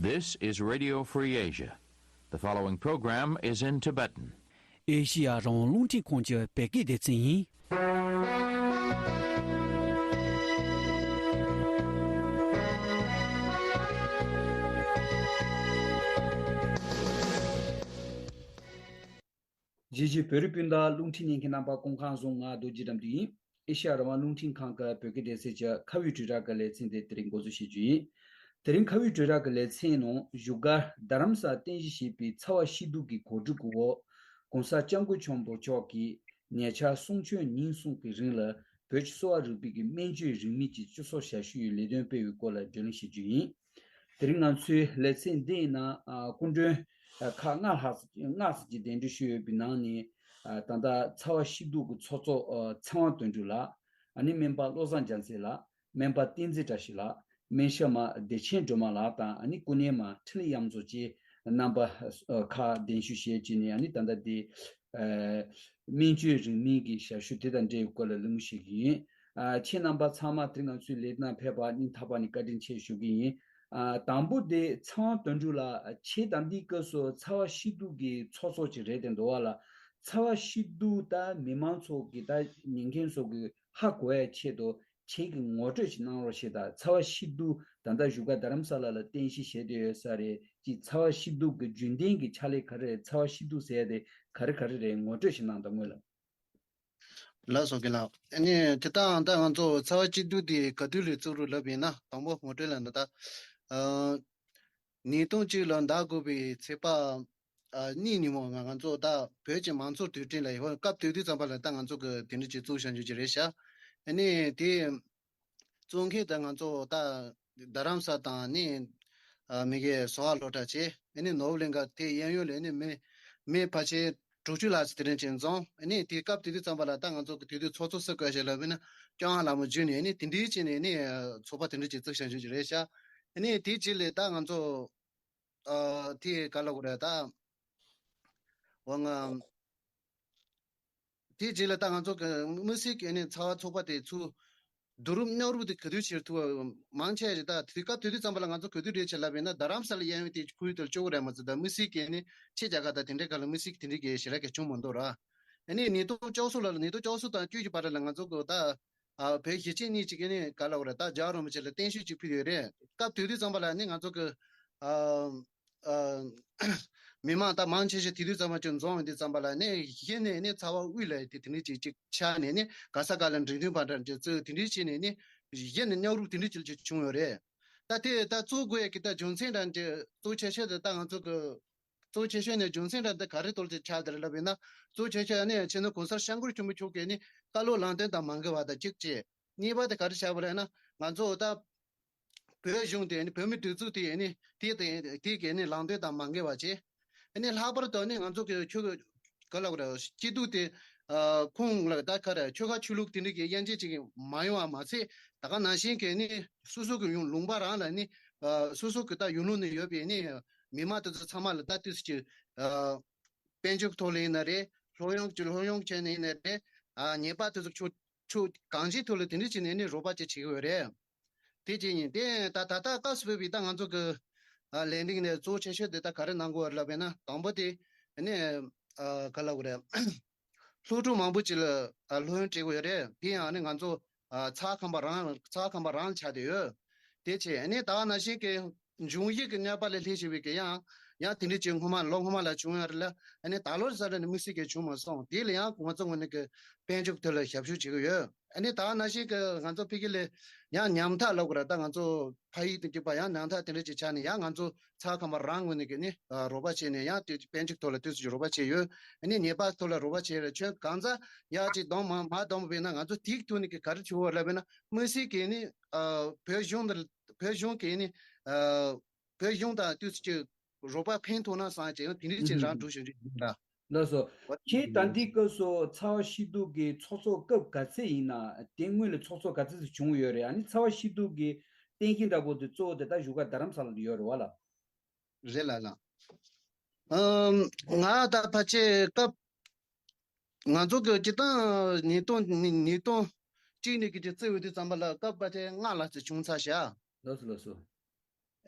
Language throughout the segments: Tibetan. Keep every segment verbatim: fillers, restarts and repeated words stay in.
This is Radio Free Asia. The following program is in Tibetan. ཨེ་ཤི་ཡ་རང་དབང་རླུང་འཕྲིན་ཁང་གི་བོད་སྐད་སྡེ་ཚན་ཡིན། རྒྱལ་སྤྱིའི་བོད་རིགས་སྤུན་ཟླ་རླུང་འཕྲིན་ཉན་མཁན་རྣམ་པ་སྐུ་ཁམས་བཟང་། ང་རྡོ་རྗེ་དགྲ་འདུལ་ཡིན། ཨེ་ཤ་ཡ་རང་དབང་རླུང་འཕྲིན་ཁང་གི་བོད་སྐད་སྡེ་ཚན་གྱི་ཁ་བའི་དྲིལ་བསྒྲགས་ཀྱི་ལེ་ཚན་དེ་དེ་རིང་འགོ་འཛུགས་བྱེད་རྒྱུ་ཡིན། དེ་རིང་ཁ་བའི་དྲིལ་བསྒྲགས་ཀྱི་ལེ་ཚན་ནང་བཞུགས་སྒར་རྡ་རམ་ས་ལ་རྟེན་གཞི་བྱས་པའི་ཚ་བ་ཤི་སྡུག་གི་གོ་སྒྲིག་གི་འོག ༸གོང་ས་༸སྐྱབས་མགོན་ཆེན་པོ་མཆོག་གིས་ཉེ་ཆར་གསུང་ཆོས་ཉིན་གསུམ་གྱི་རིང་ལ་བོད་ཀྱི་གསོ་བ་རིག་པའི་གི་སྨན་བཅོས་རིན་མེད་ཀྱི་སྤྱི་ཚོགས་ཞབས་ཞུ་ཡི་ལས་དོན་སྤེལ་བའི་སྐོར་ལ་བགྲོ་གླེང་བྱེད་རྒྱུ་ཡིན། དེ་རིང་ང་ཚོའི་ལེ་ཚན་འདིའི་ནང་ཨ་སྐུ་མགྲོན་ཨ་ཁག་ལྔ་ལྷག་ཙམ་ལྔ་ཙམ་གྱིས་གདན་འདྲེན་ཞུས་ཡོད་པའི་ནང་ནས་ཨ་ད་ལྟ་ཚ་བ་ཤི་སྡུག་གི་ཚོགས་གཙོ་ཨ་ཚེ་དབང་དོན་གྲུབ་ལགས། ཨ་ནི་སྨན་པ་བློ་བཟང་རྒྱལ་མཚན་ལགས། སྨན་པ་བསྟན་འཛིན་བཀྲ་ཤིས་ལགས། སྨན་ཞབས་མ་བདེ་ཆེན་སྒྲོལ་མ་ལགས་དང་། ཨ་ནི་སྐུ་གནས་མ་འཕྲིན་ལས་གཡང་མཚོ་བཅས་རྣམ་པ་ཨ་ཁག་གདན་ཞུ་བྱས་བྱས་ནས། ཨ་ནི་ད་ལྟ་འདི་ཨ་སྨན་བཅོས་རིན་མེད་ཀྱི་ཞབས་ཞུ་དེ་དང་འབྲེལ་བའི་སྐོར་ལ་གླེང་མོལ་བྱེད་ཀྱི་ཡིན། ཨ་ཁྱེད་རྣམ་པ་ཚང་མ་དེ་ང་ཚོའི་ལས་དང་ཕེབས་པ་སྙིང་ཐག་པ་ནས་བཀའ་དྲིན་ཆེ་ཞུ་གི་ཡིན། ཨ་དང་པོ་དེ་ཚེ་དབང་དོན་གྲུབ་ལགས། ཁྱེད་ད་ལྟའི་སྐབས་སུ་ཚ་བ་ཤི་སྡུག་གི་ཚོགས་གཙོ་ཅིག་རེད་དེ་འདུག་བ་ལ། ཚ་བ་ཤི་སྡུག་ད་མི་མང་ཚོ་གི་ད་ཉན་མཁན་ཚོ་གི་ཧ་གོ་ཡ་ཆེད་དུ་ཁྱེད་ཀྱིས་ངོ་སྤྲོད་ཅིག་གནང་རོགས་བྱེད་དང་། ཚ་བ་ཤི་སྡུག་ད་ལྟ་བཞུགས་སྒར་རྡ་རམ་ས་ལ་ལ་རྟེན་གཞི་བྱས་བསྡད་ཡོད་ས་རེད་ཅིག། ཚ་བ་ཤི་སྡུག་གི་རྒྱུན་ལྡན་གྱི་ཕྱག་ལས་ག་རེ་རེད། ཚ་བ་ཤི་སྡུག་ཟེར་ཡ་དེ་ག་རེ་ག་རེ་རེད། ངོ་སྤྲོད་ཞིག་གནང་དང་སྔོན་ལ། ལགས་སོ་རྒན་ལགས། ཨ་ནི་དེ་ལྟའང་ད་ང་ཚོ་ཚ་བ་ཤི་སྡུག་དེ་ག་དུས་ལས་བཙུགས་རུ་ལབ་ཡིན་ན། དང་པོ་ངོ་སྤྲོད་ལ་ན་ད་ཨ་ཉིས་སྟོང་གཅིག་ལ་ཟླ་དགུ་པའི་ཚེས་པ་ཨ་གཉིས་ཉིན་མོ་ང་ང་ཚོ་ད་བོད་ཀྱི་མང་གཙོ་དུས་དྲན་ལ་ཡོད་སྐབས་དེ་དུས་ཙམ་པ་ལ་ད་ང་ཚོ་གི་དེ་འདྲ་ཅིག་བཙུགས་བཞག་རྒྱུ་ཅིག་རེད་ཤག། ཨ་ནི་དེ་གཙོ་མཁན་དེ་ང་ཚོ་ད་རྡ་རམ་ས་དང་ནི་ཨ་མི་གེ་སོ་ཧ་ལོ་ཏྲ་བྱས། ཨ་ནི་ནོར་བུ་གླིང་ག་དེ་གཡས་གཡོན་ལ་ནི་མི་མི་ཕལ་ཆེར་དྲུག་ཅུ་ལྷག་ཙམ་དེ་རིང་ཅིག་འཛོམས། ཨ་ནི་དེ་སྐབས་དེ་དུས་ཙམ་པ་ལ་ད་ང་ཚོ་གི་དེ་དུས་ཚོགས་གཙོ་སུ་བསྐོས་ཤག་ལབ་ན་སྐྱོང་ཧ་ལ་མོ་བརྒྱུད་ནས་ནི་དེ་འདྲའི་བྱས་ནས་ནི་ཚོགས་པ་དེ་འདྲ་ཅིག་བཙུགས་བཞག་རྒྱུ་ཅིག་རེད་ཤག། ཨ་ནི་དེ་རྗེས་ལ་ད་ང་ཚོ་ཨ་དེ་ག་ལ་གོ་རེད་ད། འོ་ང་དེའི་རྗེས་ལ་ད་ང་ཚོ་གི་དམིགས་བསལ་གྱི་ནི་ཚ་བ་ཚོགས་པ་དེ་ཚུར་བསྡུ་རུབ་རྙོག་རུབ་དེ་ག་དུས་བྱེད་ཐུབ་པ་མང་ཆེ་ཞིག་ད་དེ་སྐབས་དེ་དུས་ཙམ་པ་ལ་ང་ཚོ་ག་དུས་རེད་ཆེ་ལབ་ཡིན་ན། རྡ་རམ་ས་ལ་གཡས་གཡོན་དེ་ཁུལ་དེར་བཅུག་རེད་མ་ཚད། ད་དམིགས་བསལ་གྱི་ནི་ཕྱི་རྒྱལ་ཁག་ད་དེ་འདྲའི་ག་ལ་དམིགས་བསལ་གྱི་དེ་འདྲའི་གི་ཞེ་དྲག་གི་བྱུང་མ་འདུག་ར། ཨ་ནི་ཉིས་སྟོང་བཅུ་གསུམ་ལ་ཉིས་སྟོང་བཅུ་གསུམ་དང་བཅུ་བཞི་བར་ལ་ང་ཚོ་གི་ད་ཨ་བོད་གཞིས་བྱེས་གཉིས་ཅིག་གི་ནི་ག་ལ་གོ་རེད་ད་རྒྱལ་བ་རིན་པོ་ཆེ་ལ་བརྟན་བཞུགས་ཅིག་ཕུལ་ཡོད་རེད། སྐབས་དེ་དུས་ཙམ་པ་ལ་ནི་ང་ཚོ་གི་ཨ། ཨ། མི་མང་ད་མང་ཆེ་ཤོས་དེ་དུས་ཙམ་པ་ཅིག་འཛོམས་ཡོང་དུས་ཙམ་པ་ལ་ནི་གཞི་ནས་ནི་ཚ་བ་དབུས་ལ་དེ་དེ་འདྲ་ཅིག་ཅིག་ཆགས་ནས་ནི་ག་ས་ག་ལ་འགྲིག་མཐུན་པ་འདྲ་ཅིག་བཙུགས། དེ་འདྲ་བྱས་ནས་ནི་གཞི་ནས་རྙོག་རུབ་དེ་འདྲ་ཅིག་ཅིག་བྱུང་ཡོད་རེད། ད་དེ་ད་གཙོ་དགོས་ཡ་གི་ད་རྒྱུ་མཚན་འདྲ་ཅིག་གཙོ་ཆེ་ཤོས་དེ་ད་ང་ཚོ་གི་གཙོ་ཆེ་ཤོས་ནི་རྒྱུ་མཚན་འདྲ་དེ་ག་རེ་ཐོག་ལ་ཅིག་ཆགས་དེ་རེད་ལབ་ཡིན་ན། གཙོ་ཆེ་ཤོས་ནི་ཕྱི་ནང་གོང་ས་སྐྱབས་མགོན་ཆེན་པོ་མཆོག་གིས་ནི་བཀའ་སློབ་ལམ་སྟོན་དང་མ་འགལ་བ་དང་གཅིག་བྱས། གཉིས་པ་དེ་ག་རེ་བྱས་པ་རེད་ན། ང་ཚོ་ད་བོད་གཞུང་དེ་ནི་བོད་མི་སྒྲིག་འཛུགས་དེ་ནི་དེ་དེ་དེ་གའི་ནི་ལམ་སྟོན་དང་མ་འགལ་བ་བྱས། ཨ་ནི་ལྷག་པར་དུ་ནི་ང་ཚོ་གི་ཁྱོད་ག་ལ་བ་རེད། སྐྱིད་སྡུག་དེ་ཨ་ཁོང་ལ་ད་ག་རེ་ཆོལ་ཁ་ཆོས་ལུགས་དེ་འདྲ་གི་དབྱེ་འབྱེད་ཅིག་མ་ཡོང་བ་མ་ཚད། ད་ག་ནང་བཞིན་གྱི་ནི་སོ་སོ་གི་ཡུལ་ལུང་པ་རང་ལ་ནི་ཨ་སོ་སོ་གི་ད་ཡུལ་ལུང་ནས་ཡོད་པའི་ནི་མི་མང་དེ་ཚོ་ཚང་མ་ལ་ད་དུས་སུ་ཅིག་ཨ་དཔལ་འབྱོར་ཐོག་ལ་ཡིན་ན་རེད། སློབ་ཡོན་གྱི་སློབ་ཡོན་བྱས་ནས་ཡིན་ན་རེད། ཨ་ཉེས་པ་དེ་ཚོ་ཆོ་ཕྱོགས་གང་ཅིའི་ཐོག་ལ་དེ་འདྲ་བྱས་ནས་ནི་རོགས་པ་ཅིག་བྱེད་ཀྱི་ཡོད་རེད། དེ་གཅིག་ཡིན། དེ་ད་ད་ལྟ་སྐབས་སུ་བབས་པའི་ད་ང་ཚོ་གི་ཨ་ལས་རིགས་ནས་གཙོ་ཆེ་ཤོས་དེ་ད་ག་རེ་གནང་དགོས་རེད་ལབ་པས་ན། དང་པོ་དེ་ནི་ཨ་ག་ལབ་དགོས་རེད། སློབ་ཕྲུག་མང་པོ་ཅིག་ལ་ཨ་སློབ་ཡོན་སྤྲད་དགོས་ཡོད་རེད། དེ་ཡང་ནི་ང་ཚོ་ཨ་ཚ་ཁང་པ་རང་ཚ་ཁང་པ་རང་ཆགས་བསྡད་ཡོད། དེ་བྱས་ནི་ད་ག་ནང་བཞིན་གི་འབྱུང་ཡིག་གི་གནས་བབ་ལ་སླེབས་བྱས་པའི་གི་ཡང་ཡང་དེ་འདྲ་ཅིག་སྔོན་མ་ལོ་སྔོན་མ་ལ་བྱུང་ཡོད་རེད་ལ། ཨ་ནི་ད་ལོ་ས་ར་ནི་དམིགས་བསལ་གྱི་བྱུང་མ་སོང་། དེ་ལ་ཡང་ང་ཚོ་ངོས་ནས་གི་དཔལ་འབྱོར་ཐོག་ལ་ཞབས་ཞུ་བྱེད་ཀྱི་ཡོད། ཨ་ནི་ད་ག་ནང་བཞིན་གྱི་ང་ཚོ་ཕ་གི་ལ་ཡང་ཉམ་ཐག་ལབ་དགོས་རེད། ད་ང་ཚོ་ཕ་ཡུལ་དུ་སྐྱོད་པ་ཡང་ཉམ་ཐག་དེ་འདྲ་ཅིག་ཆགས་ནས་ཡང་ང་ཚོ་ཚ་ཁང་པ་རང་ངོས་ནས་ཀྱི་ནི་ཨ་རོགས་པ་བྱས་ནས་ཡང་དེ་དཔལ་འབྱོར་ཐོག་ལ་དུས་ཚོད་ཀྱི་རོགས་པ་བྱས་ཡོད། ཨ་ནི་ཉེས་པ་ཐོག་ལ་རོགས་པ་བྱས་རེད། ཁྱོད་གང་ཚ་ཡག་ཅིག་གཏོང་མ་མ་གཏོང་བས་ན་ང་ཚོ་དེའི་ཐོག་ནས་ཀྱི་ག་རེ་བྱེད་དགོས་ལབ་པས་ན། དམིགས་བསལ་གྱི་ནི་ཨ་བོད་གཞུང་དང་བོད་གཞུང་གི་ནི་ཨ་བོད་གཞུང་དང་དུས་ཚོད་ཀྱི་རོགས་པ་ཕན་ཐོགས་ན་བསམ་བྱས་དེ་འདྲ་ཅིག་རང་སྒྲུབ་བྱུང་རྒྱུ་ཡིན་ལ། ལགས་སོ། ཁྱེད་ད་ལྟའི་སྐབས་སུ་ཚ་བ་ཤི་སྡུག་གི་ཚོགས་གཙོ་སྐབས་ག་ཚད་ཡིན་ན། དེ་སྔོན་ལ་ཚོགས་གཙོ་ག་ཚད་ཅིག་བྱུང་ཡོད་རེད། ཨ་ནི་ཚ་བ་ཤི་སྡུག་གི་རྟེན་གཞི་འདྲ་པོ་དེ་གཙོ་བོ་དེ་ད་བཞུགས་སྒར་རྡ་རམ་ས་ལ་དུ་ཡོད་རེད་བ་ལ། རེད་ལ་ལ། ཨམ། ང་ད་ཕལ་ཆེར་སྐབས་ང་ཚོ་གི་སྤྱིར་བཏང་ཉིས་སྟོང་ཉིས་སྟོང་གཅིག་ནས་ཀྱི་ཅིག་བརྩི་འོས་དུས་ཙམ་པ་ལ་སྐབས་ཕལ་ཆེར་ལྔ་ལྷག་ཙམ་བྱུང་ཚར་ཤག། ལགས་སོ་ལགས་སོ།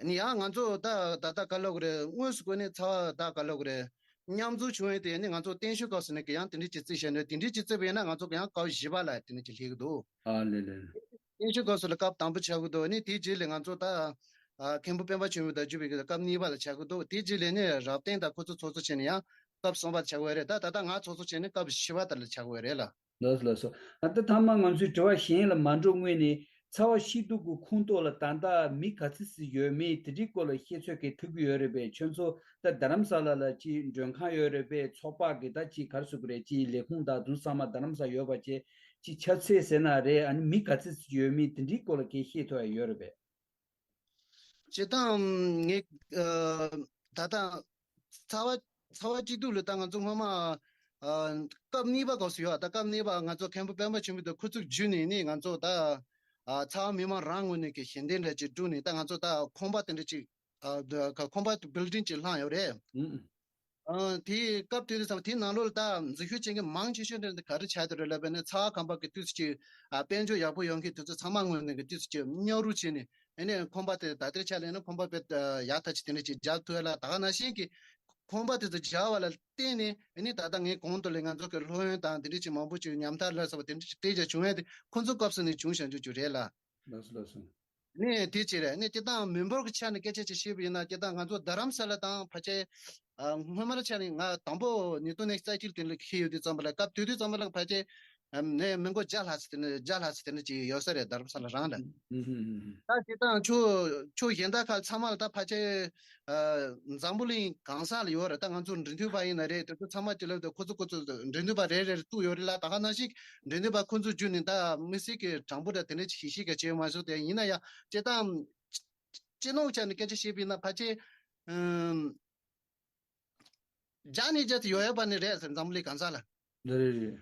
ནི་ཡང་ང་ཚོ་ད་ད་ལྟ་ག་ལབ་དགོས་རེད། དངོས་སུ་བཀོད་ནས་ཚ་བ་ད་ག་ལབ་དགོས་རེད། མཉམ་འཛོམས་བྱུང་བའི་དེ་ནི་ང་ཚོ་བརྟན་བཞུགས་སྐབས་སུ་ནི་ཡང་དེ་འདྲས་ཅིག་བརྩིས་བཞག་ནས། དེ་འདྲས་ཅིག་བརྩིས་པ་ཡིན་ན་ང་ཚོ་ཡང་སྐབས་བཞི་པ་ལ་དེ་འདྲས་ཅིག་སླེབས་ཀྱི་འདུག་ཨ་ལེ་ལེ། བརྟན་བཞུགས་སྐབས་སུ་ལ་སྐབས་དང་པོ་ཆགས་ཀྱི་འདུག་ནི་དེའི་རྗེས་ལ་ང་ཚོ་ད་ཨ་མཁན་པོ་སྤེན་པ་ཆེན་པོ་དང་བརྒྱུད་པའི་སྐབས་གཉིས་པ་ལ་ཆགས་ཀྱི་འདུག་དེའི་རྗེས་ལ་ནི་རབ་བརྟན་དང་ཁོ་ཚོ་ཚོགས་གཙོ་བྱས་ནས་ཡང་སྐབས་གསུམ་པ་ལ་ཆགས་ཀྱི་ཡོད་རེད། ད་ད་ལྟ་ང་ཚོགས་གཙོ་བྱས་ནས་སྐབས་བཞི་པ་དེ་ལ་ཆགས་ཀྱི་ཡོད་རེད་ལ། ལགས་སོ་ལགས་སོ། ཨ་ད་མཐའ་མ་ང་ཚོའི་དྲི་བ་གཞན་ལ་མ་འགྲོ་སྔོན་ནས། ཚ་བ་སྐྱིད་སྡུག་གི་ཁོངས་གཏོགས་ལ་ད་ལྟ་མི་ག་ཚོད་ཙམ་ཡོད་མེད་དེ་འདྲའི་སྐོར་ལ་ཤེས་ཚོད་ཀྱི་ཐུབ་ཀྱི་ཡོད་རེད་པས། ཁྱོད་ཚོ་ད་རྡ་རམ་ས་ལ་ལ་ཅིག་མགྲོན་ཁང་ཡོད་རེད་པས། ཚོགས་པ་གི་ད་ཅིག་ག་རེ་ཟེར་དགོས་རེད། ཅིག་ལས་ཁུངས་དང་དུ་ཚང་མ་རྡ་རམ་ས་ཡོད་པ་བྱས། ཅིག་ཁྱབ་ཚད་ཟེར་ན་རེད། ཨ་ནི་མི་ག་ཚོད་ཙམ་ཡོད་མེད་དེ་འདྲའི་སྐོར་ལ་གལ་ཤེས་ཐུབ་ཡ་ཡོད་རེད་པས། སྤྱིར་བཏང་ངས་ཨ་ད་ལྟ་ཚ་བ་ཚ་བ་སྐྱིད་སྡུག་ལ་ད་ང་ཚོ་སྔོན་མ་ཨ་སྐབས་གཉིས་པ་སྐབས་སུ་ཡོད། ད་སྐབས་གཉིས་པ་ང་ཚོ་མཁན་པོ་སྤེན་པ་ཆེན་པོ་དང་ཁོ་ཚོ་བརྒྱུད་ནས་ནི་ང་ཚོ་ད་ཨ་ཚ་བ་མི་མང་རང་ངོས་ནས་ཀྱི་ཞལ་འདེབས་འདྲ་ཅིག་བསྒྲུགས་ནས། ད་ང་ཚོ་ད་ཁང་པ་དེ་འདྲ་ཅིག་ཨ་ཁང་པ་བིལ་ཌིང་ཅིག་བསླངས་ཡོད་རེད། ཨང་། དེའི་སྐབས་དེ་དུས་ཙམ་དེའི་ནང་ལོགས་ལ་ད་འཛུལ་ཞུགས་བྱེད་མཁན་མང་ཆེ་ཤོས་དེ་ག་རེ་ཆགས་བསྡད་རེད་ལབ་པ་ཡིན་ན། ཚ་བ་ཁང་པ་གི་དུས་སུ་ཅིག་ཨ་དཔལ་འབྱོར་ཡག་པོ་ཡོང་མཁན་དེ་ཚོ་ཚང་མ་ངོས་ནས་གི་དུས་སུ་ཅིག་མཉམ་རུབ་བྱས་ནས། ཨ་ནི་ཁང་པ་དེ་ད་ལྟའི་ཆ་ལ་ཡིན་ན་ཁང་པ་དཔེ་ཡག་ཐག་ཆོད་དེ་འདྲ་ཅིག་རྒྱག་ཐུབ་ཡ་ལ། ད་ག་ནང་བཞིན་གྱི་ཁང་པ་དེ་ཚོ་རྒྱག་པ་ལ་བརྟེན་ནས། ཨ་ནི་ད་ལྟ་ངས་གོང་དུ་ལས་ང་ཚོ་གི་སློབ་ཡོན་དང་དེ་འདྲ་ཅིག་མང་པོ་ཅིག་ཉམ་ཐག་ལ་སོགས་པ་དེ་འདྲ་ཅིག་སྤྲད་རྒྱུ་བྱུང་ཡ་དེ་ཁོང་ཚོ་སྐབས་སུ་ནས་བྱུང་བཞག་རྒྱུ་ཅིག་རེད་ལ། ལགས་སོ་ལགས་སོ། ནས་དེ་བྱས་རེད། ནས་སྤྱིར་བཏང་མི་འབོར་གྱི་ཆ་ནས་སྐད་ཆ་ཅིག་བཤད་པ་ཡིན་ན། སྤྱིར་བཏང་ང་ཚོ་རྡ་རམ་ས་ལ་དང་ཕལ་ཆེར་ཨ་སྔོན་མ་ལ་ཆ་ནས་ང་དང་པོ་ཉིས་སྟོང་ནས་རྩ་ཆེར་དེ་ལ་ཁེལ་ཡོད་དུས་ཙམ་པ་ལ། སྐབས་དེ་དུས་ཙམ་པ་ལ་ཕལ་ཆེར་ཨ་ནས་མི་མགོ་བརྒྱ་ལྷག་ཙམ་དེ་ནས་བརྒྱ་ལྷག་ཙམ་དེ་ནས་ཅིག་ཡོད་ས་རེད། རྡ་རམ་ས་ལ་རང་ལ། ཨུ་ཧུ་ཨུ་ཧུ། ད་སྤྱིར་བཏང་ཕྱོགས་ཕྱོགས་གཞན་དག་ཁག་ཚང་མ་ལ་ད་ཕལ་ཆེར་ཨ་འཛམ་བུ་གླིང་གང་ས་ལ་ཡོད་རེད། ད་ང་ཚོ་འབྲེལ་མཐུད་པ་ཡིན་ན་རེད། དེ་ཚོ་ཚང་མ་དེ་ལ་ཁོ་ཚོ་ཁོ་ཚོ་འབྲེལ་མཐུད་པ་རེ་རེ་བཙུགས་ཡོད་རེད་ལ། ད་ག་ནང་བཞིན་འབྲེལ་མཐུད་པ་ཁོ་ཚོ་བརྒྱུད་ནས་ད་དམིགས་བསལ་གྱི་གྲངས་འབོར་དང་དེ་འདྲ་ཞིབ་ཞིབ་ག་བྱས་མ་སོང་། དེ་ཡིན་ན་ཡང་སྤྱིར་བཏང་སྤྱི་ནོར་ཆ་ནས་སྐད་ཆ་བཤད་པ་ཡིན་ན་ཕལ་ཆེར་ཨམ་བརྒྱ་ནས་བརྒྱ་དེ་ཡོད་ཡོད་པ་ནི་རེད་ཟེར། འཛམ་བུ་གླིང་གང་ས་ལ། འདི་རེད་རེད།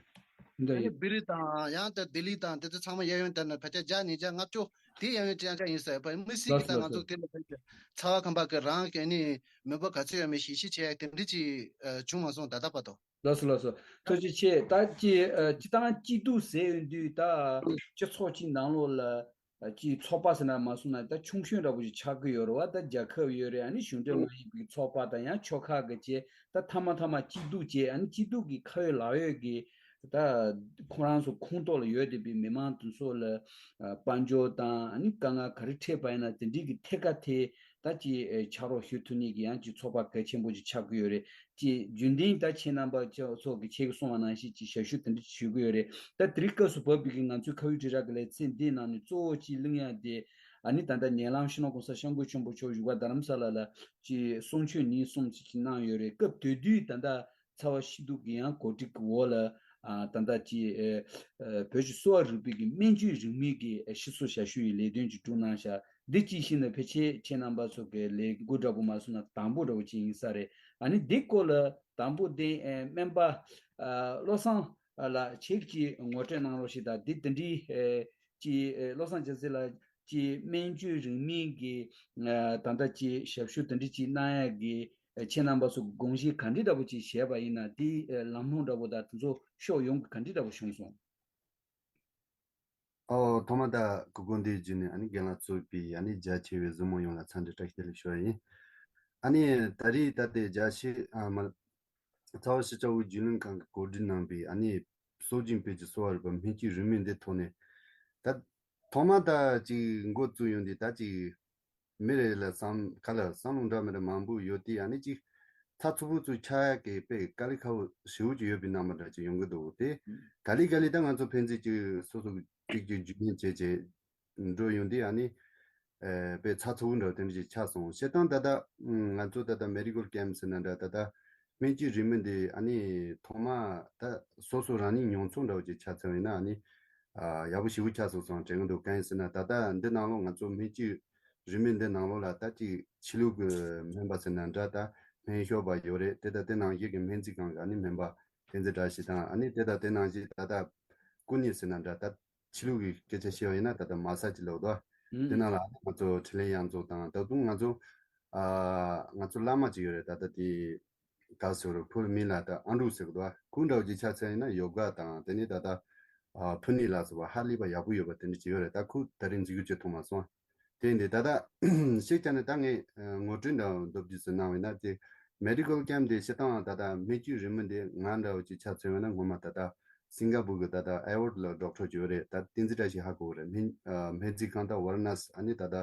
འདི་ཨ་ནི་ཡིན། བི་རི་དང་ཡང་ད་ལྡི་ལི་དང་དེ་ཚོ་ཚང་མ་གཡས་གཡོན་བལྟས་ན་ཕལ་ཆེར་བརྒྱ་ནས་བརྒྱ་ལྔ་བཅུ་དེ་གཡས་གཡོན་ཅན་ཅན་ཡིན་ས་རེད། དམིགས་བསལ་གྱི་ད་ང་ཚོ་དེ་ལ་ཕལ་ཆེར་ཚ་བ་ཁང་པ་གི་རང་གི་ཨ་ནི་མི་འབོར་ག་ཚོད་ཡོད་མེད་ཞིབ་ཞིབ་བྱས་དེ་འདྲ་ཅིག་ཨ་བྱུང་མ་སོང་ད་ལྟ་བར་དུ། ལགས་སོ་ལགས་སོ། ཐུགས་རྗེ་ཆེ། ད་ཅི་ཨ་སྤྱིར་བཏང་སྐྱིད་སྡུག་ཟེར་ཡོང་དུས་ད་སྤྱི་ཚོགས་ཅིག་ནང་ལོགས་ལ་ཨ་ཅི་ཚོགས་པ་ཟེར་ན་མ་སོང་ན་ད་ཆུང་ཤོས་འདྲ་པོ་ཅིག་ཆགས་ཀྱི་ཡོད་རེད་བ། ད་རྒྱལ་ཁབ་ཡོད་རེད། ཨ་ནི་གཞུང་འབྲེལ་མ་ཡིན་པའི་ཚོགས་པ་དང་ཡང་ཆོལ་ཁ་གི་བཅས། ད་མཐའ་མ་མཐའ་མ་སྐྱིད་སྡུག་བཅས། ཨ་ནི་སྐྱིད་སྡུག་གི་ཁ་ཡོད་ལག་ཡོད་ཀྱི་ད་ཁོ་རང་ཚོ་ཁོངས་གཏོགས་ལ་ཡོད་བསྡད་པའི་མི་མང་དེ་ཚོ་ལ་ཨ་དཔལ་འབྱོར་དང་ཨ་ནི་དཀའ་ངལ་ག་རེ་འཕྲད་པ་ཡིན་ན་དེ་འདྲའི་གི་ཐད་ཀ་དེ་ད་ཅི་ཨ་ཕྱག་རོགས་ཞུ་ཐུབ་ནས་ཀྱི་ཡང་ཅིག་ཚོགས་པ་གལ་ཆེན་པོ་ཅིག་ཆགས་ཀྱི་ཡོད་རེད། ཅེས་རྒྱུན་ལྡན་ད་ཁྱེད་རྣམ་པ་ཚོ་གི་ཁྱེད་ཀྱིས་གསུངས་པ་ནང་བཞིན་ཅིག་ཞབས་ཞུ་དེ་འདྲ་ཞུ་གི་ཡོད་རེད། ད་དེ་རིང་སྐབས་སུ་བབས་པའི་གི་ང་ཚོའི་ཁ་བའི་དྲིལ་བསྒྲགས་ཀྱི་ལེ་ཚན་འདིའི་ནང་ནས་གཙོ་བོ་ཅིག་གླེང་ཡ་དེ་ཨ་ནི་ད་ལྟ་ཉེ་ལམ་སྤྱི་ནོར་གོང་ས་སྐྱབས་མགོན་ཆེན་པོ་མཆོག་བཞུགས་སྒར་རྡ་རམ་ས་ལ་ལ་ཅིག་གསུང་ཆོས་ཉིན་གསུམ་ཅིག་ཅིག་གནང་ཡོད་རེད། སྐབས་དེ་དུས་ད་ལྟ་ཚ་བ་སྐྱིད་སྡུག་གི་ཡང་གོ་སྒྲིག་གི་འོག་ལ་ཨ་ད་ལྟ་ཅིག་ཨ་ཨ་བོད་ཀྱི་གསོ་བ་རིག་པའི་གི་སྨན་བཅོས་རིན་མེད་ཀྱི་ཨ་ཞིག་གསོ་ཞབས་ཞུ་ཡི་ལས་དོན་ཅིག་བསྒྲུབས་གནང་ཤག་འདི་གཅིག་བཤད་ན་ཕལ་ཆེར་ཁྱེད་རྣམ་པ་ཚོ་གི་ལས་འགུལ་འདྲ་པོ་མ་སོང་ན་དང་པོ་འདྲ་པོ་ཅིག་ཡིན་ས་རེད། ཨ་ནི་འདི་སྐོར་ལ་དང་པོ་དེ་ཨེ་སྨན་པ་ཨ་བློ་བཟང་ལགས་ཁྱེད་ཀྱིས་ངོ་སྤྲོད་གནང་རོགས་ཞེས། ད་འདི་དེ་འདྲའི་ཨེ་ཀྱི་ཨེ་བློ་བཟང་རྒྱལ་མཚན་ལགས་ཀྱི་སྨན་བཅོས་རིན་མེད་ཀྱི་ཨ་ད་ལྟ་ཀྱི་ཞབས་ཞུ་དེ་འདྲ་ཅིག་གནང་ཡག་གི་ཨེ་ཁྱེད་རྣམ་པ་ཚོ་དགོངས་གཞི་ག་འདྲ་འདྲ་པོ་ཅིག་བཞེས་པ་ཡིན་ན། དེའི་ཨེ་ལམ་ལྷོང་འདྲ་པོ་དང་དེ་ཚོ་ཕྱོགས་ཡོངས་ཀྱི་ག་འདྲ་འདྲ་པོ་བྱུང་སོང་། ཨོ། ཐོག་མ་ད་སྐུ་ཁམས་བདེ་ལེགས་ནས་ཨ་ནི་རྒན་ལགས་གཙོས་པའི་ཨ་ནི་རྒྱ་ཆེ་བའི་གཟིགས་མོ་ཡོངས་ལ་འཚམས་འདྲི་བཀྲ་ཤིས་བདེ་ལེགས་ཞུ་བ་ཡིན། ཨ་ནི་ད་རེས་ད་ལྟའི་རྒྱ་ཆེ་ཨ་མ་ཚ་བ་སྐྱིད་སྡུག་རྒྱུན་ལས་ཁང་གིས་གོ་སྒྲིག་གནང་པའི་ཨ་ནི་གསོ་སྦྱོང་སྤེལ་གྱི་གསོ་བ་རིག་པ་སྨན་བཅོས་རིན་མེད་འདི་ཐོག་ནས། ད་ཐོག་མ་ད་ཅིག་འགོ་བཙུགས་ཡོང་དུས་ད་ཅིག་མི་རེ་ལ་བསམ་ག་ལ་བསམ་བློ་འདྲ་མི་འདྲ་མང་པོ་ཡོད་དུས། ཨ་ནི་ཅིག་ཚ་ཚ་པོ་ཚོ་ཆགས་ཡག་གི་དཔེ་དཀའ་ལས་ཁག་པོ་ཞེ་པོ་ཅིག་ཡོད་པའི་རྣམ་པ་འདྲ་ཅིག་ཡོང་གི་འདུག་དེ་ག་ལེ་ག་ལེ་ད་ང་ཚོ་ཕན་ཚུན་ཅིག་སོ་སོ་གཅིག་གཅིག་རྒྱུས་ལོན་བྱས་བྱས་འགྲོ་ཡོང་དུས། ཨ་ནི་ཨེ་དཔེ་ཚ་ཚ་པོ་འདྲ་དེ་འདྲ་ཅིག་ཆགས་སོང་། བྱས་ཙང་ད་ལྟ་ང་ཚོ་ད་ལྟ་མེ་ཌི་ཀལ་ཀེམ་ཟེར་ན་འདྲ། ད་ལྟ་སྨན་བཅོས་རིན་མེད་འདི་ཨ་ནི་ཐོག་མ་ད་སོ་སོ་རང་ཉིད་མྱོང་ཚོར་འདྲ་བོ་ཅིག་ཆ་མཚོན་ཡིན་ན། ཨ་ནི་ཨ་ཡག་པོ་ཞེ་པོ་ཆགས་སོང་བསམ་དྲན་གྱི་འདུག་གང་ཡིན་ཟེར་ན་ད་ལྟ་འདི་ནང་ལོགས་ང་ཚོ་སྨན་བཅོས་རིན་མེད་འདི་ནང་ལོགས་ལ་ད་ཅིག་ཕྱི་ལུགས་ཀྱི་སྨན་པ་ཟེར་ན་འདྲ། ད་སྨན་ཞབས་པ་ཡོད་རེད། དེ་ད་དེ་ནང་བཞིན་གྱི་སྨན་རྩིས་ཁང་གི་ཨ་ནི་སྨན་པ་བསྟན་འཛིན་བཀྲ་ཤིས་དང་། ཨ་ནི་དེ་ད་དེ་ནང་བཞིན་ད་ལྟ་སྐུ་ཉིད་ཟེར་ན་འདྲ། ད་ཕྱི་ལུགས་ཀྱི་སྐད་ཆ་བཤད་པ་ཡིན་ན་ད་ལྟ་མ་སཱ་ཇི་ལབ་དོ། དེ་ནང་ལ་ང་ཚོ་འཕྲིན་ལས་གཡང་འཛོམས་དང་། ད་དུང་ང་ཚོ་ཨ་ང་ཚོ་བླ་མ་ཅིག་ཡོད་རེད། ད་ལྟ་དེ་ག་ཟེར་རོ། ཕུ་ལ་མིན་ལ་ད་ཨ་འབྲུག་ཟེར་གི་འདུག་ཁོ་འདྲ་བོ་ཅིག་ཆ་མཚོན་ཡིན་ན་ཡོ་ག་དང་། དེ་ནས་ད་ལྟ་ཨ་ཕུ་ནི་ལ་སོགས་པ་ཧ་ལས་པ་ཡག་པོ་ཡོད་པ་དེ་འདྲ་ཅིག་ཡོད་རེད། ད་ཁོ་ད་རིང་འཛུལ་ཞུགས་བྱེད་ཐུབ་མ་སོང་ དེ་འདི་ད་ལྟ་ཤིག་ཀྱང་ནི་ད་ངས་ཨ་ངོ་སྤྲོད་འདྲ་བོ་མདོར་བསྡུས་སུ་གནང་བས་ན། དེ་མེ་ཌི་ཀལ་ཀེམ་དེ་སྤྱིར་བཏང་ད་ལྟ་སྨན་བཅོས་རིན་མེད་འདི་ང་འདྲ་བོ་ཅིག་ཆ་མཚོན་བས་ན། སྔོན་མ་ད་ལྟ་སིང་ག་པུར་གྱི་ད་ལྟ་ཨེ་ཝར་ཌི་ལ་ཌོག་ཊར་ཅིག་ཡོད་རེད། ད་བསྟན་འཛིན་བཀྲ་ཤིས་ཧ་གོ་གི་རེད། སྨན་ཨ་སྨན་རྩིས་ཁང་ད་ཝ་ར་ཎ་སི། ཨ་ནི་ད་ལྟ་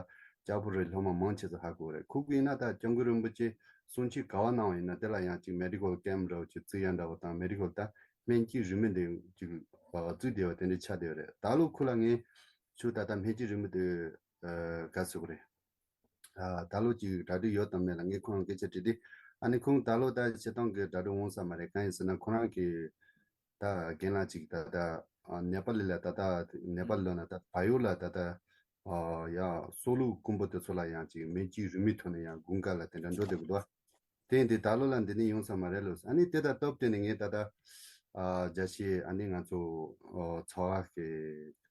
ཅ་པུར་རེད། སློབ་མ་མང་ཆེ་ཚོ་ཧ་གོ་གི་རེད། ཁོ་གིས་ཡིན་ན་ད་སྐྱབས་མགོན་རིན་པོ་ཆེ་གསུང་ཆོས་ག་པར་གནང་བ་ཡིན་ན་དེ་ལ་ཡང་ཅིག་མེ་ཌི་ཀལ་ཀེམ་འདྲ་བོ་ཅིག་བཙུགས་ཡ་འདྲ་བོ་དང་། མེ་ཌི་ཀལ་ད་སྨན་བཅོས་རིན་མེད་འདི་ཅིག་ཨ་བཙུགས་བསྡད་པ་དེ་འདྲ་ཆགས་བསྡད་ཡོད་རེད། ད་ལོ་ཁོ་ལ་ངས་ཁྱོད་ད་ལྟ་སྨན་བཅོས་རིན་མེད་དེ་ཨ་ག་ཟེར་དགོས་རེད། ཨ་ད་ལོ་ཅིག་གྲ་སྒྲིག་ཡོད་དམ་མེད་ལ་ངས་ཁོ་རང་སྐད་ཆ་དྲིས་དུས། ཨ་ནི་ཁོང་ད་ལོ་ད་སྤྱིར་བཏང་གི་གྲ་སྒྲིག་འོང་ས་མ་རེད། གང་ཡིན་ཟེར་ན་ཁོ་རང་གི་ད་རྒན་ལགས་ཅིག་ད་ལྟ་ཨ་ནེ་པ་ལི་ལ་ད་ལྟ་ནེ་པ་ལི་ལོ་ན་ད་བལ་ཡུལ་ལ་ད་ལྟ་ཨ་ཡ་སྲོག་བླུ་དཀོན་པོ་དེ་ཚོ་ལ་ཡང་ཅིག་སྨན་བཅོས་རིན་མེད་ཐོག་ནས་ཡང་དགུན་ཁ་ལ་དེ་འདྲ་འགྲོ་བསྡད་གི་འདུག་དེ་ཡིན་དུས་ད་ལོ་ལ་འདི་ནས་ཡོང་ས་མ་རེད་ལོ། ཨ་ནི་དེ་དང་སྟབས་བསྟུན་ནས་ངས་ད་ལྟ་ཨ་རྒྱ་ཆེ་ཨ་ནི་ང་ཚོ་ཨ་ཚོགས་པ་གི་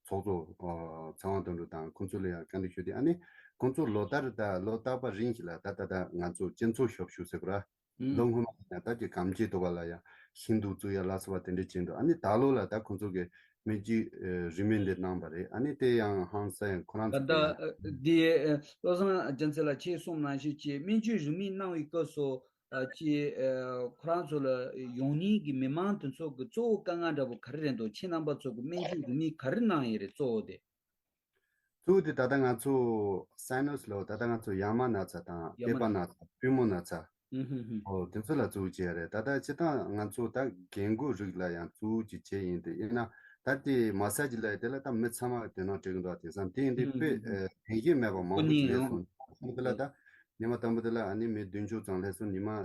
ཚོགས་གཙོ་ཨ་ཚེ་དབང་དོན་གྲུབ་དང་ཁོང་ཚོ་ལ་ཡང་བཀའ་འདྲི་ཞུས་ཏེ། ཨ་ནི་ཁོང་ཚོ་ལོ་ལྟར་ད་ལོ་རྟག་པ་རིང་ཞིག་ལ་ད་ད་ད་ང་ཚོ་སྤྱི་ཚོགས་ཞབས་ཞུ་ཟེར་དགོས་ར། ལོ་སྔོན་མ་ཡིན་ན་ད་ཀྱི་གངས་སྐྱིད་དོ་བ་ལ་ཡང་ཤིང་འདུག་བཙུགས་ཡ་ལ་སོགས་པ་དེ་འདྲ་བྱས་འདུག་ཨ་ནི་ད་ལོ་ལ་ད་ཁོང་ཚོ་གི་སྨན་བཅོས་ཨ་རིན་མེད་འདི་གནང་བ་རེད། ཨ་ནི་དེ་ཡང་ཧང་སང་ཡང་ཁོ་རང་ད་ཚོ་ལྟ་གི་ཡང་ཨ་འདི་ཨ་བློ་བཟང་རྒྱལ་མཚན་ལགས་ཁྱེད་གསུངས་ནང་བཞིན་གྱི་སྨན་བཅོས་རིན་མེད་གནང་བའི་སྐབས་སུ་ཨ་ཅི་ཨ་ཁོ་རང་ཚོ་ལ་ཡོང་མཁན་གྱི་མི་མང་དེ་ཚོ་གི་གཙོ་བོ་དཀའ་ངལ་འདྲ་པོ་ག་རེ་རེད་འདུག་ཁྱེད་རྣམ་པ་ཚོ་གི་སྨན་བཅོས་རིན་མེད་ག་རེ་གནང་ཡོད་རེད། གཙོ་བོ་དེ། གཙོ་བོ་དེ་ད་ལྟ་ང་ཚོ་སའི་ནས་ལོ། ད་ལྟ་ང་ཚོ་ཡ་མ་ན་ཚ་དང་ཡ་མ་པད་པ་ན་ཚ། པུས་མོ་ན་ཚ། ཨུ་ཧུ་ཧུ། ཨོ་དེ་ཚོ་ལ་བཙུགས་བྱས་རེད། ད་ལྟ་སྤྱིར་བཏང་ང་ཚོ་ད་རྒན་རྒོན་རིགས་ལ་ཡང་བཙུགས་ཀྱི་བྱས་ཡིན་ཏེ། ཡིན་ན་ད་དེ་མ་སཱ་ཇི་ལ་དེ་ལ་ད་མི་ཚང་མ་དེ་ནང་འགྲིག་གི་འདུག་དེང་སང་དེ་ཡིན་དུས་ཨུ་དཔེ་ཧུ་ཨ་རྒན་གཞོན་མེད་པ་མང་པོ་ཅིག་སླེབས་སོང་། དེ་ལ་ད་ཉི་མ་དང་པོ་དེ་ལ་ཨ་ནི་མི་བདུན་ཅུ་ཙམ་སླེབས་སོང་། ཉི་མ་ཨ་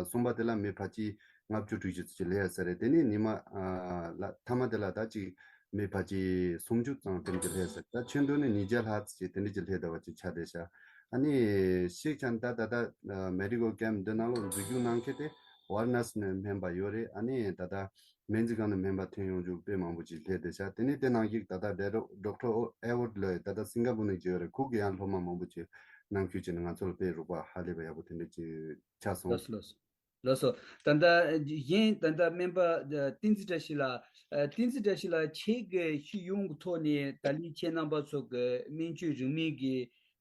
གསུམ་པ་དེ་ལ་མི་ཕལ་ཆེར་ལྔ་བཅུ་དྲུག་ཅུ་ཙམ་ཅིག་སླེབས་ཡ་ས་རེད། དེ་ནས་ཉི་མ་ཨ་ལ་མཐའ་མ་དེ་ལ་ད་ཅིག་མི་ཕལ་ཆེར་སུམ་ཅུ་ཙམ་དེ་འདྲ་ཅིག་སླེབས་ས་རེད། ད་ཆུང་དུ་ནས་ཉིས་བརྒྱ་ལྷག་ཙམ་ཅིག་དེ་འདྲ་ཅིག་སླེབས་བསྡད་པ་ཅིག་ཆགས་བསྡད་ཤག་ཨ་ནི་ཤིག་ཅང་ད་ད་ད་མེ་ཌི་ཀལ་ཀེམ་འདི་ནང་ལོགས་འཛུལ་ཞུགས་གནང་མཁན་དེ་ཝ་ར་ཎ་སི་ནས་སྨན་པ་ཡོད་རེད། ཨ་ནི་ད་ད་སྨན་རྩིས་ཁང་ནས་སྨན་པ་ཐོན་ཡོང་རྒྱུ་དཔེ་མང་པོ་ཅིག་སླེབས་བསྡད་ཤག་དེ་ནས་དེ་ནང་བཞིན་ད་ལྟ་ཌོག་ཊར་ཨེ་ཝར་ཌི་ལོ་ད་ལྟ་སིང་ག་པུར་ནས་བརྗོད་རེད། ཁོ་གི་ཡང་སློབ་མ་མང་པོ་ཅིག་ནང་ཁུལ་བྱས་ནས་ང་ཚོ་ལ་དཔེ་རོགས་པ་ཧ་ལས་པ་ཡག་པོ་དེ་འདྲ་ཅིག་ཆགས་སོང་། ལགས་སོ་ལགས་སོ། ལགས་སོ། ད་ལྟ་གཞན་ད་ལྟ་སྨན་པ་བསྟན་འཛིན་བཀྲ་ཤིས་ལགས། བསྟན་འཛིན་བཀྲ་ཤིས་ལགས་ཁྱེད་ཀྱི་ཤེས་ཡོན་གྱི་ཐོག་ནས་ད་ལན་ཁྱེད་རྣམ་པ་ཚོ་གི་སྨན་བཅོས་རིན་མེད་ཀྱི་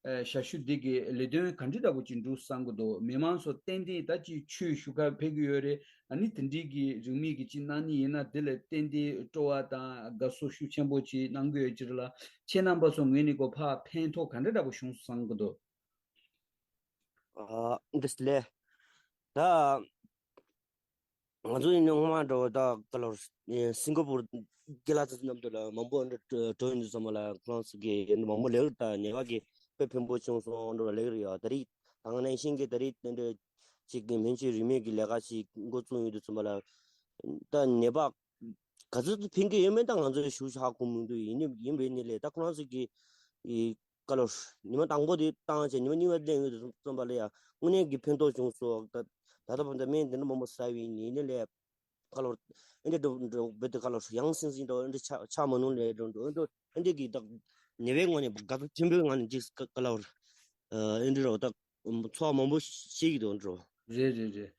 ཨ་ཞབས་ཞུ་འདི་གི་ལས་དོན་ག་འདྲ་འདྲ་པོ་ཅིག་འགྲོ་བསམ་གི་འདུག་མི་མང་ཚོ་ཏན་ཏན་ད་ཅིག་ཆོས་ཞུ་གར་ཕེབས་ཀྱི་ཡོད་རེད། ཨ་ནི་དེ་འདྲའི་གི་རིན་མེད་ཀྱི་ཅིག་གནང་ནི་ཡིན་ན་དེ་ལ་ཏན་ཏན་སྤྲོ་བ་དང་དགའ་བསུ་ཤུགས་ཆེན་པོ་ཅིག་གནང་གི་ཡོད་ཅིག་ལ། ཁྱེད་རྣམ་པ་ཚོ་ངོས་ནས་གོ་ཕ་ཕན་ཐོགས་ག་འདྲ་འདྲ་པོ་བྱུང་སོང་བསམ་གི་འདུག་ཨ་འདི་ལས་ད་ང་ཚོ་ཡིན་ན་སྔོན་མ་འགྲོ་ད་ག་ལོར་སིང་ག་པུར་རྒན་ལགས་ཚོ་མཉམ་དུ་ལ་མང་པོ་འདྲ་འགྲོ་ཡིན་དུས་ཙམ་པ་ལ་ཁོ་རང་ཚོ་གི་མང་པོ་ལས་ཀ་ད་ཉེས་པ་གི་དཔེ་ཕན་པོ་བྱུང་སོང་འགྲོ་ལ་ལས་ཀ་རེད་ཡ། ད་རེས་ད་ང་ནས་ཤིང་གི་ད་རེས་དེ་འདྲ་ཅིག་གི་སྨན་བཅོས་རིན་མེད་ཀྱི་ལས་ཀ་ཞིག་འགོ་བཙུགས་ཡོད་དུས་ཙམ་པ་ལ་ད་ཉེས་པ་ག་ཚོད་ཕན་གྱི་ཡོད་མེད་ད་ང་ཚོས་ཞུ་ཧ་གོ་མི་འདུག་ཡིན་ནི་ཡིན་པའི་ནི་ལས་ད་ཁོ་རང་ཚོ་གི་ཨི་ཀ་ལོ་ཉི་མ་དང་པོ་དེ་བཏང་བྱས་ཉི་མ་གཉིས་པ་ལེན་ཡོད་དུས་ཙམ་པ་ལ་ཡ་དངོས་གནས་ཀྱི་ཕན་ཐོགས་བྱུང་སོང་། ད་ད་ལྟ་བར་དུ་སྨན་དེ་འདྲ་མང་པོ་ཟ་བའི་ནི་ཡིན་ནི་ལས་ཀ་ལོ་ཨེ་འདྲ་འགྲོ་འགྲོ་བེད་དུ་ཀ་ལོ་ཡང་སིང་སིང་འགྲོ་ཨེ་འདྲ་ཆ་ཆ་མ་ནུང་ལས་འགྲོ་འགྲོ་ཨེ་འདྲ་ཨེ་འདྲ་གི་ད་ཉེ་བའི་ངོས་ནས་དགའ་ཚོར་ཆེན་པོའི་ངང་ནས་འཇིགས་ཀ་ཀ་ལོ་ཨེ་འདྲ་རོ་ད། ཚོགས་མང་པོ་ཤེས་ཀྱི་འདུག་འགྲོ། རེད་རེད་རེད།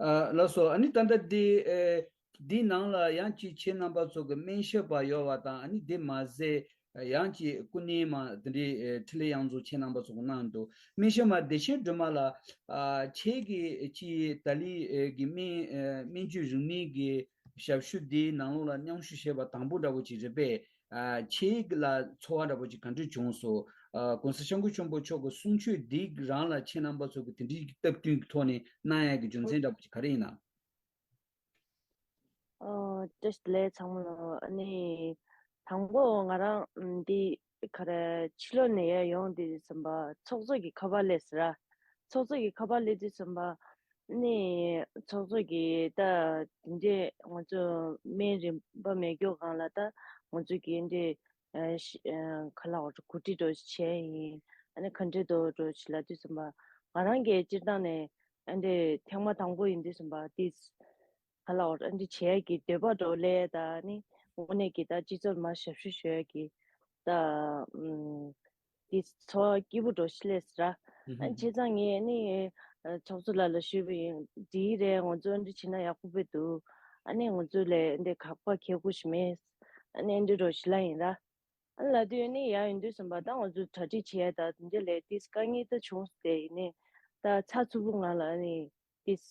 ཨ་ལགས་སོ། ཨ་ནི་ད་ལྟ་འདི་ཨེ་འདིའི་ནང་ལ་ཡང་ཅིག་ཁྱེད་རྣམ་པ་ཚོ་གི་སྨན་ཞབས་པ་ཡོད་པ་དང་ཨ་ནི་དེ་མ་ཟད་ཡང་ཅིག་སྐུ་ཉིད་མ་དེ་འདྲའི་ཨེ་འཕྲིན་ལས་ཡང་རྫོགས་ཁྱེད་རྣམ་པ་ཚོ་གི་གནང་འདུག་སྨན་ཞབས་མ་བདེ་ཆེན་སྒྲོལ་མ་ལགས། ཨ་ཁྱེད་ཀྱི་ཅིག་ད་ལི་ཨེ་གི་སྨན་ཨེ་སྨན་བཅོས་རིན་མེད་ཀྱི་ཞབས་ཞུ་འདིའི་ནང་ལོགས་ལ་མཉམ་ཞུགས་བྱས་པ་དང་པོ་འདྲ་པོ་ཅིག་རེད་པས། ཨ་ཁྱེད་ལ་ཚོར་བ་འདྲ་པོ་ཅིག་ག་འདྲ་བྱུང་སོང་། ཨ་༸གོང་ས་༸སྐྱབས་མགོན་ཆེན་པོ་མཆོག་གི་གསུང་ཆོས་འདི་རང་ལ་ཁྱེད་རྣམ་པ་ཚོ་གི་དེ་འདྲའི་སྟབས་བསྟུན་གྱི་ཐོག་ནས་གནང་ཡག་གི་རྒྱུ་མཚན་འདྲ་པོ་ཅིག་ག་རེ་ཡིན་ནམ། ཨོ་བཀྲ་ཤིས་བདེ་ལེགས་ཚང་མ་ལ། ཨ་ནི་དང་པོ་ང་རང་འདི་ག་རེ་ཕྱི་ལོགས་ནས་ཡར་ཡོང་དུས་ཙམ་པ་ཚོགས་གཙོ་གི་ཁ་པར་སླེབས་ཟེར་ར། ཚོགས་གཙོ་གི་ཁ་པར་སླེབས་དུས་ཙམ་པ་ནི་ཚོགས་གཙོ་གིས་ད་དེ་འདྲས་ང་ཚོ་སྨན་རིན་པ་མེད་རྒྱུ་སྒང་ལ་ད་ང་ཚོ་གི་འདི་ཨ་ཤི་ཨ་ག་ལབ་དགོས་རེད། གོ་སྒྲིག་འདྲ་བྱས་ཡིན། ཨ་ནི་ག་འདྲས་འདུག་འདྲ་བྱས་ལབ་དུས་ཙམ་པ་ང་རང་གིས་སྤྱིར་བཏང་ནས་ཨ་འདི་ཐེངས་མ་དང་པོ་ཡིན་དུས་ཙམ་པ་འདི་ག་ལབ་དགོས་རེད། ཨ་འདི་བྱེད་ཡག་གི་འདོད་པ་འདྲ་སླེབས། ད་ནི་དངོས་གནས་ཀྱི་ད་སྤྱི་ཚོགས་མར་ཞབས་ཞུ་ཞུ་ཡག་གི་ད་ཨམ་དེ་ཚོར་བ་སྐྱིད་པོ་འདྲ་ཞིག་སླེབས་ཟེར་ར། ཨ་བྱས་ཙང་ངས་ནི་ཨ་ཚོགས་གཙོ་ལགས་ལ་ཞུས་པ་ཡིན། འགྲིག་གི་རེད། ང་ཚོ་འདི་བྱེད་ན་ཡག་པོ་དཔེ་འདུག་ཨ་ནི་ང་ཚོ་ལས་འདི་ཁག་པ་ཁྱེད་ཁུ་ཞིག་མེད། ཨ་ནི་འདི་འདྲ་ཞིག་ལ་ཡིན་ར། ཨ་ལ་དུས་ནི་ཡ་ཡིན་དུས་སམ་པ་ད་ང་ཚོ་གྲ་སྒྲིག་བྱེད་ཡ་ད་དེ་འདྲ་ལས་ཏིས་དཀའ་ངལ་ད་བྱུང་སྟེ་ཡིན་ནི་ད་ཚ་ཚུ་བུ་ང་ལ་ནི་ཏིས་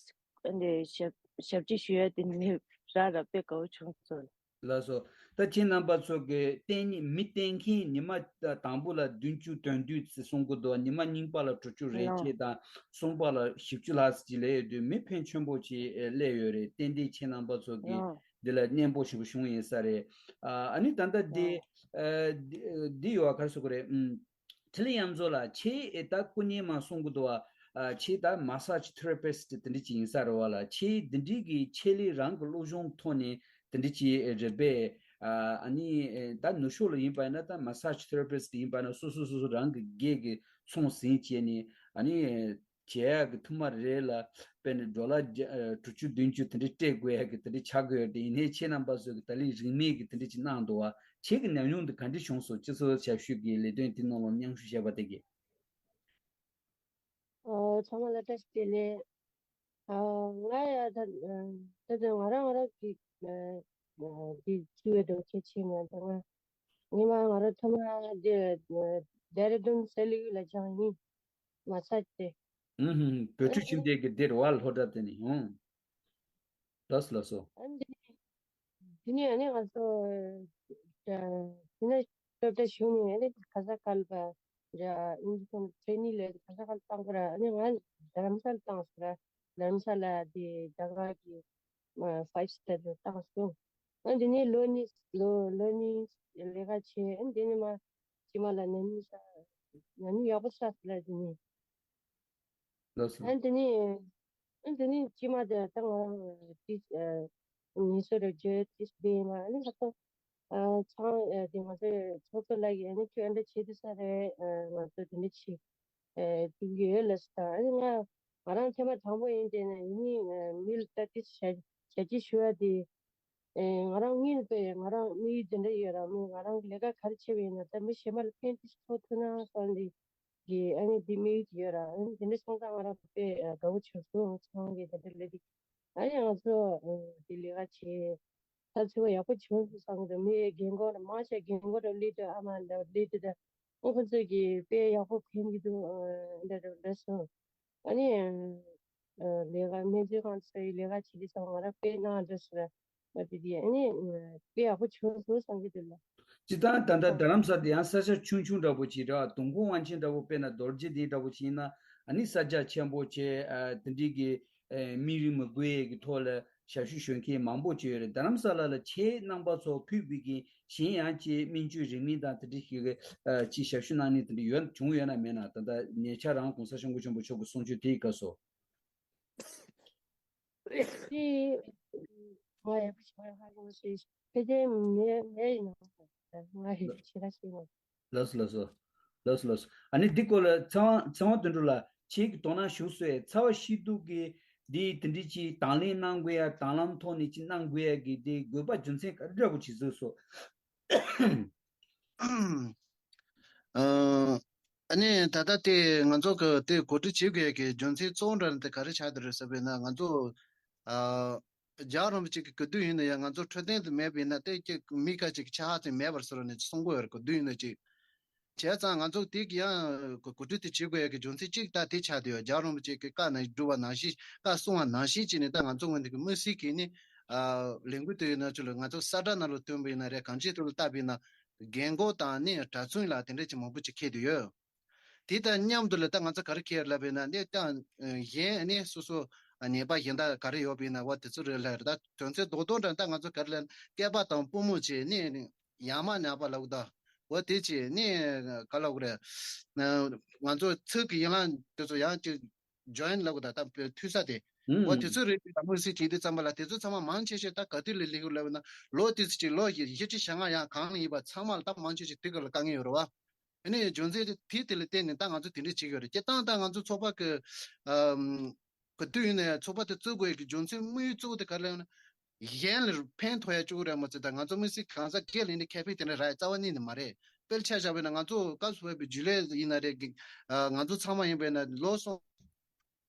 ཨ་ནི་ཞབས་ཞབས་ཕྱི་ཞུ་ཡ་དེ་ནི་ར་ར་དཔེ་དགའ་བོ་བྱུང་སོང་། ལགས་སོ། ད་ཁྱེད་རྣམ་པ་ཚོ་གི་བསྟེན་ནི་མི་བསྟེན་མཁན་ཉི་མ་དང་པོ་ལ་བདུན་ཅུ་དོན་བདུན་ཙམ་གསུང་གི་འདུག་ཉི་མ་གཉིས་པ་ལ་དྲུག་ཅུ་རེ་ཡོ། ཕྱེད་དང་གསུམ་པ་ལ་བཞི་བཅུ་ལྷག་ཙམ་ཅིག་སླེབས་ཡོད་དུས་མི་ཕོན་ཆེན་པོ་ཅིག་སླེབས་ཡོད་རེད། ཏན་ཏན་ཁྱེད་རྣམ་པ་ཚོ་གི་ཡོ། འདི་ལ་སྙན་པོ་ཞེ་པོ་བྱུང་ཡིན་ས་རེད། ཨ་ཨ་ནི་ད་ལྟ་འདི་ཡོ། ཨ་འདི་འདི་ཡོད་ག་རེ་ཟེར་དགོས་རེད། ཨུམ། ཁྲི་ལི་ཡང་ཛོ་ལ་ཁྱེད་ཨེ་ད་སྐུ་ཉིད་མ་གསུང་གི་འདུག་བ། ཨ་ཁྱེད་ད་མ་སཱ་ཇི་ཐེ་ར་པི་སི་ཊི་དེ་འདྲ་ཅིག་ཡིན་ས་རེད་བ་ལ། ཁྱེད་འདི་འདྲའི་གི་ཁྱེད་ལི་རང་གི་སློབ་སྦྱོང་ཐོག་ནས་དེ་འདྲ་ཅིག་རེད་པས། ཨ་ཨ་ནི་ཨེ་ད་ནུབ་ཕྱོགས་ལ་ཡིན་པ་ཡིན་ན་ད་མ་སཱ་ཇི་ཐེ་ར་པི་སི་ཊི་ཡིན་པ་ན་སོ་སོ་སོ་སོ་རང་གི་སྒེར་གི་ཚོང་ཟིན་བྱས་ནས་ཨ་ནི་བྱེད་ཡག་གི་ཐུ་མ་རེད་ལ། དཔེར་ན་ཌོ་ལར་བརྒྱ་ཨ་དྲུག་ཅུ་བདུན་ཅུ་དེ་འདྲ་སྤྲད་དགོས་ཡག་གི་དེ་འདྲ་ཆགས་ཀྱི་ཡོད་དེ། ཡིན་ནའི་ཁྱེད་རྣམ་པ་ཚོས་གི་ད་ལན་རིན་མེད་གི་དེ་འདྲ་ཅིག་གནང་འདུག་བ། ཁྱེད་ཀྱི་ཉམས་མྱོང་འདི་ག་འདྲ་བྱུང་སོང་། སྤྱི་ཚོགས་ཞབས་ཞུ་གི་ལས་དོན་དེ་ནང་ལ་མཉམ་ཞུགས་བྱས་པ་དེ་གི། ཨོ་ཚང་མ་ལ་བཀྲ་ཤིས་བདེ་ལེགས། ཨ་ང་ཡ་ད་ད་ད་ང་རང་ང་རང་གི་ཨ་ཨ་གི་ཚུལ་བའི་འགྲོ་ཁྱེད་ཆེ་མ་ད་ང་ཉི་མ་ང་རང་ཐོག་མ་དེ་ཨ་ཌེ་ར་ཌུན་སེ་ལི་ཡུལ་ལ་སྦྱངས་ཡིན། མ་ཚད་དེ། ཨུ་ཧུམ། བོད་ཕྲུག་ཁྱིམ་སྡེ་གི་འདིར་བ་སློབ་གྲྭ་དེ་ནི་ཨང་། ལགས་སོ་ལགས་སོ། ཨ་འདི་ནི་དེ་ནས་ཨ་ནི་ང་ཚོ་ཨ་དེ་ནས་སློབ་གྲྭ་གཞུང་ནས་ཨ་ནི་ག་ས་ག་ལ་པ་ཨིན་ཇི་ཁོང་ཊེ་ནིང་ལས་ག་ས་ག་ལ་བཏང་གི་ར། ཨ་ནི་ང་རྡ་རམ་ས་ལ་བཏང་སོང་ར། རྡ་རམ་ས་ལ་དེ་རྒྱ་གར་གྱི་ཨ་ཕའིབ་སི་ཊར་དུ་བཏང་སོང་། ཨ་འདི་ནས་ལོ་གཉིས་ལོ་ལོ་གཉིས་ལས་ཀ་བྱས། ཨ་འདི་ནས་མ་ཕྱི་མ་ལ་ན་ནིང་ས་ན་ནིང་ཡག་པོ་ས་སི་ལ་འདི་ནས། ལགས་སོ། ཨ་འདི་ནི་ཨ་འདི་ནི་ཕྱི་མ་དེ་ད་ང་རང་ཏིས་ཨ་ངེས་སོ་རེ་བརྗོད་ཏིས་བདེ་མ་ཨ་ནི་ཧ་ཏོ་ཨ་ཚང་ཨ་དེ་ང་ཚོའི་ཚོགས་གཙོ་ལགས་ཀྱིས་ཨ་ནི་ཁྱོད་ཨ་འདྲ་བྱེད་དུས་ས་རེད། ཨ་ང་ཚོ་དེ་འདྲ་བྱེད་ཨ་ཐུབ་ཀྱི་ཡོད་ལ་ཟེར། ཨ་ནི་ང་ང་རང་ཐེངས་མ་དང་པོ་ཡིན་དེ་ནི་ཡིན་ནི་ཨ་མི་ལ་ད་ཏིས་བྱ་བྱ་ཅི་ཞུ་བ་དེ་ཨེ་ང་རང་དངོས་ནས་དཔེ་ང་རང་དམིགས་ཡུལ་དེ་འདྲ་ཡོད་ར། མི་ང་རང་གི་ལས་ཀ་ག་རེ་བྱེད་པ་ཡིན་ན་ད་མི་གཞན་པ་ལ་ཕན་ཏིས་ཐོགས་ཐུབ་ན་བསམ་སྟེ། གི་ཨ་ནི་འདི་དམིགས་ཡུལ་ཡོད་ར། ཨ་ནི་དེ་འདྲ་སོང་ཙང་ང་རང་དཔེ་དགའ་བོ་བྱུང་སོང་། ཚང་གི་དེ་འདྲ་ལས་དེ་ཨ་ནི་ང་ཚོ་དེ་ལས་ཀ་བྱེད་ཚར་ཚུལ་བ་ཡག་པོ་བྱུང་སོང་བསམ་གི་འདུག་མི་རྒན་གོག་ར་མང་ཆེ་རྒན་གོག་ར་སླེབས་དུས་ཨ་མ་འདྲ་སླེབས་དུས་ད་ཨོ་ཁོ་ཚོས་གི་དཔེ་ཡག་པོ་ཕན་གི་འདུག་འདྲ་འདྲ་འདྲ་སོང་། ཨ་ནི་ལས་ཀ་སྨན་རྩིས་ཁང་ཚོའི་ལས་ཀ་བྱེད་དུས་ཙང་ང་རང་དཔེ་གནང་འདྲ་སོང་། ཨ་དེ་དེ་ཨ་ནི་དཔེ་ཡག་པོ་བྱུང་སོང་བསམ་གྱི་འདུག་ལ། སྤྱིར་བཏང་ད་ལྟ་རྡ་རམ་ས་དེ་ཡང་ས་ཆ་ཆུང་ཆུང་འདྲ་པོ་ཅིག་རེད། དུང་ཁོང་ཝང་ཆེན་འདྲ་པོ་དཔེར་ན་རྡོ་རྗེ་གདན་འདྲ་པོ་ཅིག་ཡིན་ན་ཨ་ནི་ས་རྒྱ་ཆེན་པོ་བྱས། ཨ་དེ་འདྲའི་གི་ཨེ་དམིགས་རིམ་མི་དགོས་ཡས་ཀྱི་ཐོག་ལ་ཞབས་ཞུ་ཞུ་མཁན་མང་པོ་ཅིག་ཡོད་རེད། རྡ་རམ་ས་ལ་ལ་ཁྱེད་རྣམ་པ་ཚོ་ཕུད་པའི་གི་གཞན་ཡང་ཅིག་སྨན་བཅོས་རིན་མེད་དང་དེ་འདྲའི་ཞིག་གི་ཨ་ཅིག་ཞབས་ཞུ་གནང་ནས་དེ་འདྲ་ཡོད་བྱུང་ཡོད་ན་མེད་ན། ད་ལྟ་ཉེ་ཆར་རང་གོང་ས་སྐྱབས་མགོན་ཆེན་པོ་མཆོག་གི་གསུང་ཆོས་དེའི་སྐབས་སུ། ཅི། ང་ཡག་པོ་ཞིག་མ་ཧ་གོ་ཞེས་ཕལ་ཆེར་མེད་མེད་ཡིན་ནོ། ང་ཡག་པོ་ཞིག་ལ་ཞིག་ནོ། ལགས་སོ་ལགས་སོ། ལགས་སོ་ལགས་སོ། ཨ་ནི་འདི་སྐོར་ལ་ཚེ་དབང་ཚེ་དབང་དོན་གྲུབ་ལགས་ཁྱེད་ཀྱིས་དོ་སྣང་ཞུ་སོང་། ཚ་བ་ཤེས་རྟོགས་ཀྱི་འདི་དེ་འདྲའི་ཅིག་དང་ལེན་གནང་དགོས་ཡ་དང་ལམ་ཐོག་ནས་ཅིག་གནང་དགོས་ཡ་གི་འདི་དགོས་པ་རྒྱུ་མཚན་ག་རེ་འདྲ་པོ་ཅིག་གཟིགས་སོང་། ཨ་ནི་ད་ལྟ་དེ་ང་ཚོ་གི་དེ་གོ་སྒྲིག་བྱེད་དགོས་ཀྱི་རྒྱུ་མཚན་གཙོ་བོ་འདྲ་དེ་ག་རེ་ཆགས་བསྡད་རེད་ཟེར་བས་ན། ང་ཚོ་ཨ་རྒྱལ་བ་རིན་པོ་ཆེ་གི་སྐུ་དུས་ཡིན་ན་ཡང་ང་ཚོ་འཕྲོད་བསྟེན་དུ་མེད་པ་ཡིན་ན་དེ་ཀྱི་མི་ཁ་ཅིག་ཆ་ཧ་ཅང་མེད་པར་བཟོ་རོགས་ནས་གསུང་གི་ཡོད་རེད། སྐུ་དུས་ཡིན་ན་ཅིག་བྱས་ཙང་ང་ཚོ་དེ་གི་ཡང་གོ་སྒྲིག་དེ་བྱེད་དགོས་ཀྱི་རྒྱུ་མཚན་གཅིག་ད་དེ་ཆགས་བསྡད་ཡོད། རྒྱལ་བ་རིན་པོ་ཆེ་གི་བཀའ་ནང་བཞིན་བསྒྲུབས་པ་ནང་བཞིན་བཀའ་གསུང་བ་ནང་བཞིན་བྱས་ནས་ད་ང་ཚོ་ངོས་འདི་གི་དམིགས་བསལ་གྱིས་ནི་ཨ་ལས་འགུལ་དེ་ཡིན་ན་ཆུ་ལ་ང་ཚོ་ས་བཀྲ་ནང་ལ་ཐོན་པ་ཡིན་ན་རེད། གང་ཅིའི་ཐོག་ལ་བལྟས་པ་ཡིན་ན། རྒན་གོག་དང་ནི་གྲྭ་བཙུན་ལ་དེ་འདྲ་ཅིག་མང་པོ་ཅིག་འཁེལ་བསྡད་ཡོད། དེ་དང་མཉམ་དུ་ལ་ད་ང་ཚོ་ག་རེ་འཁེལ་ལབ་པ་ཡིན་ན་ནི་ད་གཞན་ནི་སོ་སོ་ཉེས་པ་གཞན་དག་ག་རེ་ཡོད་པ་ཡིན་ན་བ་དེ་ཚོ་རེད་ལ། ད་དོན་ཚན་རྡོག་རྡོག་འདྲ་ད་ང་ཚོ་ག་རེ་ལ་སྐལ་པ་དང་པུས་མོ་བྱས་ནི་ཡ་མ་ཉག་པ་ལབ་ད་བ་དེ་བྱས་ནི་ག་ལབ་དགོས་རེད། ང་ཚོ་ཚིག་གི་ཡན་ལག་དེ་ཚོ་ཡང་ཅིག་ཇོ་ཡིན་ལབ་དགོས་ད་ད་མཐུད་ས་དེ། ཨུམ། འོ་དེ་ཚོ་རེད། དམིགས་བསལ་བྱས་དུས་ཙམ་པ་ལ་དེ་ཚོ་ཚང་མ་མང་ཆེ་ཤོས་ད་ག་དུས་ལ་སླེབས་ཡོད་ལབ་ན་ལོ་དེ་ཚོ་ཅིག་ལོ་བཞི་བཅུ་ཞེ་ལྔ་ཡང་གང་ལ་ཡིན་པ་ཚང་མ་ལ་ད་མང་ཆེ་ཤོས་དེ་ག་ལ་དཀའ་ངལ་ཡོད་རེད་བ། ཨ་ནི་རྒྱུ་མཚན་དེ་དེ་དེ་ལ་བརྟེན་ནས་ད་ང་ཚོ་དེ་འདྲ་བྱེད་ཀྱི་ཡོད་རེད། སྤྱིར་བཏང་ད་ང་ཚོ་ཚོགས་པ་གི་ཨམ་ག་དུས་ཡིན་ན་ཡང་ཚོགས་པ་དེ་བཙུགས་དགོས་ཡ་གི་རྒྱུ་མཚན་དམིགས་ཡུལ་གཙོ་བོ་དེ་ག་རེ་ལབ་ན། གཞན་ལ་ཕན་ཐོགས་ཡ་གཅིག་པུ་རེད་མ་ཚད་ད་ང་ཚོ་དམིགས་བསལ་གང་ཟག་སྒེར་ལ་ཡིན་ན་ཁེ་ཕན་དེ་འདྲ་རག་ཡ་རྩ་བ་ཉིད་ནས་མ་རེད། དཔེར་ཆ་བཞག་པ་ཡིན་ན་ང་ཚོ་སྐབས་སུ་བབས་པའི་རྒྱུན་ལས་ཡིན་ན་རེད་གི་ཨ་ང་ཚོ་ཚང་མ་ཡིན་པ་ཡིན་ན་ལོ་སོང་།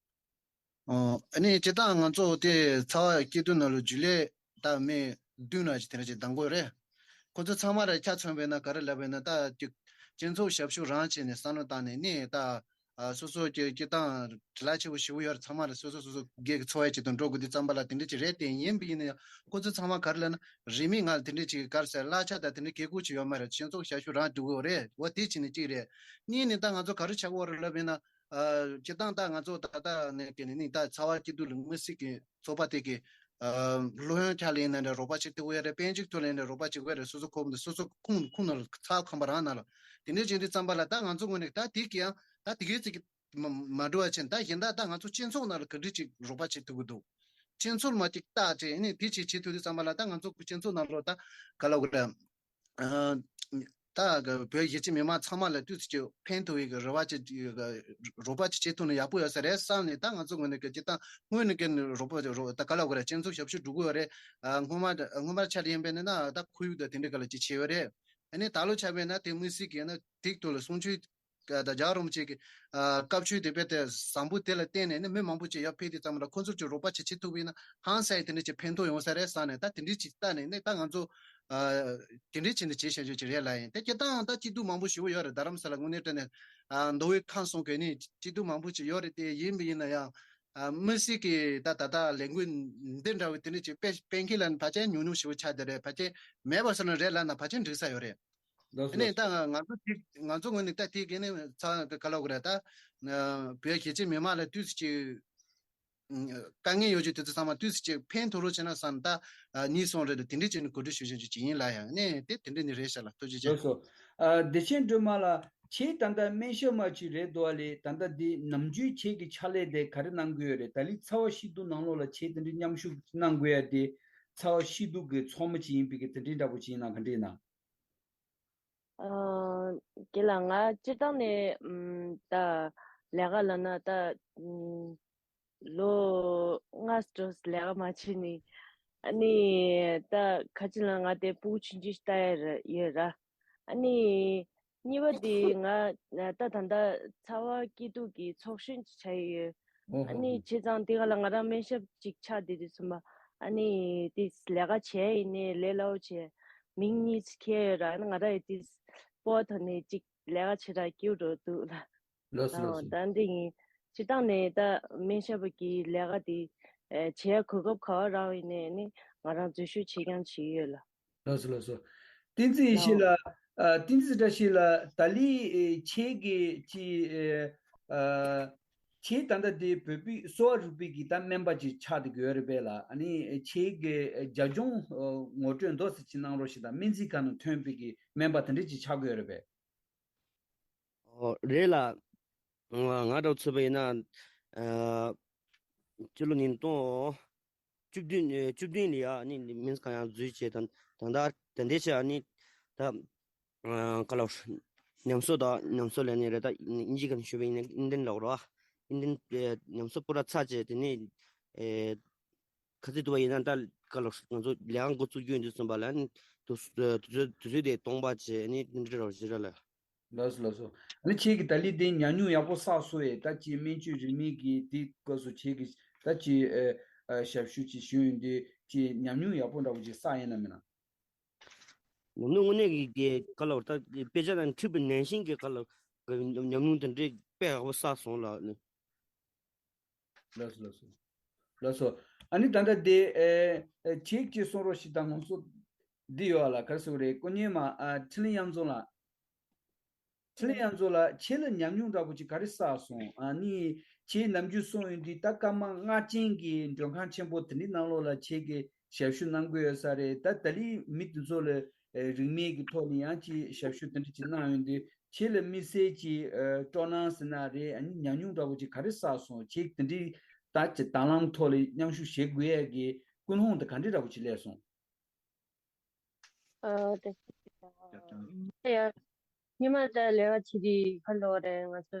ཨོ། ཨ་ནི་སྤྱིར་བཏང་ང་ཚོ་དེ་ཚ་བ་སྐྱེ་དུས་ནང་ལོ་རྒྱུན་ལས་ད་མི་བདུན་ལ་ཅིག་དེ་འདྲ་ཅིག་བདམས་དགོས་རེད། ཁོ་ཚོ་ཚང་མ་ལ་ཆ་མཚོན་པས་ན་ག་རེ་ལབ་པས་ན། ད་ཅིག་སྤྱི་ཚོགས་ཞབས་ཞུ་རང་བྱས་ནས་བསམ་བློ་བཏང་ནས་ནི་ད་ཨ་སོ་སོ་གི་སྤྱི་བཏང་དྲི་ལ་ཆེ་བོ་ཞེ་བོ་ཡོད་རེད། ཚང་མ་ལ་སོ་སོ་སོ་སོ་སྒེར་གྱི་འཚོ་བའི་ཆེད་དུ་འགྲོ་དགོས་དུས་ཙམ་པ་ལ་དེ་འདྲ་ཅིག་རེད། དེ་ཡིན་པ་ཡིན་ན་ཡང་ཁོ་ཚོ་ཚང་མ་ག་རེ་ལབ་ན་རིན་མེད་ངང་ལ་དེ་འདྲ་ཅིག་ག་རེ་ཟེར་གླ་ཆ་དང་དེ་འདྲ་གེ་ཁུག་ཅིག་ཡོད་མ་རེད། སྤྱི་ཚོགས་ཞབས་ཞུ་རང་སྒྲུབ་དགོས་རེད། འོ་དེ་བྱས་ནས་གཅིག་རེད། གཉིས་ནི་ད་ང་ཚོ་ག་རེ་བྱ་དགོས་རེད་ལབ་ཡིན་ན། ཨ་སྤྱི་བཏང་ད་ང་ཚོ་ད་ལྟ་ནས་ཀྱི་ནི་ད་ཚ་བ་སྐྱིད་སྡུག་ལ་དམིགས་བསལ་གྱི་ཚོགས་པ་དེ་གི་ཨ་སློབ་ཡོན་ཆ་ལེན་ནས་རོགས་པ་བྱེད་ཐུབ་ཀྱི་ཡོད་རེད། དཔལ་འབྱོར་ཐོག་ལེན་ནས་རོགས་པ་བྱེད་ཀྱི་ཡོད་རེད། སོ་སོ་ཁོམ་སོ་སོ་ཁོངས་ཁོངས་ནང་ལ་ཚ་ཁང་པ་རང་ནང་ལ་དེ་འདྲའི་བྱེད་དུས་ཙམ་པ་ལ་ད་ང་ཚོ་ངོས་ནས་ད་དེ་གི་ཡང་ད་དེ་གའི་ཚིག་གི་མ་མ་འགྲོ་བ་བྱས་ད་གཞན་དག་ད་ང་ཚོ་སྤྱི་ཚོགས་ནང་ལ་ག་འདྲ་ཅིག་རོགས་པ་བྱེད་ཐུབ་ཀྱི་འདུག་སྤྱི་ཚོགས་མ་ཅིག་བལྟ་བྱས་ནས་དེ་ཅིག་བྱེད་ཐུབ་དུས་ཙམ་པ་ལ་ད་ང་ཚོ་སྤྱི་ཚོགས་ནང་ལོགས་ད་ག་ལབ་དགོས་རེད། ཨ་ད་གི་བོད་གཞིས་བྱེས་མི་མང་ཚང་མ་ལ་ཏོག་ཙམ་ཅིག་ཕན་ཐོགས་པའི་གི་རེ་བ་ཅིག་གི་རོགས་པ་ཅིག་བྱེད་ཐུབ་ན་ཡག་པོ་ཡོད་ས་རེད་བསམ་ནས། ད་ང་ཚོ་ངོས་ནས་གི་སྤྱི་བཏང་སྔོན་ནས་གི་རོགས་པ་རོགས་ད་ག་ལབ་དགོས་རེད། སྤྱི་ཚོགས་ཞབས་ཞུ་སྒྲུབ་དགོས་རེད། ཨ་སྔོན་མ་སྔོན་མར་ཆ་ལ་ཡིན་པས་ན་ད་ཁོར་ཡུག་དང་དེ་འདྲ་ག་ལ་ཅིག་བྱས་ཡོད་རེད། ཨ་ནི་ད་ལོ་ཆ་བས་ན་དེ་དམིགས་བསལ་གྱི་ན་དེ་ཐོག་ལ་གསུང་ཆོས་ད་རྒྱལ་བ་རིན་པོ་ཆེ་གི་ཨ་སྐབས་ཆོས་དེ་དཔེ་དེ་བཟང་པོ་དེ་ལ་བརྟེན་ནས་ནི་མི་མང་པོ་ཅིག་ཡར་ཕེབས་དུས་ཙམ་ལ་ཁོ་ཚོར་ཅིག་རོགས་པ་ཅིག་བྱེད་ཐུབ་པ་ཡིན་ན་ཧང་སང་ཡང་དེ་འདྲ་ཅིག་ཕན་ཐོགས་ཡོང་ས་རེད་བསམ་ནས། ད་དེ་འདྲ་ཅིག་བལྟས་ནས་ནི་ད་ང་ཚོ་ཨ་དེ་འདྲ་བྱས་ནས་བྱེད་བཞིན་ཡོད་ཅིག་རེད་ལབ་ཡིན། དེ་སྤྱིར་བཏང་ད་སྐྱིད་སྡུག་མང་པོ་ཞེ་པོ་ཡོད་རེད། རྡ་རམ་ས་ལ་དངོས་གནས་དྲང་གནས་ཨ་མདོ་དབུས་ཁམས་གསུམ་གི་ནི་སྐྱིད་སྡུག་མང་པོ་ཅིག་ཡོད་རེད། དེ་ཡིན་པ་ཡིན་ན་ཡང་ཨ་དམིགས་བསལ་གྱི་ད་ད་ལྟ་ལས་འགུལ་འདི་འདྲ་བའི་དེ་འདྲ་ཅིག་སྤེལ་སྤེལ་མཁན་ལ་ནི་ཕལ་ཆེར་ཉུང་ཉུང་ཞེ་པོ་ཆགས་བསྡད་རེད། ཕལ་ཆེར་མེད་པ་བཟོ་ན་རེད་ལབ་ན་ཕལ་ཆེར་འགྲིག་ས་ཡོད་རེད། ལགས་སོ། ཨ་ནི་ལགས་སོ། ད་ང་ང་ཚོ་དེ་ང་ཚོ་ངོས་ནས་ད་དེ་ག་ནས་ཚ་ག་ལབ་དགོས་རེད། ད་ཨ་བོད་གཞིས་བྱེས་མི་མང་ལ་དུས་སུ་ཅིག་ཨ་དཀའ་ངལ་ཡོད་ཅིག་དེ་ཚོ་ཚང་མ་དུས་སུ་ཅིག་ཕན་ཐོགས་རོགས་བྱས་ན་བསམ། ད་ཨ་གཉིས་གསུམ་རེད། དེ་འདྲས་ཅིག་ནས་གོ་སྒྲིག་ཞུ་བཞིན་ཅིག་ཡིན་ལ་ཡང་ནས་དེ་དེ་འདྲས་ནས་རེད་ཤག་ལགས། ཐུགས་རྗེ་ཆེ། ལགས་སོ། ཨ་བདེ་ཆེན་སྒྲོལ་མ་ལགས། ཁྱེད་ད་ལྟ་སྨན་ཞབས་མ་ཅིག་རེད་འདུག་པ་ལས། ད་ལྟ་འདི་ནམ་རྒྱུན་ཁྱེད་ཀྱི་ཕྱག་ལས་དེ་ག་རེ་གནང་གི་ཡོད་རེད། ད་ལི་ཚ་བ་སྐྱིད་སྡུག་ནང་ལོགས་ལ་ཁྱེད་དེ་འདྲའི་མཉམ་ཞུགས་གནང་དགོས་ཡ་དེ་ཚ་བ་སྐྱིད་སྡུག་གི་ཚོགས་མི་ཅིག་ཡིན་པའི་གི་དེ་འདྲའི་འདྲ་པོ་ཅིག་ཡིན་ན་ག་འདྲ་ཡིན་ན། ཨ་རྒན་ལགས། ང་སྤྱིར་བཏང་ནས་ཨམ་ད་ལས་ཀ་ལབ་ན་ད་ཨམ་ལོ་ལྔ་ཙམ་ལས་ཀ་མ་བྱས་ནས། ཨ་ནི་ད་ཁ་ཅིག་ལ་ང་དེ་ཕྲུ་གུ་ཆུང་ཆུང་ཞིག་ལྟ་ཡ་ཡོད་ར། ཨ་ནི་གཉིས་པ་དེ་ང་ད་ད་ལྟ་ཚ་བ་སྐྱིད་སྡུག་གི་ཚོགས་གཞོན་ཅིག་ཆགས་ཡོད། ཨ་ནི་བྱས་ཙང་དེ་ག་ལ་ང་རང་སྨན་ཞབས་ཅིག་ཆགས་བསྡད་དུས་ཙམ་པ། ཨ་ནི་དེ་ལས་ཀ་བྱས་ཡིན་ནའི་ལས་སླ་བོ་བྱས། མིང་གཉིས་ཁྱེར་ཡོད་ར། ང་རང་ཡི་ཏིས་སྤོ་ཐོག་ནས་ཅིག་ལས་ཀ་བྱེད་ར་སྐྱིད་འགྲོ་འདུག་ལ། ལགས་སོ། ལགས་སོ། ད་འདི་ཡིན། སྤྱིར་བཏང་ནས་ད་སྨན་ཞབས་ཀྱི་ལས་ཀ་དེ་བྱེད་གོ་སྐབས་ག་བ་རག་ཡིན་ནའི་ནི་ང་རང་འཛུལ་ཞུགས་བྱེད་རྐྱང་བྱེད་ཡོད་ལ། ལགས་སོ། ལགས་སོ། བསྟན་འཛིན་ཡེ་ཤེས་ལགས། ཨ་བསྟན་འཛིན་བཀྲ་ཤིས་ལགས། ད་ལི་ཨེ་ཁྱེད་ཀྱི་ཅི་ཨེ་ཨ་ཁྱེད་ད་ལྟ་དེ་བོད་པའི་གསོ་བ་རིག་པའི་གི་ད་སྨན་པ་ཅིག་ཆགས་བསྡད་ཡོད་རེད་པས་ལགས། ཨ་ནི་ཁྱེད་ཀྱི་རྒྱབ་ལྗོངས་ངོ་སྤྲོད་མདོ་ཙམ་ཅིག་གནང་རོགས་ཞེས་དང་སྨན་རྩིས་ཁང་ནང་ཐོན་པའི་གི་སྨན་པ་དེ་འདྲ་ཅིག་ཆགས་ཀྱི་ཡོད་རེད་པས། ཨོ་རེད་ལགས། ང་ང་འདྲ་བོ་ཚུད་པ་ཡིན་ན་ཨ་སྤྱི་ལོ་ཉིས་སྟོང་བཅུ་བདུན་བཅུ་བདུན་ལ་ཡ་ནི་སྨན་རྩིས་ཁང་ཡང་འཛུལ་བྱས་དང་ད་ད་ལྟ་དེ་འདྲའི་ཆ་ནི་ད། ཨ་ག་ལ་ཉམས་གསོ་དང་ཉམས་གསོ་ལས་ནི་རེད། ད་ཨིན་ཇི་ག་ནས་ཞུས་པ་ཡིན་ན་ཨིན་ཏན་ལབ་རོགས། ཨིན་ཏན་ཨེ་ཉམས་གསོ་སྤུ་ར་ཚར་བྱས་དེ་ནས་ཨེ་ག་ཚོད་འདུག་པ་ཡིན་ན་ད་ག་ལ་ང་ཚོ་ལས་ཀ་འགོ་བཙུགས་རྒྱུ་ཡིན་དུས་ཙམ་པ་ལ་ནི་དུས་དུས་ཚོད་དུས་ཚོད་དེ་སྟོང་པ་བྱས་ནི་འདི་འདྲ་རོགས་ཞེ་དྲག་ལ། ལགས་སོ་ལགས་སོ། ཨ་ནི་ཁྱེད་ཀྱི་ད་ལི་དེ་ཉམས་མྱོང་ཡག་པོ་བསགས་སོང་བས། ད་ཅི་སྨན་བཅོས་རིན་མེད་ཀྱི་དེ་སྐབས་སུ་ཁྱེད་ཀྱི་ད་ཅི་ཨེ་ཨེ་ཞབས་ཞུ་ཅིག་ཞུས་ཡོང་དུས་ཅི་ཉམས་མྱོང་ཡག་པོ་འདྲ་པོ་ཅིག་བསགས་ཡིན་ན་མིན་ན། ཉམས་མྱོང་དངོས་གནས་ཀྱི་གི་ག་ལ་བར་ད་དཔེ་ཆ་དང་འཁྲིད་པའི་ནང་བཞིན་གྱི་ག་ལ་ཉམས་མྱོང་དེ་འདྲའི་དཔེ་ཡག་པོ་བསགས་སོང་ལགས་ནི། ལགས་སོ་ལགས་སོ། ལགས་སོ། ཨ་ནི་ད་ལྟ་དེ་ཨེ་ཨེ་ཁྱེད་ཀྱིས་གསུང་རོགས་ཞིག་དང་ང་ཚོ་འདི་ཡོད་ལ་ག་རེ་ཟེར་དགོས་རེད། སྐུ་ཉིད་མ་ཨ་འཕྲིན་ལས་དབྱངས་འཛོམས་ལགས། འཕྲིན་ལས་དབྱངས་འཛོམས་ལགས། ཁྱེད་ལ་ཉམས་མྱོང་འདྲ་པོ་ཅིག་ག་རེ་བསགས་སོང་། ཨ་ནི་ཁྱེད་ནམ་རྒྱུན་གསུངས་ཡོང་དུས་ད་སྐར་མ་ལྔ་ཅན་གྱི་མགྲོན་ཁང་ཆེན་པོ་དེ་འདྲའི་ནང་ལོགས་ལ་ཁྱེད་ཀྱིས་ཞབས་ཞུ་གནང་གི་ཡོད་ས་རེད། ད་ད་ལི་མི་དེ་ཚོ་ལ་ཨེ་རིན་མེད་ཀྱི་ཐོག་ནས་ཡང་ཅིག་ཞབས་ཞུ་དེ་འདྲ་ཅིག་གནང་ཡོང་དུས་ཁྱེད་ལ་དམིགས་བསལ་གྱི་ཨེ་སྤྲོ་སྣང་ཟེར་ན་རེད། ཨ་ནི་ཉམས་མྱོང་འདྲ་པོ་ཅིག་ག་རེ་བསགས་སོང་། ཁྱེད་དེ་འདྲའི་ད་ཅིག་དང་བླངས་ཐོག་ལ་མཉམ་ཞུགས་བྱེད་དགོས་ཡས་ཀྱི་ཀུན་སློང་དེ་ག་འདྲ་འདྲ་པོ་ཅིག་སླེབས་སོང་། ཨ་དེ་ཡ། ཉི་མ་ད་ལས་ཀ་བྱེད་དུས་ཁ་ལོ་རེད་ང་ཚོ།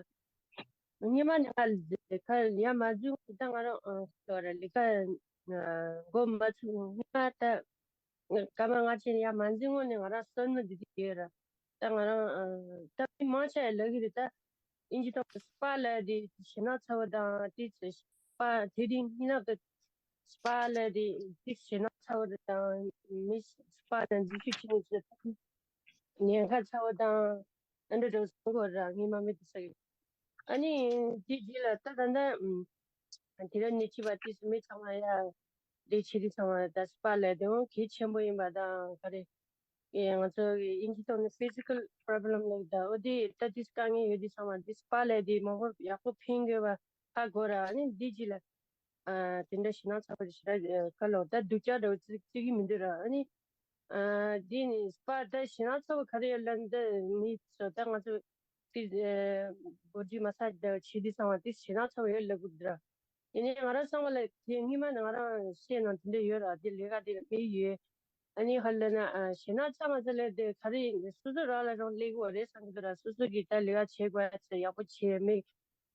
ཉི་མ་ནི་ཁ་ལ་ཁ་ཡ་མ་འཛུལ་ད་ང་རང་ཨ་ལོ་རེད་ལས་ཀ་འགོ་མ་ཚུགས་ཉི་མ་ད་སྐར་མ་ལྔ་ཅན་ཡ་མ་འཛུལ་སྔོན་ནས་ང་རང་གསོན་མི་འདི་དུས་ཡོད་ར། ད་ང་རང་ཨ་ད་མི་མང་ཆེ་ལབ་གི་རེད་ད། ཨིན་ཇི་ཐོག་སྤ་ལ་དེ་ཞེ་ན་ཚ་བ་དང་དེ་སྤ་དེ་རིང་སྙིང་ནག་གི་ སྤ་ལ་དེ་ཏིག་ཞེད་སྣང་ཚ་བོ་དང་མི་སྤ་དང་འཛུལ་ཞུགས་བྱེད་མཁན་ཚོ་ཉེན་ཁ་ཚ་བོ་དང་ཨ་འདྲ་འདྲ་བོ་བཟོ་དགོས་ར། ངས་མ་མི་དེ་ས་གི་ཨ་ནི་དེ་རྗེས་ལ་ད་ད་ལྟ་དེ་ར་ནི་ཅི་བ་ཏིག་མི་ཚང་མ་ཡ་དེ་བྱེད་དུས་ཚང་མ་ད་སྤ་ལ་དེ་འོ་གལ་ཆེན་པོ་ཡིན་པ་དང་ག་རེ། ཨེ་ང་ཚོ་གི་དབྱིན་ཇི་ཐོག་ནས་physical problem ལབ་ད། འོ་དེ་ད་དེ་དཀའ་ངལ་ཡོད་དུས་ཚང་མ་དེ་སྤ་ལ་དེ་མང་པོ་ཡག་པོ་ཕན་དགོས་པ་ཧ་གོ་ར། ཨ་ནི་འདི་རྗེས་ལ་ཨ་དེ་འདྲ་ཞེད་སྣང་ཚ་པོ་ཞེ་དྲག་ཨ་ག་ལོ་ད་སྡུག་ཅག་འདྲ་བོ་བརྩི་བརྩི་གི་མི་འདུག་ར། ཨ་ནི་ཨ་དེ་ནི་སྤ་ད་ཞེད་སྣང་ཚ་པོ་ག་རེ་ཡོད་ལབ་འདི་མི་ཚོ་ད་ང་ཚོ་ཕི་ཨ་body massage འདྲ་བོ་བྱེད་དུས་ཚང་མ་དེ་ཞེད་སྣང་ཚ་པོ་ཡོད་ལབ་གི་འདུག་ར། ཡིན་ནའི་ང་རང་བསམ་པ་ལ་དེ་སྔོན་མ་ནས་ང་རང་བཤད་ན་དེ་འདྲ་ཡོད་ར། དེ་ལས་ཀ་དེ་ལ་དཔེ་ཡོད། ཨ་ནི་ཧ་ལས་ན་ཨ་ཞེད་སྣང་ཚ་མ་ཚ་ལས་དེ་ག་རེ་ཡིན། སོ་སོ་རང་ལ་རང་སླེབས་ཀྱི་ཡོད་རེད་བསམ་གྱི་འདུག་ར། སོ་སོ་གིས་ད་ལས་ཀ་བྱེད་དགོས་ཡ་ཚོ་ཡག་པོ་བྱེད། མི་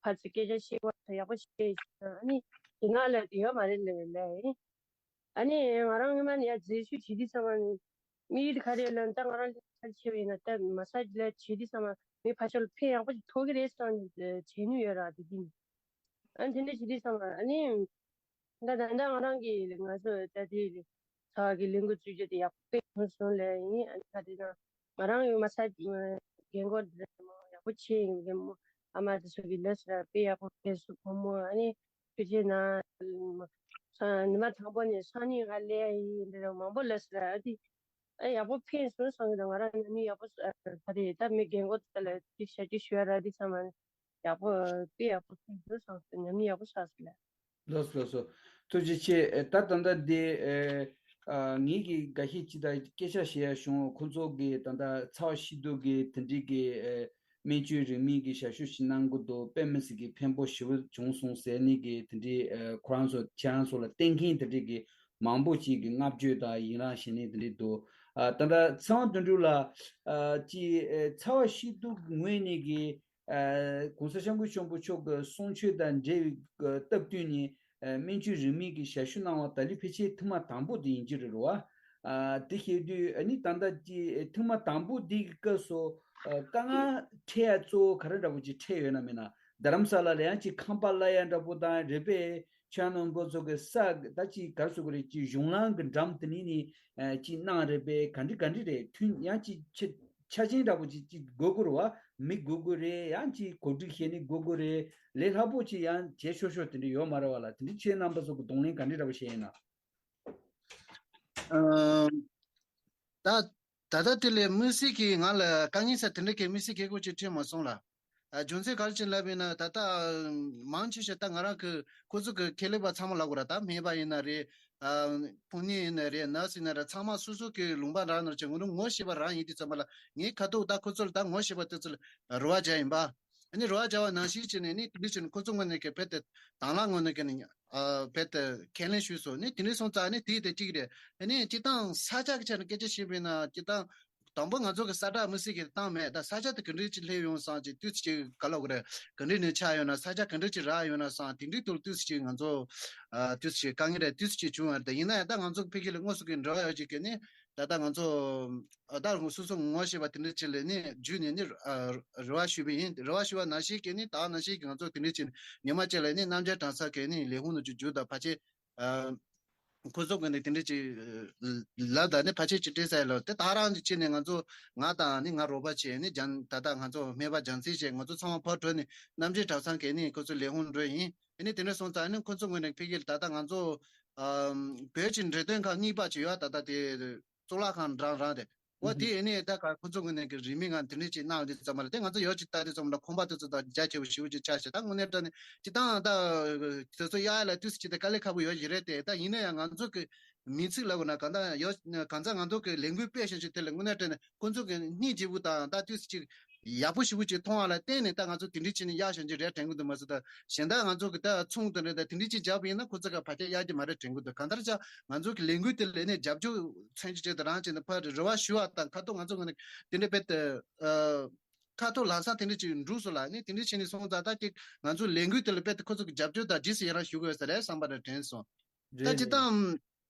ཕར་ཚུར་སྐད་ཆ་བཤད་དགོས་ཡ་ཚོ་ཡག་པོ་བཤད། ཨ་ནི་ཞེད་སྣང་ལས་དེ་ཡོད་མ་རེད་ལབ་ལབ་ཡིན། ཨ་ནི་ང་རང་སྔོན་མ་ནས་ཡ་འཛུལ་ཞུགས་བྱེད་དུས་ཚང་མ་ནི་མི་ཡུལ་ག་རེ་ལ་ད་ང་རང་ལས་ཀ་བྱས་པ་ཡིན་ན་ད་མ་སཱ་ཇི་ལ་བྱེད་དུས་ཚང་མ་མི་ཕར་ཕྱོགས་ལ་ཕན་ཡག་པོ་ཞིག་ཐོགས་ཀྱི་རེད་བསམ་བྱེད་མྱོང་ཡོད་ར། དེ་དུས་ཨ་ནི་དེ་འདྲ་བྱེད་དུས་ཚང་མ་ཨ་ནི་ད་ད་ལྟ་ང་རང་གི་ང་ཚོ་ད་དེ་ཚ་བ་གི་ལས་འགུལ་བཙུགས་རྒྱུ་དེ་ཡག་པོ་སྤེལ་སོང་སོང་ལས་ཡིན། ཨ་ནི་ད་དེ་ན་ང་རང་ཡང་མ་སཱ་ཇི་རྒན་གོག་འདི་ཡག་པོ་བྱས་ཡིན། རྒན་མོ་ཨ་མ་དེ་ཚོ་གི་ལས་སུ་ར་དཔེ་ཡག་པོ་སྤེལ་སོང་། བུ་མོ་ཨ་ནི་ཆུ་ཆེན་ན་ཉི་མ་དང་པོ་ནས་སང་ཉིན་ང་ལས་ཡིན་འདི་ར་མང་པོ་ལས་སུ་ར། ཨ་དེ་ཨ་ཡག་པོ་ཕན་སོང་བསམ་གི་འདུག་ང་རང་ཉམས་མྱོང་ཡག་པོ་ཨ་ད་རེད། ད་མི་རྒན་གོག་དེ་ལ་ཅིག་ཞབས་ཕྱི་ཞུ་ཡ་ར། དེ་ཚང་མ་ཡག་པོ་དཔེ་ཡག་པོ་ཕན་སོང་བསམ་ཉམས་མྱོང་ཡག་པོ་བསགས་སོང་ལ། ལགས་སོ་ལགས་སོ། ཐུགས་རྗེ་ཆེ། ད་ད་ལྟ་འདི་ཨ་ངེད་ཀྱིས་འགའ་ཤས་ཅིག་དང་སྐད་ཆ་བཤད་ཡ་བྱུང་། ཁོང་ཚོ་གིས་ད་ལྟ་ཚ་བ་ཤེས་རྟོགས་ཀྱི་དེ་འདྲའི་གི་ཨ་སྨན་བཅོས་རིན་མེད་ཀྱི་ཞབས་ཞུ་ཞིག་གནང་གི་འདུག་དཔེ་མི་སྲིད་ཀྱི་ཕན་པོ་ཞེ་པོ་བྱུང་སོང་ཟེར་ནས་ཀྱི་དེ་འདྲའི་ཨ་ཁོ་རང་ཚོ་ཁྱེད་རང་ཚོ་ལ་བསྟེན་མཁན་དེ་འདྲའི་གི་མང་པོ་ཅིག་གི་བསྔགས་བརྗོད་དང་ཡི་རངས་བྱས་ནས་དེ་འདྲའི་འདུག་ཨ་ད་ལྟ་ཚེ་དབང་དོན་གྲུབ་ལགས་ཨ་ཅིག་ཨ་ཚ་བ་ཤེས་རྟོགས་ངོས་ནས་ཀྱི་ཨ་༸གོང་ས་༸སྐྱབས་མགོན་ཆེན་པོ་མཆོག་གི་གསུང་ཆོས་དང་འབྲེལ་བའི་སྐབས་བསྟུན་ནས་ཨ་སྨན་བཅོས་རིན་མེད་ཀྱི་ཞབས་ཞུ་གནང་བ་ད་ལོ་ཕལ་ཆེར་ཐེངས་མ་དང་པོ་དེ་ཡིན་གྱི་རེད་རོ། ཨ་དེ་བཤད་དུས་ཨ་ནི་ད་ལྟ་ཀྱི་ཐེངས་མ་དང་པོ་འདི་གི་སྐབས་སུ་ཨ་དཀའ་ངལ་འཕྲད་ཡ་གཙོ་བོ་ག་རེ་འདྲ་པོ་ཅིག་འཕྲད་ཡོད་ན་མིན་ན། རྡ་རམ་ས་ལ་ལ་ཡང་ཅིག་ཁང་པ་གླ་ཡ་འདྲ་པོ་དང་རེད་པས། ཁྱོད་རྣམ་པ་ཚོ་གི་ས་ད་ཅིག་ག་རེ་ཟེར་དགོས་རེད། ཅིག་གཞུང་ལམ་གི་འགྲམ་དེ་ནས་ནི་ཨ་ཅིག་གནང་རེད་པས། ག་འདྲ་ག་འདྲ་རེད། མཐུན་ཡང་ཅིག་ཆ་ཆ་རྐྱེན་འདྲ་པོ་ཅིག་ཅིག་དགོས་དགོས་རེད་བ། མི་དགོས་དགོས་རེད། ཡང་ཅིག་གོ་སྒྲིག་བྱས་ནས་དགོས་དགོས་རེད། ལས་སླ་པོ་ཅིག་ཡང་བྱས་ཆོག་ཆོག་དེ་འདྲ་ཡོད་མ་རེད་བ་ལ། དེ་འདྲ་ཁྱེད་རྣམ་པ་ཚོ་གི་གདོང་ལེན་ག་འདྲ་འདྲ་པོ་བྱས་ཡིན་ན། ཨ་ད་ད་ལྟ་དེ་ལས་དམིགས་བསལ་གྱི་ང་ལ་དཀའ་ངལ་ས་དེ་འདྲ་གི་དམིགས་བསལ་གྱི་སྐོར་ཅིག་འཕྲད་མ་སོང་ལ། ཨ་རྒྱུ་མཚན་ག་རེ་ཅིག་ལབ་ཡིན་ན་ད་ལྟ་མང་ཆེ་ཤོས་ད་ང་རང་གི་ཁོ་ཚོ་གི་ཁེ་ལས་པ་ཚང་མ་ལབ་དགོས་ར། ད་སྨན་པ་ཡིན་ན་རེད། ཨ་ཕུང་གཉིད་ཡིན་ན་རེད། ནར་སི་ཡིན་ན་རེད། ཚང་མ་སོ་སོ་གི་ལུང་པ་རང་ནང་ཅིག་ངོ་ནས་ངོ་ཤེས་པ་རང་ཡིན་དུས་ཙམ་པ་ལ་ངའི་ཁ་ཐུག་ད་ཁོ་ཚོ་ལ་ད་ངོ་ཤེས་པ་དེ་ཚོ་ལ་རེ་བ་རྒྱག་ཡིན་པ། ཨ་ནི་རེ་བ་བྱ་བ་ནང་བཞིན་བྱས་ནས་ནི་དེ་འདྲ་བྱས་ནས་ཁོ་ཚོ་ངོས་ནས་ཀྱི་བེད་དེ་དང་བླངས་ངོས་ནས་ཀྱི་ནི་ཨ་བེད་དེ་ཁས་ལེན་ཞུས་སོང་། ནི་དེ་འདྲ་སོང་ཙང་ནི་དེ་དེ་གཅིག་རེད། ཨ་ནི་སྤྱིར་བཏང་ས་ཆ་གི་ཆ་ནས་སྐད་ཆ་བཤད་པ་ཡིན་ན་སྤྱིར་བཏང་དང་པོ་ང་ཚོ་གི་ས་བསྒྲགས་དམིགས་བསལ་གྱི་བཏང་མེད། ད་ས་ཆ་དེ་ག་འདྲ་ཅིག་སླེབས་ཡོང་སོང་ཅིག་དུས་ཚོད་ཅིག་ག་ལབ་དགོས་རེད། ག་འདྲ་ནས་ཆགས་ཡོང་ན་ས་ཆ་ག་འདྲ་ཅིག་རག་ཡོང་ན་སོང་དེ་འདྲའི་ཐོག་ལ་དུས་ཚོད་ཅིག་ང་ཚོ་ཨ་དུས་ཚོད་ཅིག་དཀའ་ངལ་རེད། དུས་ཚོད་ཅིག་བྱུང་བ་རེད། ད་ཡིན་ན་ཡང་ད་ང་ཚོ་ཕ་གི་ལ་དངོས་སུ་གི་འབྲེལ་བ་ཡོད་ཅིག་གི་ནི་ད་ལྟ་ང་ཚོ་ཨ་ད་སོ་སོ་ངོ་ཤེས་པ་དེ་འདྲ་ཅིག་ལ་ནི་བརྒྱུད་ནས་ནི་ཨ་རེ་བ་ཞུས་པ་ཡིན། རེ་བ་ཞུ་བ་ནང་བཞིན་གྱི་ནི་ད་ནང་བཞིན་གྱི་ང་ཚོ་དེ་འདྲ་ཅིག་ཉི་མ་གཅིག་ལ་ནི་རྣམ་རྒྱལ་གྲྭ་ཚང་གི་ནི་ལས་ཁུངས་ནང་ཅིག་བརྒྱུད་དང་ཕལ་ཆེར་ཨ་ཁོ་ཚོ་གི་ནི་དེ་འདྲ་ཅིག་ལབ་དང་ནི་ཕལ་ཆེར་ཅིག་སྤྲད་ས་ཡོད་ལ། དེ་ད་རང་གི་ཆེད་ནས་ང་ཚོ་ང་དང་ནི་ང་རོགས་པ་བྱས་ནི་རྒྱ་ད་ལྟ་ང་ཚོ་སྨན་པ་རྒྱལ་མཚན་བྱས་ང་ཚོ་ཚང་མ་ཕར་འགྲོ་ནས་རྣམ་རྒྱལ་གྲྭ་ཚང་གི་ནི་ཁོ་ཚོ་ལས་ཁུངས་འགྲོ་ཡིན། ཨ་ནི་དེ་འདྲ་སོང་ཙང་ནི་ཁོ་ཚོ་ངོས་ནས་ཕ་གི་ལ་ད་ལྟ་ང་ཚོ་ཨ་བོད་ཀྱི་འབྲེལ་དོན་ཁང་གཉིས་པ་ཅིག་ཡོད། ད་ལྟ་དེ་གཙུག་ལག་ཁང་རང་རང་དེ། འོ་དེ་ཡིན་ནའི་ད་ག་ཁོ་ཚོ་ངོས་ནས་ཀྱི་རིན་མེད་ངང་དེ་འདྲ་ཅིག་གནང་དུས་ཙམ་པ་ལ་དེ་ང་ཚོ་ཡོད་ཅིག་ལྟ་དུས་ཙམ་པ་ལ་ཁང་པ་དེ་ཚོ་དང་རྒྱ་ཆེ་བོ་ཞེ་པོ་ཅིག་ཆགས་ཤག་ད་དངོས་གནས་དྲང་གནས་ཅིག་ཏང་ད་དེ་ཚོ་གཡར་ཡ་ལ་དུས་སུ་ཅིག་དེ་དཀའ་ལས་ཁག་པོ་ཡོད་ཀྱི་རེད་དེ། ད་ཡིན་ན་ཡང་ང་ཚོ་གི་མིང་ཚིག་ལབ་དགོས་ན་གང་ལྟར་ཡོད་གང་ལྟར་ང་ཚོ་གི་ལས་འགུལ་སྤེལ་བཞིན་ཅིག་དེ་ལ་དངོས་གནས་དྲང་གནས་ཁོ་ཚོ་གི་སྙིང་རྗེ་པོ་དང་ད་དུས་སུ་ཅིག་ཡག་པོ་ཞེ་པོ་ཅིག་མཐོང་བ་ལ་བརྟེན་ནས་ད་ང་ཚོ་དེ་འདྲ་བྱས་ནས་གཡར་བཞིན་ཅིག་རེད་དྲན་གི་འདུག་མ་ཟད་ད་གཞན་དག་ང་ཚོ་གི་ད་ཚོང་དེ་འདྲ་ད་དེ་འདྲ་ཅིག་བརྒྱབ་པ་ཡིན་ན་ཁོ་ཚོ་ག་ཕལ་ཆེར་གཡར་གྱི་མ་རེད་དྲན་གི་འདུག་གང་ལྟར་ཀྱང་ང་ཚོ་གི་ལས་འགུལ་དེ་ལ་ནས་རྒྱབ་སྐྱོར་མཚོན་གྱི་ཆེད་དུ་རང་བྱས་ནས་ཕར་རེ་བ་ཞུ་བ་དང་ཁ་ཐུག་ང་ཚོ་ངོས་ནས་དེ་འདྲ་དཔེ་དེ་ཨ་ཁ་ཐུག་ལམ་སང་དེ་འདྲ་ཅིག་འགྲུབ་སོང་ལ་ནི་དེ་འདྲ་བྱས་ནས་སོང་ཙང་ད་ཅིག་ང་ཚོ་ལས་འགུལ་དེ་ལ་དཔེ་དེ་ཁོ་ཚོ་གི་རྒྱབ་སྐྱོར་དང་རྗེས་སུ་ཡི་རང་ཞུ་དགོས་ས་རེད་བསམ་པ་རེད་དྲན་སོང་། ད་རེད་ཅི་རེད།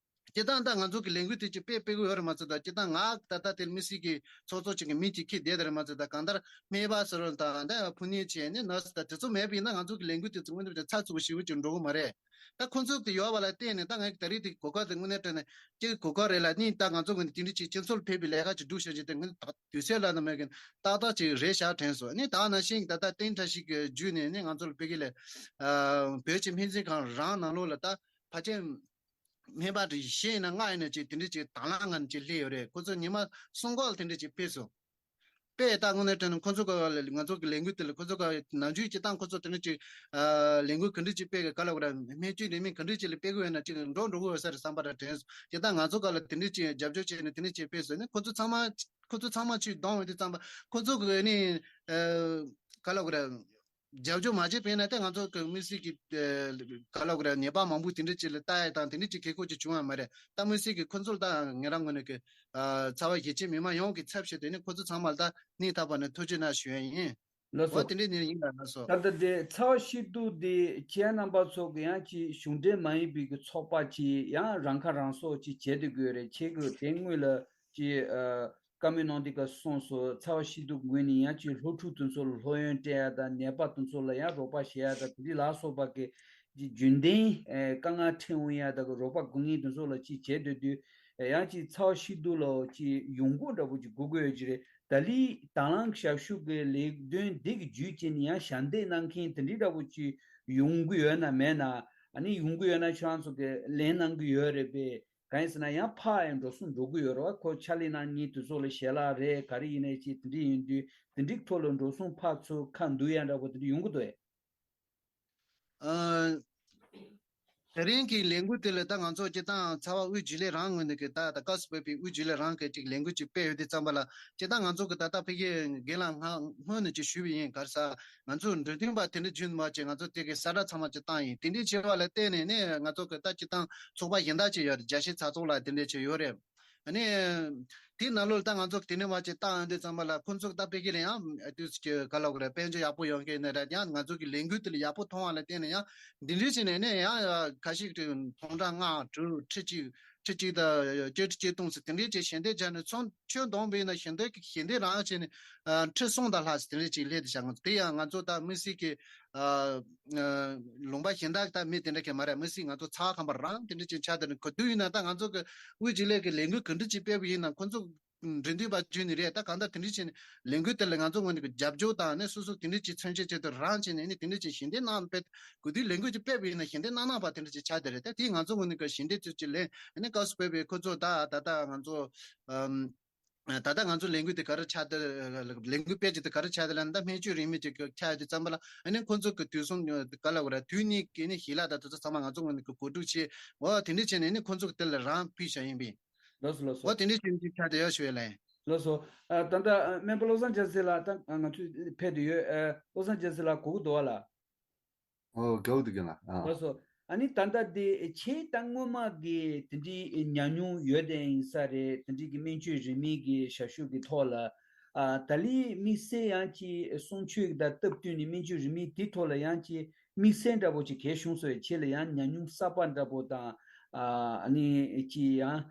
ལྟར་ སྤྱིར་བཏང་ད་ང་ཚོ་གི་ལས་འགུལ་དེ་ཅིག་སྤེལ་སྤེལ་གི་ཡོད་རེད་མ་ཚད། ད་སྤྱིར་བཏང་ང་ད་ལྟ་དེར་དམིགས་བསལ་གྱི་ཚོགས་གཙོ་ཅིག་གི་མིང་ཅིག་འཁྱེར་བསྡད་རེད་མ་ཚད། ད་གང་ལྟར་སྨན་པ་ཟེར་རོ་ད་ད་ཕུ་ནུ་བྱས་ནས་ནར་སི་ད་དེ་ཚོ་མེད་པ་ཡིན་ན་ང་ཚོ་གི་ལས་འགུལ་དེ་ཚོ་དངོས་གནས་ཚགས་ཚུད་པོ་ཞེ་པོ་ཅིག་འགྲོ་གི་མ་རེད། ད་ཁོང་ཚོ་དེ་ཡོད་པ་ལ་བརྟེན་ནས་ད་ང་གི་ད་རེས་དེ་གོ་སྐབས་དེ་དངོས་གནས་དྲན་ནས་ཅིག་གོ་སྐབས་རེད་ལ། ནི་ད་ང་ཚོ་གི་དེ་འདྲ་ཅིག་སྤྱི་ཚོགས་ལ་ཕེབས་པའི་ལས་ཀ་ཅིག་སྒྲུབ་བྱ་རྒྱུ་དེ་ང་ད་དུས་ཚོད་ལ་ན་མེད་གི་ཏག་ཏག་ཅིག་རེད་ཤག་དྲན་སོང་། ནི་ད་ནང་བཞིན་ད་ལྟ་བསྟན་ཕྲ་ཞིག་གི་བརྒྱུད་ནས་ནི་ང་ཚོ་ལ་ཕ་གི་ལ་བོད་ཀྱི་སྨན་རྩིས་ཁང་རང་ནང་ལོགས་ལ་ད་ཕལ་ཆེར་སྨན་པ་དེ་བཞི་ཡིན་ན་ལྔ་ཡིན་ན་ཅིག་དེ་འདྲ་ཅིག་དང་བླངས་ངང་ཅིག་སླེབས་ཡོད་རེད། ཁོ་ཚོ་ཉི་མ་གསུམ་འགོར་ལ་དེ་འདྲ་ཅིག་ཕེབས་སོང་། དཔེ་ད་དངོས་གནས་དྲན་ན་ཁོ་ཚོ་ག་ལ་ང་ཚོ་གི་ལས་འགུལ་དེ་ལ་ཁོ་ཚོ་ག་ནམ་རྒྱུན་སྤྱིར་བཏང་ཁོ་ཚོ་དེ་འདྲ་ཅིག་ལས་འགུལ་ག་འདྲ་ཅིག་སྤེལ་གི་ག་ལ་བ་ར་སྨན་བཅོས་རིན་མེད་ག་འདྲ་ཅིག་ལ་སྤེལ་གི་ཡོད་ན་ཅིག་འགྲོ་འགྲོ་གི་ཡོད་ས་རེད་བསམ་པ་ར་དྲན་སོང་། སྤྱིར་བཏང་ང་ཚོ་ག་ལ་དེ་འདྲ་ཅིག་རྒྱབ་སྐྱོར་བྱས་ནས་དེ་འདྲ་ཅིག་སྤེལ་སོང་ནས་ཁོ་ཚོ་ཚང་མ་ཁོ་ཚོ་ཚང་མ་ཆུ་གདོང་བའི་དུས་ཙམ་པ་ཁོ་ཚོ་གི་ནི་ག་ལ་བ་ར། རྒྱབ་སྐྱོར་མ་བྱས་པས་ན་ད་ང་ཚོ་གི་དམིགས་བསལ་གྱི་ཨ་ག་ལབ་དགོས་རེད། ནད་པ་མང་པོ་དེ་འདྲ་ཅིག་ལ་ལྟ་ཡ་དང་དེ་འདྲ་ཅིག་གི་ཁོ་ཅིག་བྱུང་ཡ་མ་རེད། ད་དམིགས་བསལ་གྱི་ཁོ་ཚོར་ད་ངེད་རང་ངོས་ནས་གི་ཨ་ཚ་བ་གཞིས་བྱེས་མི་མང་ཡོངས་ཀྱི་ཚབ་བྱས་ཏེ་ནི་ཁོ་ཚོ་ཚང་མ་ལ་ད་སྙིང་ཐག་པ་ནས་ཐུགས་རྗེ་གནང་ཞུ་ཡ་ཡིན། ལགས་འོ་སོ། དེ་འདྲ་ནི་ཡིན་ལ་ལགས་སོ། ད་ལྟ་དེ་ཚ་བ་ཤེས་རྟོགས་དེ་ཁྱེད་རྣམ་པ་ཚོ་གི་ཡང་ཅིག་གཞུང་འབྲེལ་མ་ཡིན་པའི་གི་ཚོགས་པ་ཅིག་ཡང་རང་ཁ་རང་གསོ་ཅིག་བྱེད་དུ་དགོས་རེད། ཁྱེད་ཀྱི་དེ་སྔོན་ལ་ཅིག་ཨ། བཀའ་མོལ་གནང་དུས་སྐབས་གསུངས་སོང་། ཚ་བ་ཤེས་རྟོགས་ངོས་ནས་ཡང་ཅིག་སློབ་ཕྲུག་དེ་ཚོ་ལ་སློབ་ཡོན་སྤྲད་ཡ་དང་ནད་པ་དེ་ཚོ་ལ་ཡང་རོགས་པ་བྱེད་ཡ་དང་དེ་འདྲ་ལ་སོགས་པ་གི་རྒྱུན་ལྡན་དཀའ་ངལ་འཕྲད་འོང་ཡ་དང་རོགས་པ་དགོས་ངེས་དེ་ཚོ་ལ་ཅིག་བྱེད་སྡོད་དུས་ཡང་ཅིག་ཚ་བ་ཤེས་རྟོགས་ལ་ཅིག་ཡོང་སྒོ་འདྲ་པོ་ཅིག་དགོས་དགོས་ཡོད་ཀྱི་རེད། ད་ལི་དང་བླངས་ཞབས་ཞུ་གི་ལས་དོན་འདི་གི་བརྒྱུད་བྱས་ནས་ཡང་ཞབས་འདེགས་གནང་མཁན་དེ་འདྲ་འདྲ་པོ་ཅིག་ཡོང་གི་ཡོད་ན་མེད་ན། ཨ་ནི་ཡོང་གི་ཡོད་ན་ཁྱོད་རང་ཚོ་གི་ལན་གནང་གི་ཡོད་རེད་པས། གང་ཡིན་ཟེར་ན་ཡང་ཕར་ཡང་འགྲོ་སོང་འགྲོ་གི་ཡོད་རེད་བ། ཁོ་ཕྱག་ལས་གནང་མཁན་དེ་ཚོ་ལ་ཞལ་ལག་རེད་ག་རེ་ཡིན་ནའི་ཅིག་དེ་འདྲ་ཡིན་དུས་དེ་འདྲའི་ཐོག་ལ་འགྲོ་སོང་ཕར་ཚུར་ཁ་འདུ་ཡ་འདྲ་པོ་དེ་འདྲ་ཡོང་གི་འདུག་ཨེ། ཨ། དེ་རིང་གི་ལས་འགུལ་དེ་ལ་ད་ང་ཚོ་སྤྱིར་བཏང་ཚ་བ་དབུས་རྒྱུན་ལས་རང་ངོས་ནས་ཀྱི་ད་ད་སྐབས་སུ་བབས་པའི་དབུས་རྒྱུན་ལས་རང་གི་ཅིག་ལས་འགུལ་ཅིག་སྤེལ་ཡོད་དུས་ཙམ་པ་ལ་སྤྱིར་བཏང་ང་ཚོ་གི་ད་ལྟ་ཕ་གིའི་རྒན་ལགས་སྔ་སྔོན་ནས་ཅིག་ཞུས་པ་ཡིན། ག་རེ་ཟ། ང་ཚོ་འབྲེལ་མཐུད་པ་དེ་འདྲ་བརྒྱུད་མ་བྱས་ང་ཚོ་དེ་གའི་གསལ་བསྒྲགས་ཚང་མ་ཅིག་བཏང་ཡིན། དེ་འདྲའི་བྱས་པ་ལ་བརྟེན་ནས་ནི་ང་ཚོ་གི་ད་སྤྱིར་བཏང་ཚོགས་པ་གཞན་དག་ཅིག་ཡོད་རེད། རྒྱལ་སྤྱིའི་ཚ་ཚོགས་ལ་དེ་འདྲ་ཅིག་ཡོད་རེད། ཨ་ནི། དེའི་ནང་ལོགས་ལ་ད་ང་ཚོ་གི་དེ་འདྲའི་མ་ཅིག་བཏང་ཡོང་དུས་ཙམ་པ་ལ་ཁོང་ཚོ་གི་ད་ཕ་གི་ལ་ཡང་དུས་ཀྱི་ག་ལབ་དགོས་རེད། དཔལ་འབྱོར་ཡག་པོ་ཡོང་གི་ནི་རེད། ཡང་ང་ཚོ་གི་ལས་འགུལ་དེ་ལ་ཡག་པོ་མཐོང་བ་ལ་བརྟེན་ནས་ཡང་འདི་འདྲའི་བྱས་ནས་ནི་ཡང་ཁ་ཤས་ཀྱི་ཐོང་ཁྲ་ལྔ་དྲུག་ཁྲི་གཅིག་ཁྲི་གཅིག་དང་བཅུ་ཁྲི་བཅུ་སྟོང་ཟེར་དེ་འདྲའི་ཅིག་ཞལ་འདེབས་བྱས་ནས་ཚོང་ཁྱོན་བསྡོམས་པས་ན་ཞལ་འདེབས་ཀྱི་ཞལ་འདེབས་རང་བྱས་ནས་ཁྲི་གསུམ་དང་ལྷག་ཟེར་དེ་འདྲའི་ཅིག་སླེབས་བསྡད་ཤག་ང་ཚོ་དེ་ཡང་ང་ཚོ་ད་དམིགས་བསལ་གྱི་ཨ། ལུང་པ་གཞན་དག་ད་མི་དེ་འདྲ་གས་མ་རེད། མི་སྲིད་ང་ཚོ་ཚ་ཁམས་པ་རང་དེ་འདྲ་ཅིག་ཆགས་དེ་ནི་ག་དུས་ཡིན་ན་ད་ང་ཚོ་གི་དབུས་རྒྱུན་ལས་ཀྱི་ལས་འགུལ་ག་འདྲ་ཅིག་སྤེལ་བ་ཡིན་ན་ཁོ་ཚོ་འབྲེལ་མཐུད་པ་བརྒྱུད་ནི་རེད། ད་གང་ལྟར་དེ་འདྲ་བྱས་ནས་ལས་འགུལ་དེ་ལ་ང་ཚོ་ངོས་ནས་ཀྱི་རྒྱབ་སྐྱོར་དང་ནི་སོ་སོ་དེ་འདྲ་ཅིག་མཚོན་བྱེད་ཆེད་དུ་རང་བྱས་ནས་ནི་དེ་འདྲ་ཅིག་ཞལ་འདེབས་གནང་བས་ག་དུས་ལས་འགུལ་ཅིག་སྤེལ་བ་ཡིན་ན་ཞལ་འདེབས་གནང་གནང་བ་དེ་འདྲ་ཅིག་ཆགས་དེ་རེད། ད་དེ་ང་ཚོ་ངོས་ནས་ཀྱི་ཞལ་འདེབས་ཚུལ་ཅིག་ལེན་ནི་སྐབས་སུ་བབས་པའི་ཁོ་ཚོ་ད་ད་ལྟ་ང་ཚོ་ཨམ། ད་ལྟ་ང་ཚོ་ལས་འགུལ་དེ་ག་རེ་ཆགས་བསྡད། ལས་འགུལ་སྤེལ་རྒྱུ་དེ་ག་རེ་ཆགས་བསྡད་ལབ་ན། ད་སྨན་བཅོས་རིན་མེད་ཅིག་ཆགས་ཡོད་དུས་ཙམ་པ་ལ་ཨ་ནི་ཁོང་ཚོ་གི་དུས་གསུམ་ག་ལ་བ་ར་དུས་གཉིས་ཀྱི་ནི་ཞལ་ལག་དང་དེ་ཚོ་ཚང་མ་ང་ཚོ་ངོས་ནས་གི་གོ་སྒྲིག་བྱས། འོ་དེ་འདྲ་བྱས་ནས་ནི་ཁོང་ཚོ་གི་དེ་ལ་རང་ཕུལ་བྱ་ཡིན་པས། ལགས་སོ་ལགས་སོ། འོ་དེ་འདྲ་བྱས་ནས་ཅིག་ཆགས་བསྡད་ཡོད་ཞུ་ཡ་ལན། ལགས་སོ། ཨ་ད་ལྟ་ཨ་སྨན་པ་བློ་བཟང་རྒྱལ་མཚན་ལགས་ད་ང་ཚོས་ཕེབས་བསྡད་ཡོད། ཨ་བློ་བཟང་རྒྱལ་མཚན་ལགས་གོ་གི་འདུག་བ་ལ། ཨོ་དགའ་བོ་འདུག་རྒན་ལགས། ཨ། ལགས་སོ། ཨ་ནི་ད་ལྟ་དེ་ཁྱེད་ད་སྔོན་མ་གི་དེ་འདྲའི་ཉམས་མྱོང་ཡོད་དེ་ཡིན་ས་རེད། དེ་འདྲའི་གི་སྨན་བཅོས་རིན་མེད་ཀྱི་ཞབས་ཞུ་གི་ཐོག་ལ། ཨ་ད་ལི་དམིགས་བསལ་ཡང་ཅིག་གསུང་ཆོས་ཀྱི་དང་སྟབས་བསྟུན་ནས་སྨན་བཅོས་རིན་མེད་དེ་ཐོག་ལ་ཡང་ཅིག་དམིགས་བསལ་འདྲ་པོ་ཅིག་གལ་བྱུང་སོང་བས། ཁྱེད་ལ་ཡང་ཉམས་མྱོང་གསར་པ་འདྲ་པོ་དང་། ཨ་ནི་ཅིག་ཡང་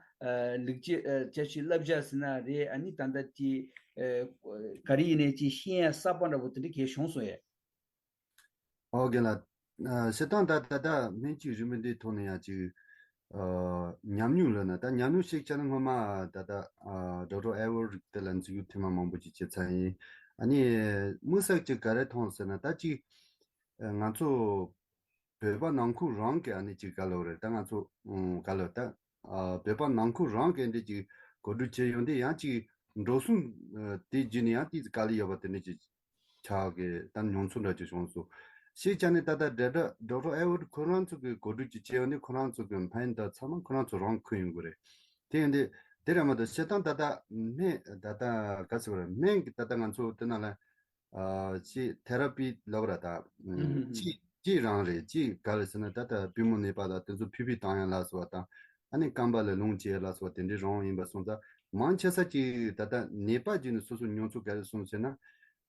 ལེགས་སྐྱེས་བྱ་ཞིག་བསླབ་བྱ་ཟེར་ན་རེད། ཨ་ནི་ད་ལྟ་ཅིག་ག་རེ་ཡིན་ནའི་ཅིག་ཤེས་ཡ་གསར་པ་འདྲ་པོ་དེ་འདྲ་གལ་བྱུང་སོང་ཡས། ཨོ་རྒན་ལགས། ཨ་བྱེད་སྟངས་ད་ད་ལྟ་སྨན་བཅོས་རིན་མེད་འདིའི་ཐོག་ནས་ཡང་ཅིག་ཨ་ཉམས་མྱོང་ལབ་ན་ད་ཉམས་མྱོང་ཞིག་བྱས་ན་སྔོན་མ་ད་ལྟ་ཨ་ཌོག་ཊར་ཨེ་ཝར་རིག་དེ་ལ་འཛུལ་ཡུལ་ཐེངས་མ་མང་པོ་ཅིག་བྱེད་ཚར་ཡིན། ཨ་ནི་དམིགས་བསལ་ཅིག་ག་རེ་མཐོང་ཟེར་ན་ད་ཅིག་ཨ་ང་ཚོ་བོད་པ་ནང་ཁུལ་རང་གི་ཨ་ནི་ཅིག་ག་ལབ་རེད། ད་ང་ཚོ་ཨུམ་ག་ལབ་ད་ཨ་བོད་པ་ནང་ཁུལ་རང་གི་འདི་ཅིག་གོ་སྒྲིག་བྱས་ཡོང་དུས་ཡང་ཅིག་འགྲོ་སོང་ཨ་དེ་བརྒྱུད་ནས་ཡང་ཏིག་ཙི་དཀའ་ལས་ཡོད་པ་དེ་འདྲ་ཅིག་ཆགས་ཀྱི་ད་མྱོང་ཚོར་འདྲ་ཅིག་བྱུང་སོང་། ཞེས་བྱས་ནས་ད་ལྟ་ཌོག་ཊར་ཌོག་ཊར་ཨེ་ཝར་ཁོ་རང་ཚོ་གི་གོ་སྒྲིག་ཅིག་བྱས་ཡོང་དུས་ཁོ་རང་ཚོ་གི་ཕན་ད་ཚང་མ་ཁོ་རང་ཚོ་རང་ཁུར་ཡོང་གི་རེད། དེ་ཡིན་དུས་དེ་རེད་མ་གཏོགས་བྱེད་སྟངས་ད་ལྟ་སྨན་ད་ལྟ་ག་ཟེར་བ་རེད། སྨན་གྱི་ད་ལྟ་ང་ཚོ་དེ་ནང་ལ། ཨ་ཅིག་ཐེ་ར་པི་ལབ་ར་ད། ཨུམ། ཅིག་ཅིག་རང་རེད། ཅིག་ག་རེ་ཟེར་ན་ད་ལྟ་པུས་མོ་ནད་པ་ལ་དེ་ཚོ་ཕུད་ཕུད་བཏང་ཡ་ལ་སོགས་པ་དང་། ཨ་ནི་རྐང་པ་ལ་རླུང་བཅད་ལ་སོགས་པ་དེ་འདྲའི་རང་ཡིན་པ་སོང་ཙང་མང་ཆེ་ས་ཅིག་ད་ལྟ་ནད་པ་བརྒྱུད་ནས་སོ་སོ་མྱོང་ཚོར་ག་རེ་སོང་ཟེར་ན།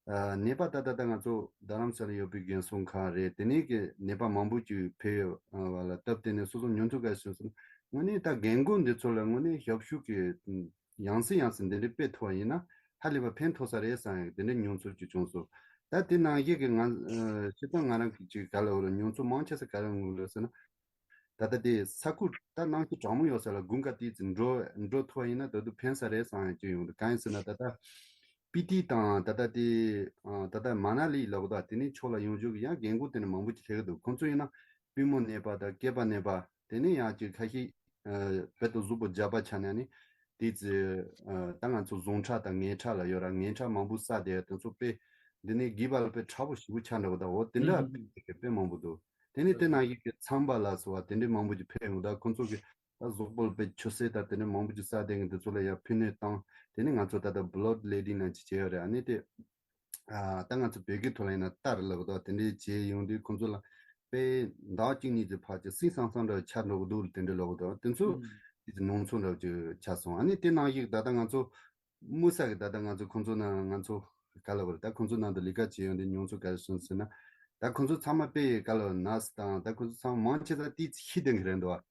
ཨ་ནད་པ་ད་ལྟ་ད་ང་ཚོ་རྡ་རམ་ས་ལ་ཡོད་པའི་རྒན་གསོ་ཁང་རེད། དེ་ནས་ཀྱི་ནད་པ་མང་པོ་ཅིག་ཕེབས་ཡོད་པ་ལ་སྟབས་བསྟུན་ནས་སོ་སོ་མྱོང་ཚོར་ག་རེ་སོང་ཟེར་ན། དངོས་གནས་ད་རྒན་རྒོན་འདི་ཚོ་ལ་དངོས་གནས་ཞབས་ཞུ་གི་ཡང་སེ་ཡང་སེ་འདི་འདྲའི་སྤེལ་ཐུབ་པ་ཡིན་ན་ཧ་ལས་པ་ཕན་ཐོགས་ས་རེད་བསམ་ཡག་དེ་འདྲའི་མྱོང་ཚོར་ཅིག་བྱུང་སོང་། ད་དེ་ནང་བཞིན་གི་ང་སྤྱིར་བཏང་ང་རང་གི་ཅིག་ག་ལ་འོ་ར་མྱོང་ཚོར་མང་ཆེ་ས་ག་རེ་ཡོང་གི་ལ་ཟེར་ན། ད་ལྟ་དེ་ས་ཁུག་ད་གནམ་གཤིས་གྲང་མོ་ཡོད་ས་ལ་དགུན་ཁ་དེ་ཙི་འགྲོ་འགྲོ་ཐུབ་པ་ཡིན་ན་ད་དུང་ཕན་ས་རེད་བསམ་ཡག་ཅིག་ཡོང་འདུག་གང་ཡིན་ཟེར་ན་ད་ལྟ་སྤི་ཏི་དང་ད་ལྟ་དེ་ད་ལྟ་མ་ན་ལི་ལབ་དགོས་ད་དེ་ནས་ཕྱོགས་ལ་ཡོང་རྒྱུ་གི་ཡང་རྒན་རྒོན་དེ་ནས་མང་པོ་ཅིག་སླེབས་ཀྱི་འདུག་ཁོང་ཚོ་ཡིན་ན་པུས་མོ་ན་བ་དང་སྐེད་པ་ན་བ་དེ་ནས་ཡང་ཅིག་ཁ་ཤས་བོད་དུ་གཟུགས་པོ་རྒྱབ་པ་ཆ་ནས་ནི་དེ་ཙི་ད་ང་ཚོ་ཟུངས་ཁྲག་དང་ངད་ཁྲག་ལ་ཡོད་ར་ངད་ཁྲག་མང་པོ་བསགས་དེ་དེ་ཚོ་དཔེ་འདི་ནས་སྒེག་པ་ལ་དཔེ་ཁྲ་པོ་ཞེ་པོ་ཆགས་འདྲ་བོ་ད་འོ་དེ་འདྲ་དཔེ་དཔེ་མང་པོ་འདུག་དེ་ནས་དེ་ནང་བཞིན་གི་ཚན་པ་ལ་སོགས་པ་དེ་འདྲའི་མང་པོ་ཅིག་ཕེབས་ཡོང་ད་ཁོང་ཚོ་གི་ད་གཟུགས་པོ་ལ་དཔེ་ཆུ་སེར་དང་དེ་འདྲའི་མང་པོ་ཅིག་བསགས་དེ་གི་འདི་ཚོ་ལ་ཡང་ཕན་གནོད་བཏང་དེ་ནས་ང་ཚོ་ད་ལྟ་blood letting ནང་ཅིག་བྱས་ཡོད་རེད། ཨ་ནི་དེ་ཨ་ད་ང་ཚོ་བོད་སྐད་ཐོག་ལ་ཡིན་ན་ལྟར་ལབ་དོ་དེ་འདྲའི་བྱས་ཡོང་དུས་ཁོང་ཚོ་ལ་དཔེ་ཟླ་བ་གཅིག་གཉིས་ཀྱི་བར་གྱི་སིང་སང་སང་འདྲ་ཆགས་འགྲོ་གི་འདུག་དེ་འདྲའི་ལབ་དོ་དེ་ཚོ་དེ་ཚོ་མྱོང་ཚོར་འདྲ་ཅིག་ཆགས་སོང་། ཨ་ནི་དེ་ནང་བཞིན་ད་ལྟ་ང་ཚོ་དམིགས་བསལ་གྱི་ད་ལྟ་ང་ཚོ་ཁོང་ཚོ་ནང་ང་ཚོ་ག་ལབ་དགོས་རེད། ད་ཁོང་ཚོ་ནང་དུ་ལས་ཀ་བྱེད་ཡོང་དུས་མྱོང་ཚོར་ག་རེ་བྱུང་ཟེར་ན། ད་ཁོང་ཚོ་ཚང་མ་དཔེ་ག་ལབ་ནར་སི་དང་ད་ཁོང་ཚོ་ཚང་མ་མང་ཆེ་ས་དེ་ཤི་དེ་གི་རེད་འདུག་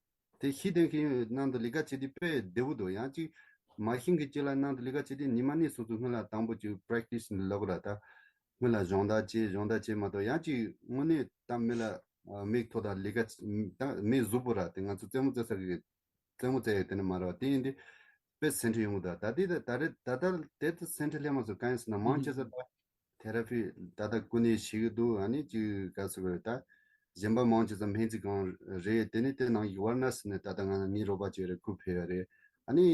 དེ་ཤི་དེ་གི་ནང་དུ་ལས་ཀ་བྱེད་དུས་དཔེ་བདེ་བོ་འདུག་ཡང་ཅིག་མ་ཤི་གི་ཅིག་ལ་ནང་དུ་ལས་ཀ་བྱེད་དུས་ཉི་མ་གཉིས་སོ་སོ་སྔོན་ལ་དང་པོ་ཅིག་practice་ལབ་དགོས་ར། ད་སྔོན་ལ་སྦྱོང་བརྡར་བྱེད་སྦྱོང་བརྡར་བྱེད་མ་གཏོགས་ཡང་ཅིག་དངོས་གནས་ད་མི་ལ་མིག་ཐོག་ད་ལས་ཀ་ད་མི་གཟུགས་པོ་ར་དེ་ང་ཚོ་རྩེད་མོ་རྩེ་ས་གི་རྩེད་མོ་རྩེ་ཡག་དེ་ནི་མ་རེད་བ། དེ་ཡིན་དུས་དཔེ་སེམས་ཁྲལ་ཡོང་གི་འདུག་ད་དེ་ད་རེད་ད་ལྟ་དེ་ད་སེམས་ཁྲལ་སླེབས་མ་སོང་། གང་ཡིན་ཟེར་ན་མང་ཆེ་ས་ད་ཐེ་ར་པི་ད་ལྟ་ཀུན་ནས་བྱེད་ཀྱི་འདུག་ཨ་ནི་ཅིག་ག་ཟེར་དགོས་རེད། ད་གཞན་པ་མང་ཆེ་ས་སྨན་རྩིས་ཁང་རེད། དེ་ནི་དེ་ནང་གི་ཝར་ནར་སི་ནི་ད་ལྟ་ང་ངའི་རོགས་པ་ཅིག་རེད། ཁོ་ཕེབས་ཡོད་རེད། ཨ་ནི་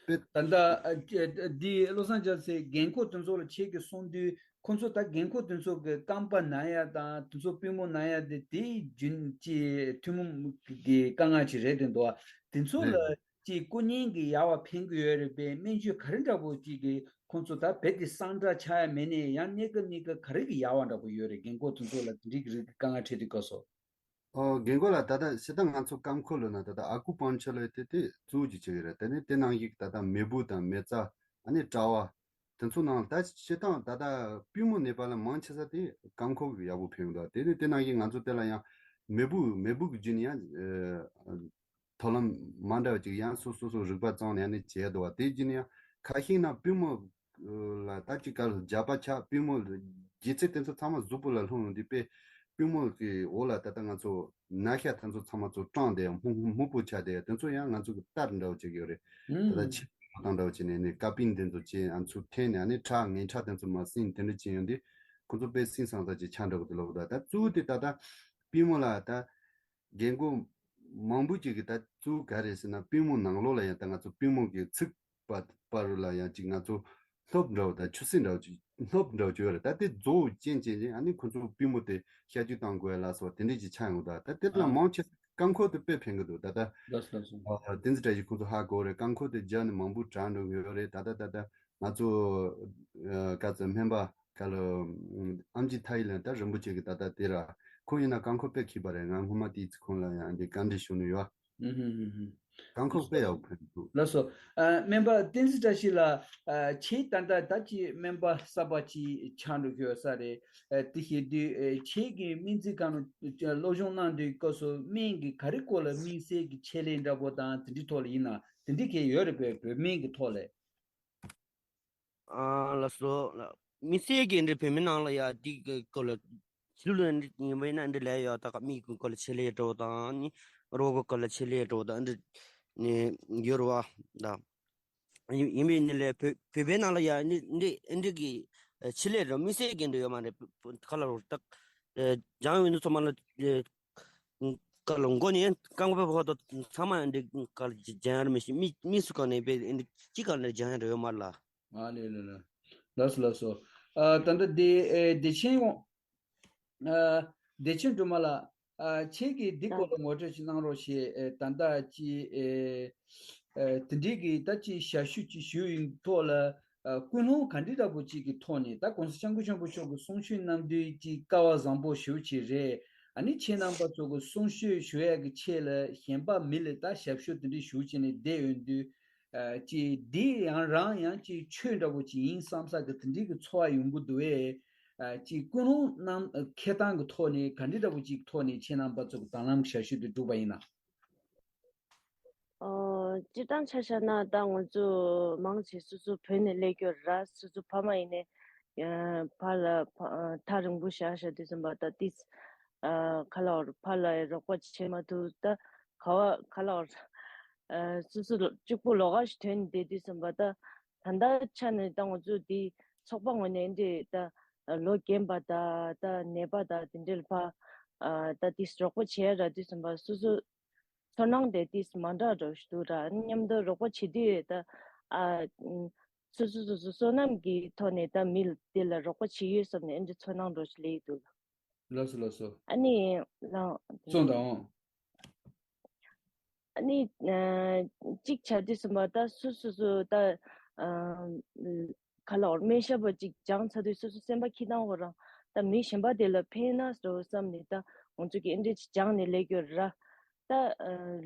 དཔེ་ད་ལྟ་འདི་ལོ་སན་ཇེ་ལི་སི་རྒན་འཁོགས་དེ་ཚོ་ལ་ཁྱེད་ཀྱིས་གསུངས་དུས། ཁོང་ཚོ་ད་རྒན་འཁོགས་དེ་ཚོ་གི་རྐང་པ་ན་ཡ་དང་དེ་ཚོ་པུས་མོ་ན་ཡ་དེ་དེའི་རྒྱུན་གྱི་ཐུན་མོང་གི་དཀའ་ངལ་ཅིག་རེད་དེ་འདུག་དེ་ཚོ་ལ་ཅིག་སྐུ་ངལ་གྱི་ཡལ་བ་ཕན་གྱི་ཡོད་རེད་པས། སྨན་བཅོས་ག་རེ་འདྲ་པོ་ཅིག་གི་ཁོང་ཚོ་ད་བེད་དེ་སངས་དྲག་ཆགས་ཡ་མེད་ནས་ཡང་གནས་སྐབས་གནས་སྐབས་ག་རེ་གི་ཡལ་བ་འདྲ་པོ་ཡོད་རེད། རྒན་འཁོགས་དེ་ཚོ་ལ་དེ་རིགས་རིགས་ཀྱི་དཀའ་ངལ་འཕྲད་དུས་སྐབས་སུ། ཨོ་རྒན་འཁོགས་ལ་ད་ལྟ་ཤི་ད་ང་ཚོ་རྐང་འཁོར་ལོ་ན་ད་ལྟ་ཨ་ཀུ་པང་ཆར་ལ་དེ་དེ་གཙོ་བོ་ཅིག་བྱེད་ཀྱི་རེད། དེ་ནས་དེ་ནང་བཞིན་ད་ལྟ་མེ་བུ་དང་མེ་བཙའ་ཨ་ནི་དྲ་བ། དེ་ཚོ་ནང་ད་སྤྱིར་བཏང་ད་ལྟ་པུས་མོ་ན་བ་ལ་མང་ཆེ་ས་དེ་རྐང་འཁོར་གྱི་ཡག་པོ་ཕན་གྱི་འདུག་དེ་ནས་དེ་ནང་བཞིན་ང་ཚོ་དེ་ལ་ཡང་མེ་བུ་མེ་བུ་གི་རྒྱུད་ནས་ཡང་མཐོ་ལམ་མ་འདྲ་བ་ཅིག་ཡང་སོ་སོ་སོ་རིག་པ་བཙལ་ནས་ཡང་ནས་བྱས་འདུག་བ། དེ་རྒྱུད་ནས་ཡང་ཁ་ཤས་ན་པུས་མོ་ལ་ད་ཅིག་ག་ལ་རྒྱབ་པ་ཆགས་པུས་མོ་ལ་སྒྱེ་ཚད་དེ་ཚོ་ཚང་མ་གཟུགས་པོ་ལ་ལྷུང་ཡོང་དུས་དཔེ་པུས་མོ་གི་འོག་ལ་ད་ལྟ་ང་ཚོ་ན་ཤ་དེ་ཚོ་ཚང་མ་ཚོ་སྐྲངས་ཏེ་སྨུག་སྨུག་པོ་ཆགས་ཏེ་དེ་ཚོ་ཡང་ང་ཚོ་གི་རྟར་འདྲ་བོ་བྱེད་ཀྱི་ཡོད་རེད། ད་ལྟ་ཕྱི་ཐང་འདྲ་བོ་བྱས་ནས་ནས་ཀ་པིན་དེ་ཚོ་བྱས་ང་ཚོ་འཐེན་ནས་ཨ་ནི་ཁྲག་ངན་ཁྲག་དེ་ཚོ་མར་སྲིན་དེ་འདྲ་བྱས་ཡོང་དུས་ཁོ་ཚོ་དཔེ་སིང་སང་ས་ཅིག་ཆགས་འགྲོ་གི་འདུག་ལབ་ད་ད་གཙོ་བོ་དེ་ད་ལྟ་པུས་མོ་ལ་ད་རྒན་རྒོན་མང་པོ་ཅིག་གིས་ད་གཙོ་བོ་ག་རེ་ཟེར་ན་པུས་མོ་ནང་ལོགས་ལ་ཡང་ད་ང་ཚོ་པུས་མོ་གི་ཚིགས་པ་པ་རུ་ལ་ཡང་ཅིག་ང་ཚོ་སྣབས་འདྲ་བོ་དང་ཆུ་སེར་འདྲ་བོ་ཅིག་སྣབས་འདྲ་བོ་ཅིག་ཡོད་རེད། ད་དེ་རྫོགས་ཅན་ཅན་ཅན་ཨ་ནི་ཁོ་ཚོ་པུས་མོ་དེ་གཤག་བཅོས་བཏང་དགོས་ལ་སོགས་དེ་འདྲས་ཅིག་ཆགས་ཡོང་ད་ད་དེ་ལ་ཨ་མང་ཆེ་རྐང་འཁོར་དེ་དཔེ་ཕན་གི་འདུག་ད་ལྟ་ལགས་སོ་ལགས་སོ། ཨ་བསྟན་འཛིན་བཀྲ་ཤིས་ཁོ་ཚོ་ཧ་གོ་རེད། རྐང་འཁོར་དེ་རྒྱབ་ནས་མང་པོ་དྲག་འགྲོ་གི་ཡོད་རེད། ད་ད་ད་ད་ང་ཚོ་ཨ་ག་ཚོད་སྨན་པ་ག་ལ་ཨམ་ཆི་ཐའི་ལན་ད་རིན་པོ་ཆེ་གི་ད་ལྟ་དེ་ར་ཁོང་ཡིན་ན་རྐང་འཁོར་དཔེ་མཁས་པ་རེད། ང་སྔོན་མ་དེའི་ཚེ་ཁོང་ལ་ཡང་འདི་བཀའ་འདྲི་ཞུ་ནི་ཡོད། ཨུ་ཧུ་ཧུ་ཧུ། རྐང་འཁོར་དཔེ་ཡག་པོ་ཕན་འདུག་ལགས་སོ། ཨ་སྨན་པ་བསྟན་འཛིན་བཀྲ་ཤིས་ལགས། ཨ་ཁྱེད་ད་ལྟ་ད་ཅི་སྨན་པ་གསར་པ་ཅིག་ཆགས་འགྲོ་གི་ཡོད་ས་རེད། ཨ་དེ་བྱེད་དུས་ཨ་ཁྱེད་ཀྱིས་སྨན་རྩིས་ཁང་ནང་སློབ་སྦྱོང་གནང་དུས་སྐབས་སུ་སྨན་གྱི་ག་རེ་སྐོར་ལ་དམིགས་བསལ་གྱི་ཆེད་ལས་འདྲ་པོ་དང་དེ་འདྲའི་ཐོག་ལ་ཡིན་ན་དེ་འདྲའི་གལ་ཡོད་རེད་པས། བོད་སྨན་གྱི་ཐོག་ལ། ཨ་ལགས་སོ། དམིགས་བསལ་གྱི་འདི་བོད་མི་ནང་ལ་ཡ་འདི་གི་སྐོར་ལ་ཕྱི་ལོགས་ལ་འདི་ཡིན་པ་ཡིན་ན་འདི་ལས་ཡ་ད་ག་མིག་གི་སྐོར་ལ་ཆེད་ལས་འགྲོ་དང་ནི་རོགས་གི་སྐོར་ལ་ཆེད་ལས་འགྲོ་དང་འདི་ནི་ཡོད་རེད་བ། ད་ཡིན་ཡིན་པའི་ནི་ལས་བོད་བོད་པའི་ནང་ལ་ཡ་འདི་འདི་འདི་གི་ཆེད་ལས་རེད། དམིགས་བསལ་གྱི་འདི་ཡོད་མ་རེད། ཁ་ལ་རོགས་ད་སྦྱང་ཡོད་འདི་ཚང་མ་ལ་ཀ་ལ་མགོ་ནས་རྐང་པ་བར་དུ་ཚང་མ་འདི་ཀ་ལ་སྦྱང་ཡ་རེད། མི་ཤེས་མི་མི་སུ་གང་ནས་པའི་འདི་ཅི་གང་ནས་སྦྱང་ཡ་རེད་ཡོད་མ་རེད་ལ། ཨ་ལེ་ལེ་ལེ། ལགས་སོ་ལགས་སོ། ཨ་ད་ལྟ་བདེ་ཨེ་བདེ་ཆེན་ཡོང་། ཨ་བདེ་ཆེན་སྒྲོལ་མ་ལགས། ཨ་ཁྱེད་ཀྱིས་འདི་སྐོར་ལ་ངོ་སྤྲོད་ཅིག་གནང་རོགས་ཞེས་ཨེ་ད་ལྟ་ཅི་ཨེ་ཨེ་དེ་འདྲའི་གི་ད་ཅི་ཞབས་ཞུ་ཅིག་ཞུས་ཡིན་ཐོག་ལ། ཨ་ཀུན་སློང་ག་འདྲ་འདྲ་པོ་ཅིག་གི་ཐོག་ནས་ད་༸གོང་ས་༸སྐྱབས་མགོན་ཆེན་པོ་མཆོག་གི་གསུང་ཆོས་གནང་དུས་ཀྱི་སྐལ་བ་བཟང་པོ་ཞེ་པོ་ཅིག་རེད། ཨ་ནི་ཁྱེད་རྣམ་པ་ཚོ་གི་གསུང་ཆོས་ཞུ་ཡག་གི་ཆེད་ལ་གཞན་པ་མི་ལ་ད་ཞབས་ཞུ་དེ་འདྲ་ཞུ་བྱས་ནས་བསྡད་ཡོང་དུས། ཨ་ཅིག་འདི་ཡང་རང་ཡང་ཅིག་ཆོས་འདྲ་པོ་ཅིག་ཡིན་བསམ་ས་གི་དེ་འདྲའི་གི་ཚོར་བ་ཡོང་གི་འདུག་བས། ཨ་ཅིག་ཀུན་སློང་རྣམ་འཁྱེར་སྟངས་གི་ཐོག་ནས་ག་འདྲ་འདྲ་པོ་ཅིག་ཐོག་ནས་ཁྱེད་རྣམ་པ་ཚོ་གི་དང་བླངས་ཞབས་ཞུ་དེ་བསྒྲུབས་པ་ཡིན་ན། སྤྱིར་བཏང་ཆ་བཞག་ན་ད་ང་ཚོ་མང་ཆེ་སོ་སོ་བོད་ནས་སླེབས་ཡོད་ར། སོ་སོ་ཕ་མ་ཡིན་ནའི་ཕར་ལ་ཕ- ཐག་རིང་པོ་བཞག་བཞག་དུས་ཙམ་པ་ད་ཏིས་ཁ་ལ་བར་ཕར་ལ་རོགས་པ་བྱེད་མ་ཐུབ། ད་ག་བ་ཁ་ལ་བར་སོ་སོ་གཅིག་པོ་ལོགས་ཀ་ཞིག་ཐོན་བསྡད་དུས་ཙམ་པ་ད་ད་ལྟ་ཆ་ནས་ད་ང་ཚོ་འདི་ཚོགས་པ་ངོས་ནས་འདི་ད་ལོ་རྒན་པ་ད་ད་ནད་པ་ད་དེ་འདྲའི་ཕ་ད་ཏིས་རོགས་པ་བྱེད་ཡ་ར་དུས་ཙམ་པ་སོ་སོ་ཚོར་སྣང་དེ་ཏིས་མ་འདྲ་འདྲ་ཞིག་འདུག་ར། མཉམ་དུ་རོགས་པ་བྱེད་དུས་ད་ཨ་སོ་སོ་སོ་སོ་བསོད་ནམས་ཀྱི་ཐོག་ནས་ད་མི་དེ་ལ་རོགས་པ་བྱེད་ཡོད་བསམ་ནས་ཨ་འདྲ་ཚོར་སྣང་འདྲ་ཞིག་སླེབས་ཀྱི་འདུག་ལགས་སོ་ལགས་སོ། ཨ་ནི་ལ་གསུངས་དང་། ཨ་ནི་གཅིག་བྱ་དུས་ཙམ་པ་ད་སོ་སོ་སོ་ད་ག་ལ་སྨན་ཞབས་པ་གཅིག་སྦྱངས་ཚར་དུས་སོ་སོ་སེམས་པ་འཁྱེར་སྟངས་ཁོ་རང་ད་མི་གཞན་པ་དེ་ལ་ཕན་ན་འདྲ་བསམ་ནས་ད་ང་ཚོ་གི་ཨེ་འདྲས་ཅིག་སྦྱངས་ནས་སླེབས་ཡོད་ར། ད་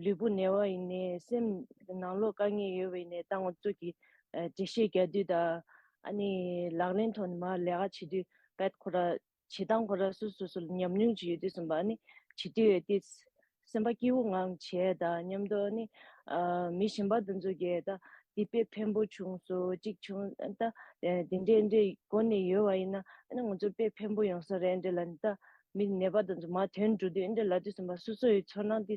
ལུས་པོ་ན་བ་ཡིན་ནའི་སེམས་ནང་ལོགས་དཀའ་ངལ་ཡོད་པ་ཡིན་ནའི་ད་ང་ཚོ་གི་འགྲེལ་བཤད་རྒྱག་དུས་ད་ཨ་ནི་ལག་ལེན་ཐོག་ནས་མར་ལས་ཀ་བྱེད་དུས་བེད་ཁོ་ར་བྱེད་སྟངས་ཁོ་ར་སོ་སོ་སོ་ལ་ཉམས་མྱོང་ཅིག་ཡོད་དུས་ཙམ་པ་ཨ་ནི་བྱེད་དུས་ཡོད་དུས་སེམས་པ་སྐྱིད་པོ་ངང་བྱས་ད་མཉམ་དུ་ཨ་ནི་མི་གཞན་པ་དེ་ཚོ་གིས་ད་འདི་དཔེ་ཕན་པོ་བྱུང་སོང་གཅིག་བྱུང་ད་དེ་འདྲས་འདྲས་སྒོ་ནས་ཡོད་པ་ཡིན་ན་ཨ་ནི་ང་ཚོ་དཔེ་ཕན་པོ་ཡོང་ས་རེད་འདྲས་ལ་ནི་ད་མི་ནད་པ་དེ་ཚོ་མར་ཐོན་འགྲོ་དུས་འདྲས་ལ་དུས་ཙམ་པ་སོ་སོ་ཡི་ཚོར་སྣང་དེ་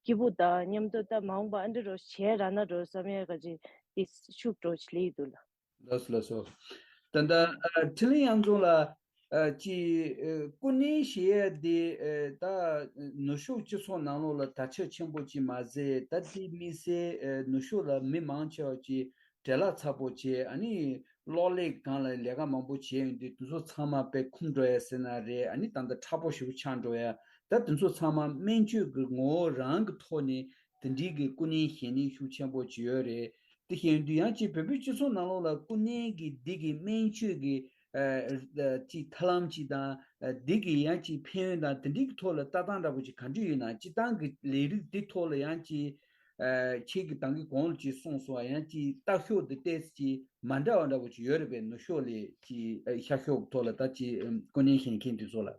སྐྱིད་པོ་དང་མཉམ་དུ་ད་མ་འོངས་པ་ཨ་འདྲ་རོ་བྱས་ར་ན་རོ་བསམ་ཡ་ག་ཅིག་དེ་ཤུགས་འགྲོ་ཞིག་ལེགས་འདུག་ལ། ལགས་སོ་ལགས་སོ། ད་ལྟ་ཨ་འཕྲིན་ལས་གཡང་འཛོམས་ལགས་ཨ་ཅིག་ཨ་སྐུ་མཉེལ་ཞེས་ཡ་དེ་ཨ་ད་ནུབ་ཕྱོགས་སྤྱི་ཚོགས་ནང་ལོགས་ལ་དར་ཁྱབ་ཆེན་པོ་ཅིག་མ་ཟད་ད་དེ་དམིགས་བསལ་ཨ་ནུབ་ཕྱོགས་ལ་མི་མང་ཆེ་བ་ཅིག་བྲེལ་བ་ཚ་པོ་བྱས་ཨ་ནི་གློག་ཀླད་སྒང་ལ་ལས་ཀ་མང་པོ་བྱས་ཡོང་དུས་དེ་ཚོ་ཚང་མ་དཔེ་འཁུམས་འགྲོ་ཡ་ཟེར་ན་རེད། ཨ་ནི་ད་ལྟ་མཁྲེགས་པོ་ཞེ་པོ་ཆགས་འགྲོ་ཡ་ད་དེ་ཚོ་ཚང་མ་སྨན་བཅོས་ཀྱི་ངོ་བོ་རང་གི་ཐོག་ནས་དེ་འདྲའི་གི་སྐུ་མཉེལ་ཞུ་མཁན་ཤུགས་ཆེན་པོ་ཅིག་ཡོད་རེད། དེ་བཞིན་དུ་ཡང་ཅིག་བོད་པའི་སྤྱི་ཚོགས་ནང་ལོགས་ལ་སྐུ་མཉེལ་གྱི་འདི་གི་སྨན་བཅོས་ཀྱི་ཨ་ཨ་ཅིག་ཐབས་ལམ་ཅིག་དང་ཨ་འདི་གི་ཡང་ཅིག་ཕན་ཡོན་དང་དེ་འདྲའི་གི་ཐོག་ལ་ལྟ་སྟངས་འདྲ་པོ་ཅིག་ག་འདྲ་ཡོད་ན་སྤྱིར་བཏང་གི་ལས་རིགས་འདི་ཐོག་ལ་ཡང་ཅིག་ཨ་ཁྱེད་ཀྱིས་ད་གིན་གོང་ལ་ཅིག་གསུངས་སོང་བ་ཡང་ཅིག་ལྟ་ཕྱོགས་འདི་ཏོག་ཙམ་ཅིག་མ་འདྲ་བ་འདྲ་པོ་ཅིག་ཡོད་རེད་པས། ནུབ་ཕྱོགས་ལས་ཅིག་ཨ་ཤར་ཕྱོགས་ཐོག་ལ་ད་ཅིག་ཨ་སྐུ་མཉེལ་ཞུ་མཁན་དེ་ཚོ་ལ།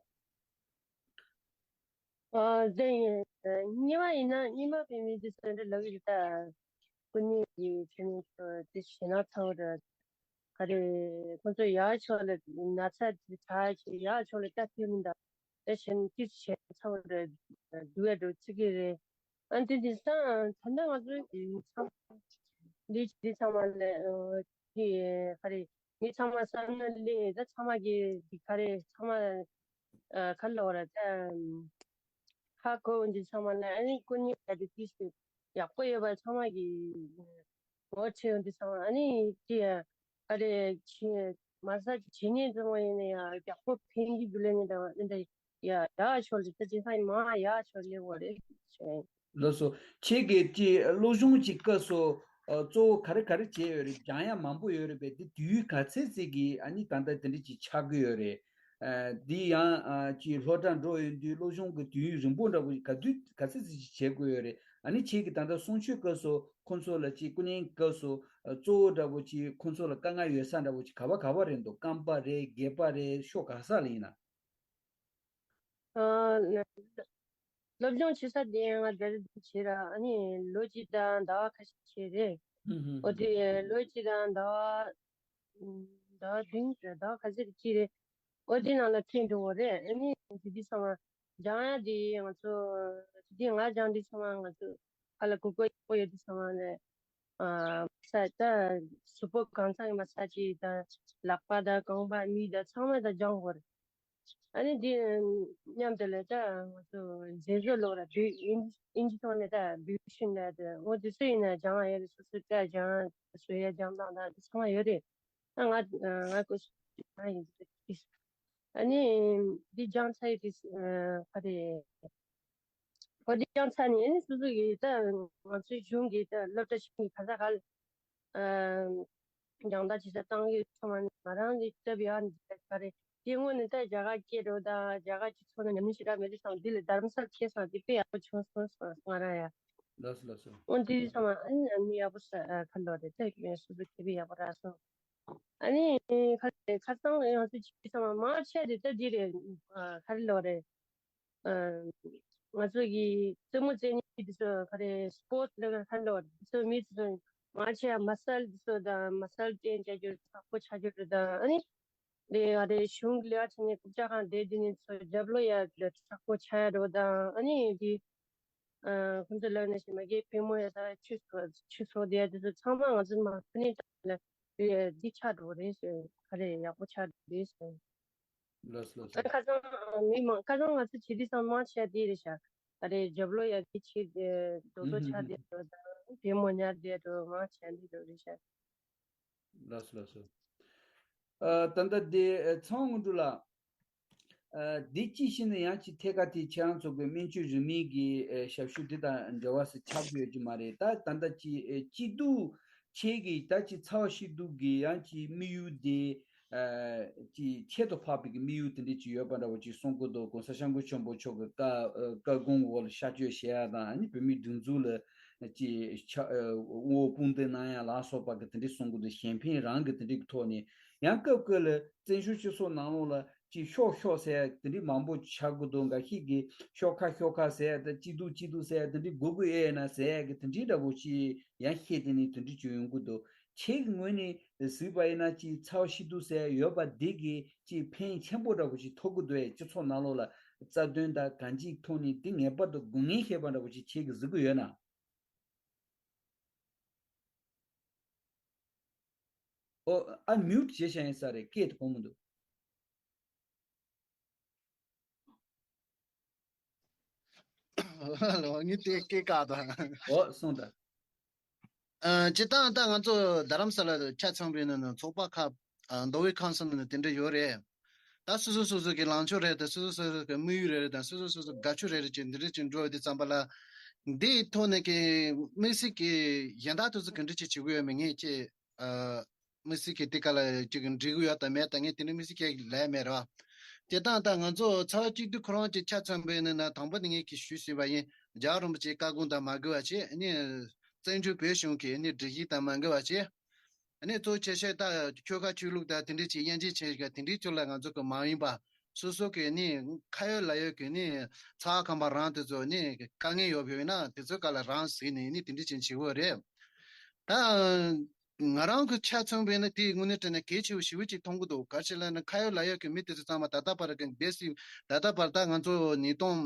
ཨ་དེ་ཡིན། ཨ་གཉིས་པ་ཡིན་ན་གཉིས་པ་བོད་མི་དེ་ཚོ་འདྲ་ལབ་ཀྱི་རེད་ད། སྐུ་མཉེལ་གྱི་ཆེད་དུ་དེ་བྱེད་ན་ཚང་བ་རེད། ག་རེ་ཁོང་ཚོ་ཡག་ཕྱོགས་ལ་ན་ཚ་དེ་དྲག་ཡག་ཕྱོགས་ལ་ལྟ་ཐུབ་མི་འདུག་དེ་བྱས་ན་དེ་བྱེད་ན་ཚང་བ་རེད། སྡུག་ཡ་འགྲོ་ཚིག་གི་རེད། ཨ་འདི་འདི་ཚང་ད་ལྟ་ང་ཚོ་འདི་འདི་ཚང་མ་ལ་འདི་ག་རེ་མི་ཚང་མ་བསམ་བློ་ལེན་ད་ཚང་མ་གི་འདི་ག་རེ་ཚང་མ་ཨ་ག་ལ་བ་ར་ད་ཧ་གོ་འདི་ཚང་མ་ལ་ཨ་ནི་སྐུ་ཉིད་ད་དེ་དུས་སུ་ཡག་པོ་ཡོད་པ་ཚང་མ་གི་ངོ་ཆེ་འདི་ཚང་མ་ཨ་ནི་ཅི་ཡ་ག་རེ་ཆེ་མ་ས་ཆེ་ཉེ་ཚང་མ་ཡིན་ན་ཡ་ཡག་པོ་ཕན་གི་རྒྱུ་ལས་ནི་ད་ཨ་འདི་ཡ་ཡ་ཤོར་ལི་ད་ཅི་ཧ་མ་ཡ་ཤོར་ལི་བ་རེད། ལགས་སོ། ཁྱེད་ཀྱིས་ཀྱི་སློབ་སྦྱོང་གྱི་སྐབས་སུ་ཨ་གཙོ་བོ་ག་རེ་ག་རེ་བྱས་ཡོད་རེད། སྦྱང་ཡ་མང་པོ་ཡོད་རེད་པས། འདི་དུས་ཡུན་ག་ཚད་ཅིག་གི་ཨ་ནི་ད་ལྟ་དེ་འདྲ་ཅིག་ཆགས་ཀྱི་ཡོད་རེད། ཨ་འདི་ཡང་ཨ་ཅིག་སློབ་གྲྭ་འགྲོ་ཡོང་དུས་སློབ་སྦྱོང་གི་དུས་ཡུན་རིང་པོ་འདྲ་པོ་ག་དུས་ག་ཚད་ཅིག་བྱེད་དགོས་ཡོད་རེད། ཨ་ནི་ཁྱེད་ཀྱིས་ད་ལྟ་གསུང་ཆོས་སྐབས་སུ་ཁོང་ཚོ་ལ་ཅིག་སྐུ་ཉིད་སྐབས་སུ་ཨ་གཙོ་བོ་འདྲ་པོ་ཅིག་ཁོང་ཚོ་ལ་དཀའ་ངལ་ཡོད་ས་འདྲ་པོ་ཅིག་ག་པ་ག་པ་རེད་འདུག་རྐང་པ་རེད། སྒལ་པ་རེད། ཕྱོགས་ག་ས་ལ་ཡིན་ན། ཨ་ལ- སློབ་སྦྱོང་བྱེད་ས་དེ་ང་ལྡི་ལི་བྱེད་ར། ཨ་ནི་ལོ་གཅིག་དང་ཟླ་བ་ཁ་ཤས་བྱས་རེད། ཨོ་དེ་ལོ་གཅིག་དང་ཟླ་བ་ཟླ་བ་བདུན་ཟླ་བ་ཁ་ཤས་ཅིག་རེད། ཨོ་དེ་ནང་ལ་ཐོན་འགྲོ་བ་རེད། ཨ་ནི་དེ་དུས་ཚང་མ་སྦྱང་ཡ་དེ་ང་ཚོ་དེ་ང་སྦྱང་དུས་ཚང་མ་ང་ཚོ་ཁ་ལ་གོ་སྐབས་ཡག་པོ་ཡོད་དུས་ཚང་མ་ལ་ཨ་ས་ད་གཟུགས་པོ་གང་ཚང་གི་མ་ས་ཅིག་དང་ལག་པ་དང་རྐང་པ་མིག་དང་ཚང་མ་ད་སྦྱང་དགོས་རེད། ཨ་ནི་འདི་མཉམ་དུ་ལ་ད་ང་ཚོ་མཛེས་བཟོ་ལོག་ར་བོད་ཨིན་ཨིན་ཇི་ཐོག་ནས་ད་བོད་ཤིང་ལ་ད་འོ་དེ་ཚོ་ཡིན་ན་སྦྱང་བ་ཡོད་རེད། སོ་སོའི་སྐད་སྦྱང་བཟོ་ཡ་སྦྱང་སྟངས་དང་དེ་ཚང་མ་ཡོད་རེད། ཨ་ང་ང་ཀོ་ང་ཡིན་ཨ་ནི་འདི་སྦྱང་ཚར་ཡི་དེ་ག་རེ་འོ་འདི་སྦྱང་ཚར་ནས་ཨ་ནི་སོ་སོ་གི་ད་ང་ཚོའི་གཞུང་གི་ད་སློབ་གྲྭ་ཆེན་མོའི་ག་ས་ག་ལ་ཨ་སྦྱང་བརྡར་ཅིག་ས་བཏང་གི་ཚང་མ་ནི་ང་རང་གི་སྟབས་ཡག་ནི་ག་རེ་དེ་སྔོན་ནས་ད་རྒྱ་གར་སྐྱེས་འགྲོ་དང་རྒྱ་གར་གྱི་ཚོ་ནི་ཉམས་ལེན་ཞེ་དྲག་མེད་དུས་ཙང་འདི་ལ་རྡ་རམ་ས་ལ་ཁེལ་སོང་། འདི་དཔེ་ཡག་པོ་བྱུང་སོང་ང་རང་ཡ། ལགས་སོ་ལགས་སོ། འོ་འདི་ཚང་མ་ཨ་ནི་ཨ་ནི་ཡག་པོ་ས་ཁ་ལོ་རེད། ད་ངས་སོ་སོ་ཁེ་ཕན་ཡག་པོ་རག་སོང་། ཨ་ནི་ཁ་ཁ་སང་ཡང་སུ་ཅིག་ཚང་མ་མང་ཆེ་རེད། ད་འདི་རེད། ཁ་རེ་ལོ་རེད། ཨ་ ང་ཚོ་གི་རྩེད་མོ་རྩེ་མཁན་དེ་ཚོ་ག་རེ་སི་པོར་ཊི་ལབ་ན་ཧ་འདྲ་བ་རེད། དེ་ཚོ་མི་དེ་ཚོ་མང་ཆེ་བ་མ་སལ་དེ་ཚོ་དང་མ་སལ་ཏྲེན་བྱ་རྒྱུ་དྲག་པོ་ཆགས་རྒྱུ་རེད། དང་ཨ་ནི་དེ་ག་རེ་གཞུང་གི་ལས་ཀ་བྱེད་མཁན་རྐུབ་ཀྱག་ཁང་དེ་དེ་ནི་ཚོ་རྒྱབ་ལོགས་ཡ་དྲག་པོ་ཆགས་ཡ་འགྲོ་དང་ཨ་ནི་དེ་ཁོང་ཚོ་ལབ་ན་ཞིག་མ་གི་ཕེ་མོ་ཡ་ས་ཆུ་ཚོ་ཆུ་ཚོ་དེ་དེ་ཚོ་ཚང་མ་ང་ཚོ་མ་ཕུ་ནི་ལ་འདི་ཆགས་འགྲོ་རེད་ཟེར། ག་རེ་ཡག་པོ་ཆགས་འགྲོ་རེད་ཟེར། ལགས་སོ་ལགས་སོ། ཁ་སང་མི་མང་ཁ་སང་ང་ཚོ་བྱེད་དུས་སང་མང་ཆེ་དེ་རེད་ཤག་ད་རེས་རྒྱབ་ལོགས་ཡ་གི་ཆེད་དེ་རྡོ་རྡོ་ཆགས་དེ་འགྲོ་དང་བེ་མོ་ཉར་དེ་འགྲོ་མང་ཆེ་འདི་འགྲོ་རེད་ཤག་ལགས་སོ་ལགས་སོ། ཨ་ད་ལྟ་དེ་ཚང་དངོས་གྲུབ་ལགས། ཨ་འདི་ཅི་ཞིག་ནི་ཡང་ཅིག་ཐད་ཀ་དེ་ཁྱེད་རང་ཚོ་གི་སྨན་བཅོས་རིན་མེད་ཀྱི་ཨ་ཞབས་ཞུ་འདི་དང་འབྲེལ་བ་ཞིག་ཆགས་ཀྱི་ཡོད་ཀྱི་མ་རེད། ད་ད་ལྟ་ཅིག་ཨ་སྐྱིད་སྡུག་ཁྱེད་ཀྱི་ད་ཅིག་ཚ་བ་སྐྱིད་སྡུག་གི་ཡང་ཅིག་དམིགས་ཡུལ་དེ། ཨ་ཅིག་ཁྱད་དུ་འཕགས་པའི་གི་དམིགས་ཡུལ་དེ་འདྲ་ཅིག་ཡོད་པ་འདྲ་བོ་ཅིག་གསུང་གི་འདུག་གོང་ས་སྐྱབས་མགོན་ཆེན་པོ་མཆོག་གི་བཀའ་ཨ་བཀའ་དགོངས་འོག་ལ་གཤགས་བཅོས་བྱེད་ཡ་དང་ཨ་ནི་བོད་མིའི་སྒྲིག་འཛུགས་ལ་ཅིག་ཕྱག་ཨ་དབང་བོ་དཔུང་འདེགས་གནང་ཡ་ལ་སོགས་པ་གི་དེ་འདྲ་གསུང་གི་འདུག་གཞན་ཕན་རང་གི་དེ་འདྲ་གི་ཐོག་ནས་ཡང་སྐབས་སྐབས་ལ་བཙན་བྱོལ་སྤྱི་ཚོགས་ནང་ལོགས་ལ་ཅིག་ཤོག་ཤོག་ཟེར་ཡ་དེ་འདྲ་མང་པོ་ཆགས་ཀྱི་འདུག་འགའ་ཤས་ཀྱིས་ཤོག་ཁ་ཤོག་ཁ་ཟེར་ཡ་དང་སྐྱིད་སྡུག་སྐྱིད་སྡུག་ཟེར་ཡ་དེ་འདྲ་དགོས་དགོས་ཨེ་ཡིན་ན་ཟེར་ཡ་གི་དེ་འདྲ་འདྲ་བོ་ཅིག་ཡང་བཤད་དེ་ནས་དེ་འདྲ་ཅིག་ཡོང་གི་འདུག་ཁྱེད་ཀྱི་ངོས་ནས་གཟིགས་པ་ཡིན་ན་ཅིག་ཚ་བ་སྐྱིད་སྡུག་ཟེར་ཡོད་པ་འདི་གིས་ཅིག་ཕན་ཆེན་པོ་འདྲ་པོ་ཞིག་ཐོགས་ཀྱི་འདུག་ཨེ། སྤྱི་ཚོགས་ནང་ལོགས་ལ་རྩ་དོན་དང་གང་ཅིའི་ཐོག་ནས་འདི་ངེས་པར་དུ་དགོས་ངེས་ཤེས་པ་འདྲ་པོ་ཞིག་ཁྱེད་ཀྱིས་གཟིགས་ཀྱི་ཡོད་ན། ཨོ་ཨ་མིའུ་ཊི་བྱས་བཞག་ཡིན་ས་རེད། སྐད་དེ་གོ་མི་འདུག་ལོ་ངས་དེ་སྐད་བཀག་དང་། ཨོ་གསུངས་དང་། ཨ་སྤྱིར་བཏང་ད་ང་ཚོ་རྡ་རམ་ས་ལ་ཆ་ཚང་པའི་ནང་ན་ཚོགས་པ་ཁག་ཨ་མདོ་དབུས་ཁམས་གསུམ་ནང་དེ་འདྲ་ཡོད་རེད། ད་སོ་སོ་སོ་སོ་གི་ལངས་ཕྱོགས་རེད་དང་སོ་སོ་སོ་སོ་གི་དམིགས་ཡུལ་རེད་དང་སོ་སོ་སོ་སོ་དགའ་ཕྱོགས་རེ་རེ་ཅིག་འདི་འདྲ་ཅིག་འགྲོ་ཡོད་དུས་ཙམ་པ་ལ། འདིའི་ཐོག་ནས་ཀྱི་དམིགས་བསལ་གྱི་གཞན་དག་དེ་ཚོ་ག་འདྲ་ཅིག་བྱེད་དགོས་ཡོད་མེད་ངས་ཅིག་ཨ་དམིགས་བསལ་གྱི་དེ་ག་ལ་ཅིག་འགྲིག་གི་ཡོད་དང་མེད་དང་ངས་དེ་འདྲ་དམིགས་བསལ་གྱི་ལས་མེད་ར། དེ་དང་ད་ང་ཚོ་ཚ་བ་གཅིག་སྡུད་ཁོ་རང་གཅིག་ཆ་ཚང་པའི་ནང་ན་དང་པོ་ནས་ངས་ཀྱི་ཞུས་ཟིན་པ་ཡིན། རྒྱལ་བ་རིན་པོ་ཆེའི་བཀའ་དགོངས་དང་མ་འགལ་བ་བྱས་ནས་བཙན་བྱོལ་བོད་གཞུང་གི་ནི་སྒྲིག་གཞི་དང་མ་འགལ་བ་བྱས། ནས་གཙོ་ཆེ་ཤོས་ད་ཆོལ་ཁ་ཆོས་ལུགས་དང་དེ་འདྲ་ཅིག་དབྱེ་འབྱེད་བྱས་ཀྱི་དེ་འདྲའི་ཆོས་ལ་ང་ཚོ་གི་མ་ཡིན་པ་སོ་སོ་གི་ནི་ཁ་ཡོད་ལག་ཡོད་ཀྱི་ནི་ཚ་བ་ཁམས་པ་རང་དེ་ཚོ་ནི་དཀའ་ངལ་ཡོད་པ་ཡིན་ན་དེ་ཚོ་ག་ལ་རང་གཟིགས་ནས་ནི་དེ་འདྲ་ཅིག་བྱེད་དགོས་རེད། ད། ང་རང་གི་ཆ་མཚོན་པས་ན་དེའི་དངོས་གནས་དྲན་ན་གལ་ཆེ་བ་ཞེ་པོ་ཅིག་མཐོང་གི་འདུག་ག་རེ་ཟེར་ལབ་ན་ཁ་ཡོད་ལག་ཡོད་ཀྱི་མི་དེ་ཚོ་ཚང་མ་ད་ལྟ་བར་གི་སྡེ་སྲིད་ད་ལྟ་བར་ད་ང་ཚོ་ཉིས་སྟོང་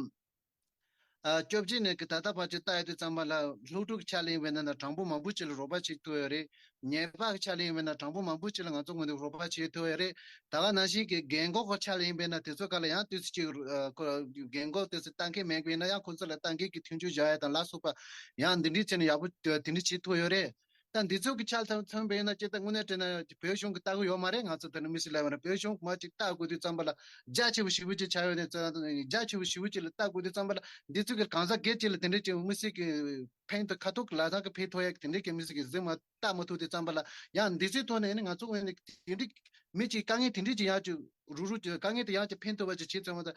ཨ་བཅོ་བརྒྱད་ནས་ཀྱི་ད་ལྟ་བར་གྱི་ལྟ་ཡོད་དུས་ཙམ་པ་ལ་སློབ་ཕྲུག་གི་ཆ་ལ་ཡིན་པས་ན་ན་གྲངས་འབོར་མང་པོ་ཅིག་ལ་རོགས་པ་བྱེད་ཐུབ་ཡོད་རེད། ཉེས་པ་གི་ཆ་ལ་ཡིན་པས་ན་གྲངས་འབོར་མང་པོ་ཅིག་ལ་ང་ཚོ་ངོས་ནས་རོགས་པ་བྱེད་ཐུབ་ཡོད་རེད། ད་ག་ནང་བཞིན་གྱི་རྒན་འཁོགས་ཀྱི་ཆ་ལ་ཡིན་པས་ན་དེ་ཚོ་ག་ལ་ཡང་དུས་ཚོད་ཅིག་ཨ་ཁོ་རྒན་འཁོགས་དེ་ཚོ་ལྟ་མཁན་མེད་པས་ན་ཡང་ཁོ་ཚོ་ལ་ལྟ་མཁན་གྱི་མཐུན་འགྱུར་བཞག་ཡ་དང་ལ་སོགས་པ་ཡང་འདི་འདྲའི་ཆེད་ནས་ཡག་པོ་དེ་འདྲ་བྱེད་ཐུབ་ཡོད་རེད། ད་འདི་ཚོ་གི་ཆ་ཚང་ཚང་བས་ན་ཅི་ད་དངོས་གནས་དྲན་ན་བོད་གཞུང་གི་ལྟ་གི་ཡོད་མ་རེད། ང་ཚོ་ད་ནི་མི་སྲིད་ལ་ཡོད་ན་བོད་གཞུང་མ་ཅིག་ལྟ་དགོས་དུས་ཙམ་པ་ལ་རྒྱ་ཆེ་བོ་ཞེ་པོ་ཅིག་ཆགས་ཡོད་ནས་རྒྱ་ཆེ་བོ་ཞེ་པོ་ཅིག་ལ་ལྟ་དགོས་དུས་ཙམ་པ་ལ་འདི་ཚོ་གི་གང་ཟག་སྒེར་གཅིག་ལ་དེ་འདྲའི་ཅིག་མི་སྲིད་གི་ཕན་ཐོགས་ཁ་ཐུག་ལ་ཚང་གི་ཕན་ཐོགས་ཡ་གི་དེ་འདྲའི་གི་མི་སྲིད་གི་གཟིགས་མ་ལྟ་མ་ཐུབ་དུས་ཙམ་པ་ལ་ཡང་འདི་ཚོའི་ཐོག་ནས་ནི་ང་ཚོ་ངོས་ནས་དེ་འདྲའི་མི་གཅིག་དཀའ་ངལ་དེ་འདྲའི་ཅིག་ཡང་ཅིག་རུག་རུག་ཅིག་དཀའ་ངལ་དེ་ཡང་ཅིག་ཕན་ཐོགས་པ་ཅིག་བྱེད་ཙམ་པ་ད།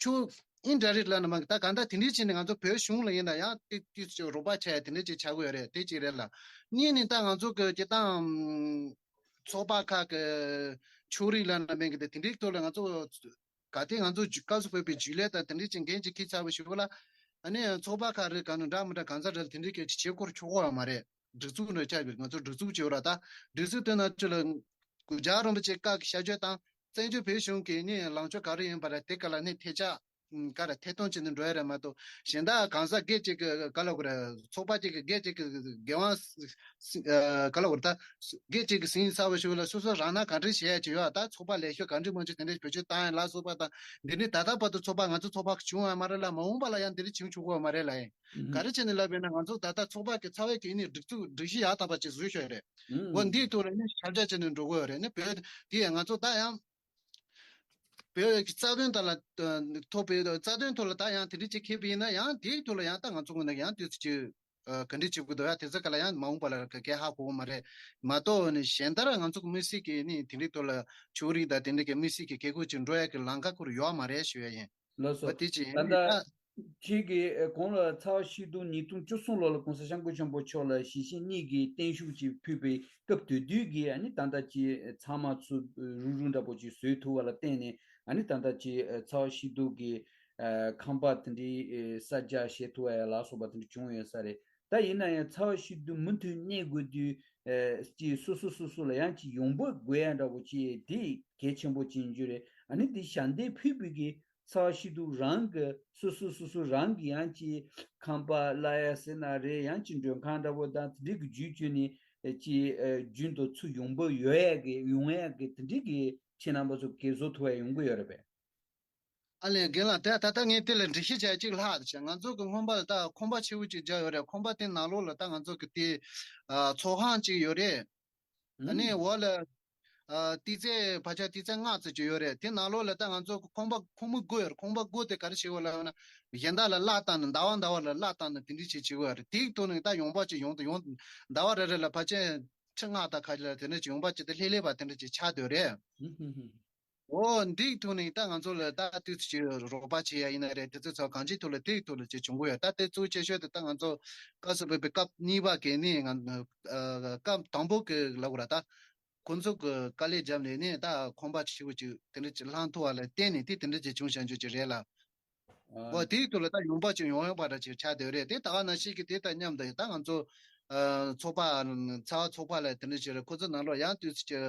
ཆུ། ཨིན་ཌ་རེག་ལ་ན་མ་ད་ག་འདྲ་དེ་འདྲའི་ཕྱིན་ནས་ང་ཚོ་བོད་གཞུང་ལ་ཡིན་ན་ཡང་ཏིག་ཏིག་ཅིག་རོགས་པ་བྱས་དེ་འདྲའི་ཅིག་བྱ་དགོས་ཡོད་རེད། དེ་གཅིག་རེད་ལ། གཉིས་ནི་ད་ང་ཚོ་གི་སྤྱི་བཏང་ཚོགས་པ་ཁག་གི་ཕྱོགས་རིས་ལ་ན་མེད་གི་དེ་དེ་འདྲའི་ཐོག་ལ་ང་ཚོ་ག་དེ་ང་ཚོ་སྐབས་སུ་བབས་པའི་རྒྱུན་ལས་དང་དེ་འདྲའི་ཅིག་འགན་ཅིག་འཁྱེར་ཚར་བ་ཞིག་ལ། ཨ་ནི་ཚོགས་པ་ཁག་རེད་ག་ནས་འདྲ་མི་འདྲ་གང་ཟག་རེད་དེ་འདྲའི་གི་བྱེད་སྒོར་ཆོག་གོ་བ་མ་རེད། སྒྲིག་འཛུགས་རེད་ཆགས་པའི་ང་ཚོ་སྒྲིག་འཛུགས་བྱེད་ར་ད་སྒྲིག་འཛུགས་དེ་ན་ཅི་ལ། རྒྱལ་བ་རིན་པོ་ཆེ་བཀའ་གི་ཤར་བསྐྱོད་དང་བཙན་བྱོལ་བོད་གཞུང་གི་ནི་ལངས་ཕྱོགས་ག་རེ་ཡིན་པ་ར་དེ་ག་ལ་ནི་ཐེ་ཆག་ག་ར་ཐེ་གཏོང་བྱས་ནས་འགྲོ་ཡ་རེད་མ་གཏོགས་གཞན་དག་གང་ཟག་སྒེར་གཅིག་གི་ག་ལ་གོ་ར་ཚོགས་པ་གཅིག་གི་སྒེར་གཅིག་གི་འགན་དབང་ག་ལ་གོ་ར་ད་སྒེར་གཅིག་གི་ཟིན་ཚར་བ་ཞིག་ལ་སོ་སོ་རང་ན་ག་འདྲ་བྱེད་ཡ་ཅིག་ཡོད་ད་ཚོགས་པ་ལས་ཤོག་ག་འདྲ་མང་ཆེ་དེ་འདྲ་བེད་སྤྱོད་བཏང་ཡ་ལ་སོགས་པ་དང་འདི་ནི་ད་ལྟ་བར་དུ་ཚོགས་པ་ང་ཚོ་ཚོགས་པ་བྱུང་བ་མ་རེད་ལ་མ་འོངས་པ་ལ་ཡང་འདི་འདྲ་བྱུང་ཆོག་གོ་བ་མ་རེད་ལ་ཡིན། ག་རེ་བྱས་ནས་ལབ་པས་ན་ང་ཚོ་ད་ལྟ་ཚོགས་པ་གི་ཚ་བའི་གི་ནི་སྒྲིག་འཛུགས་སྒྲིག་གཞི་ཡག་དམ་པ་ཅིག་བཟོས་ཤོག་རེད། འོ་འདིའི་ཐོག་ལ་ནི་ཞབས་ཕྱི་བྱས་ནས་འགྲོ་དགོས་རེད་ནི་བོད་དེ་ང་ཚོ་ད་ཡང་བོད་ཀྱི་རྩ་དོན་དག་ལ་ཐོབ་པའི་རྩ་དོན་ཐོག་ལ་ད་ཡང་དེ་འདྲ་ཅིག་ཁེལ་བ་ཡིན་ན་ཡང་དེའི་ཐོག་ལ་ཡང་ད་ང་ཚོ་ངོས་ནས་ཡང་དུས་ཚོད་ཅིག་ག་འདྲ་བྱེད་དགོས་འདུག་ཡ་དེ་ཚོ་ག་ལ་ཡང་མ་འོངས་པ་ལ་ག་གེ་ཧ་གོ་གི་མ་རེད་མ་གཏོགས་ནི་གཞན་ལྟར་ང་ཚོ་གི་མི་སྲིད་ཀྱི་ནི་དེ་འདྲའི་ཐོག་ལ་ཕྱོགས་རིས་དང་དེ་འདྲ་གི་མི་སྲིད་ཀྱི་བཀས་བཀོད་ཅིག་འགྲོ་ཡ་གི་ལམ་ཁ་ཁོ་རང་ཡོད་མ་རེད་ཞུ་ཡ་ཡིན། ལགས་སོ། འོ་དེ་ཅི་ད་ཡིན་ལྟ་ད། ཁྱེད་ཀྱིས་གོང་ལ་ཚ་བ་ཤི་དུས་ཉིས་སྟོང་བཅུ་གསུམ་ལོ་ལ་གོང་ས་སྐྱབས་མགོན་ཆེན་པོ་མཆོག་ལ་ཞི་བྱེད་གཉིས་ཀྱི་བརྟན་བཞུགས་ཅིག་ཕུལ་བའི་སྐབས་དེ་དུས་ཀྱི་ཨ་ནི་ད་ལྟ་ཅི་ཚང་མ་ཚུར་རུག་རུག་འདྲ་པོ་ཅིག་བཟོས་ཐུབ་པ་ལ་བརྟེན་ནས་ཨ་ནི་ད་ལྟ་ཅི་ཚ་བ་ཤི་དུས་ཀྱི་ ཨ་ཁང་པ་དེ་འདྲའི་ཨེ་གསར་རྒྱག་བྱེད་ཐུབ་པ་ཡ་ལ་སོགས་པ་དེ་འདྲ་བྱུང་ཡོད་ས་རེད། ད་ཡིན་ན་ཡང་ཚ་བ་ཤི་དུས་མུ་མཐུད་གནས་དགོས་དུས་ཨེ་ཅིག་སོ་སོ་སོ་སོ་ལ་ཡང་ཅིག་ཡོང་འབབ་དགོས་ཡ་འདྲ་བོ་ཅིག་དེ་གལ་ཆེན་པོ་ཅིག་ཡིན་རྒྱུ་རེད། ཨ་ནི་དེ་ཞལ་འདེབས་ཕུལ་བའི་གི་ཚ་བ་ཤི་དུས་རང་གི་སོ་སོ་སོ་སོ་རང་གི་ཡང་ཅིག་ཁང་པ་གླ་ཡ་ཟེར་ན་རེད། ཡང་ཅིག་མགྲོན་ཁང་འདྲ་བོ་དང་དེ་འདྲའི་གི་བརྒྱུད་བརྒྱུད་ནས་ཅིག་ཨ་རྒྱུན་དུ་ཚུར་ཡོང་འབབ་ཡོད་ཡ་གི་ཡོང་ཡ་གི་དེ་འདྲའི་གི་ཁྱེད་རྣམ་པ་ཚོ་གས་བཟོ་ཐུབ་པ་ཡོང་གི་ཡོད་རེད་པས། ཨ་ལས་རྒན་ལགས། ད་ད་ལྟ་ངས་དེ་ལ་འགྲེལ་བཤད་བྱ་གཅིག་ལྷག་བྱས། ང་ཚོ་གི་སྔོན་པ་ལ་ད་ཁང་པ་ཆེ་བོ་གཅིག་རྒྱག་ཡོད་རེད། ཁང་པ་དེ་ནང་ལོགས་ལ་ད་ང་ཚོ་གི་དེ་ཨ་ཚོགས་ཁང་གཅིག་ཡོད་རེད། ཨ་ནི་འོག་ལ་ཨ་ཏི་ཙེ་བར་ཆ་ཏི་ཙེ་ལྔ་ཙམ་ཅིག་ཡོད་རེད། དེ་ནང་ལོགས་ལ་ད་ང་ཚོ་གི་ཁང་པ་ཁང་མིག་དགུ་ཡོད་རེད། ཁང་པ་དགུ་དེ་ག་རེ་བྱེད་དགོས་ལབ་ན་གཞན་དག་ལ་གླ་བཏང་ནས་ཟླ་བ་ཟླ་བ་ལ་གླ་བཏང་ནས་དེ་འདྲ་བྱེད་བྱེད་དགོས་ཡོད་རེད། དེའི་ཐོག་ནས་ད་ཡོང་འབབ་ཅིག་ཡོང་དུ་ཡོང་ཟླ་བ་རེ་རེ་ལ་ཕལ་ཆེར་ཁྲི་ལྔ་དང་ཁ་ཤས་ལ་དེ་འདྲ་ཅིག་ཡོང་འབབ་ཅིག་ད་ལྷེ་ལྷེ་བ་དེ་འདྲ་ཅིག་ཆགས་བསྡད་ཡོད་རེད། འོ་འདིའི་ཐོག་ནས་ད་ང་ཚོ་ལ་ད་དུས་ཚོད་ཅིག་རོགས་པ་བྱེད་ཡ་ཡིན་ན་རེད། དུས་ཚོད་ཚོ་གང་ཅིའི་ཐོག་ལ་དེའི་ཐོག་ལ་ཅིག་བྱུང་གི་ཡོད། ད་དེ་གཙོ་ཆེ་ཤོས་དེ་ད་ང་ཚོ་སྐབས་སུ་བབས་པའི་སྐབས་གཉིས་པ་གི་ནི་ང་ཨ་སྐབས་དང་པོ་གི་ལབ་དགོས་ར། ད་ཁོང་ཚོ་གི་དཀའ་ལས་བརྒྱབ་ནས་ནི་ད་ཁང་པ་ཆེ་བོ་ཅིག་དེ་འདྲ་ཅིག་བསླང་ཐུབ་པ་ལ་བརྟེན་ནས་དེ་དེ་འདྲ་ཅིག་བྱུང་བཞག་རྒྱུ་ཅིག་རེད་ལ། ཨ། འོ་དེའི་ཐོག་ལ་ད་ཡོང་འབབ་ཅིག་ཡོང་ཡོང་པ་འདྲ་ཅིག་ཆགས་བསྡད་ཡོད་རེད། དེ་ད་ག་ནང་བཞིན་གི་དེ་དང་མཉམ་དུ་ད་ང་ཚོ་ཨ་ཚོགས་པ་ཚ་བ་ཚོགས་པ་ལ་དེ་འདྲ་ཞིག་རེད། ཁོ་ཚོ་ནང་ལོགས་ཡང་དུས་ཚོད་ཀྱི་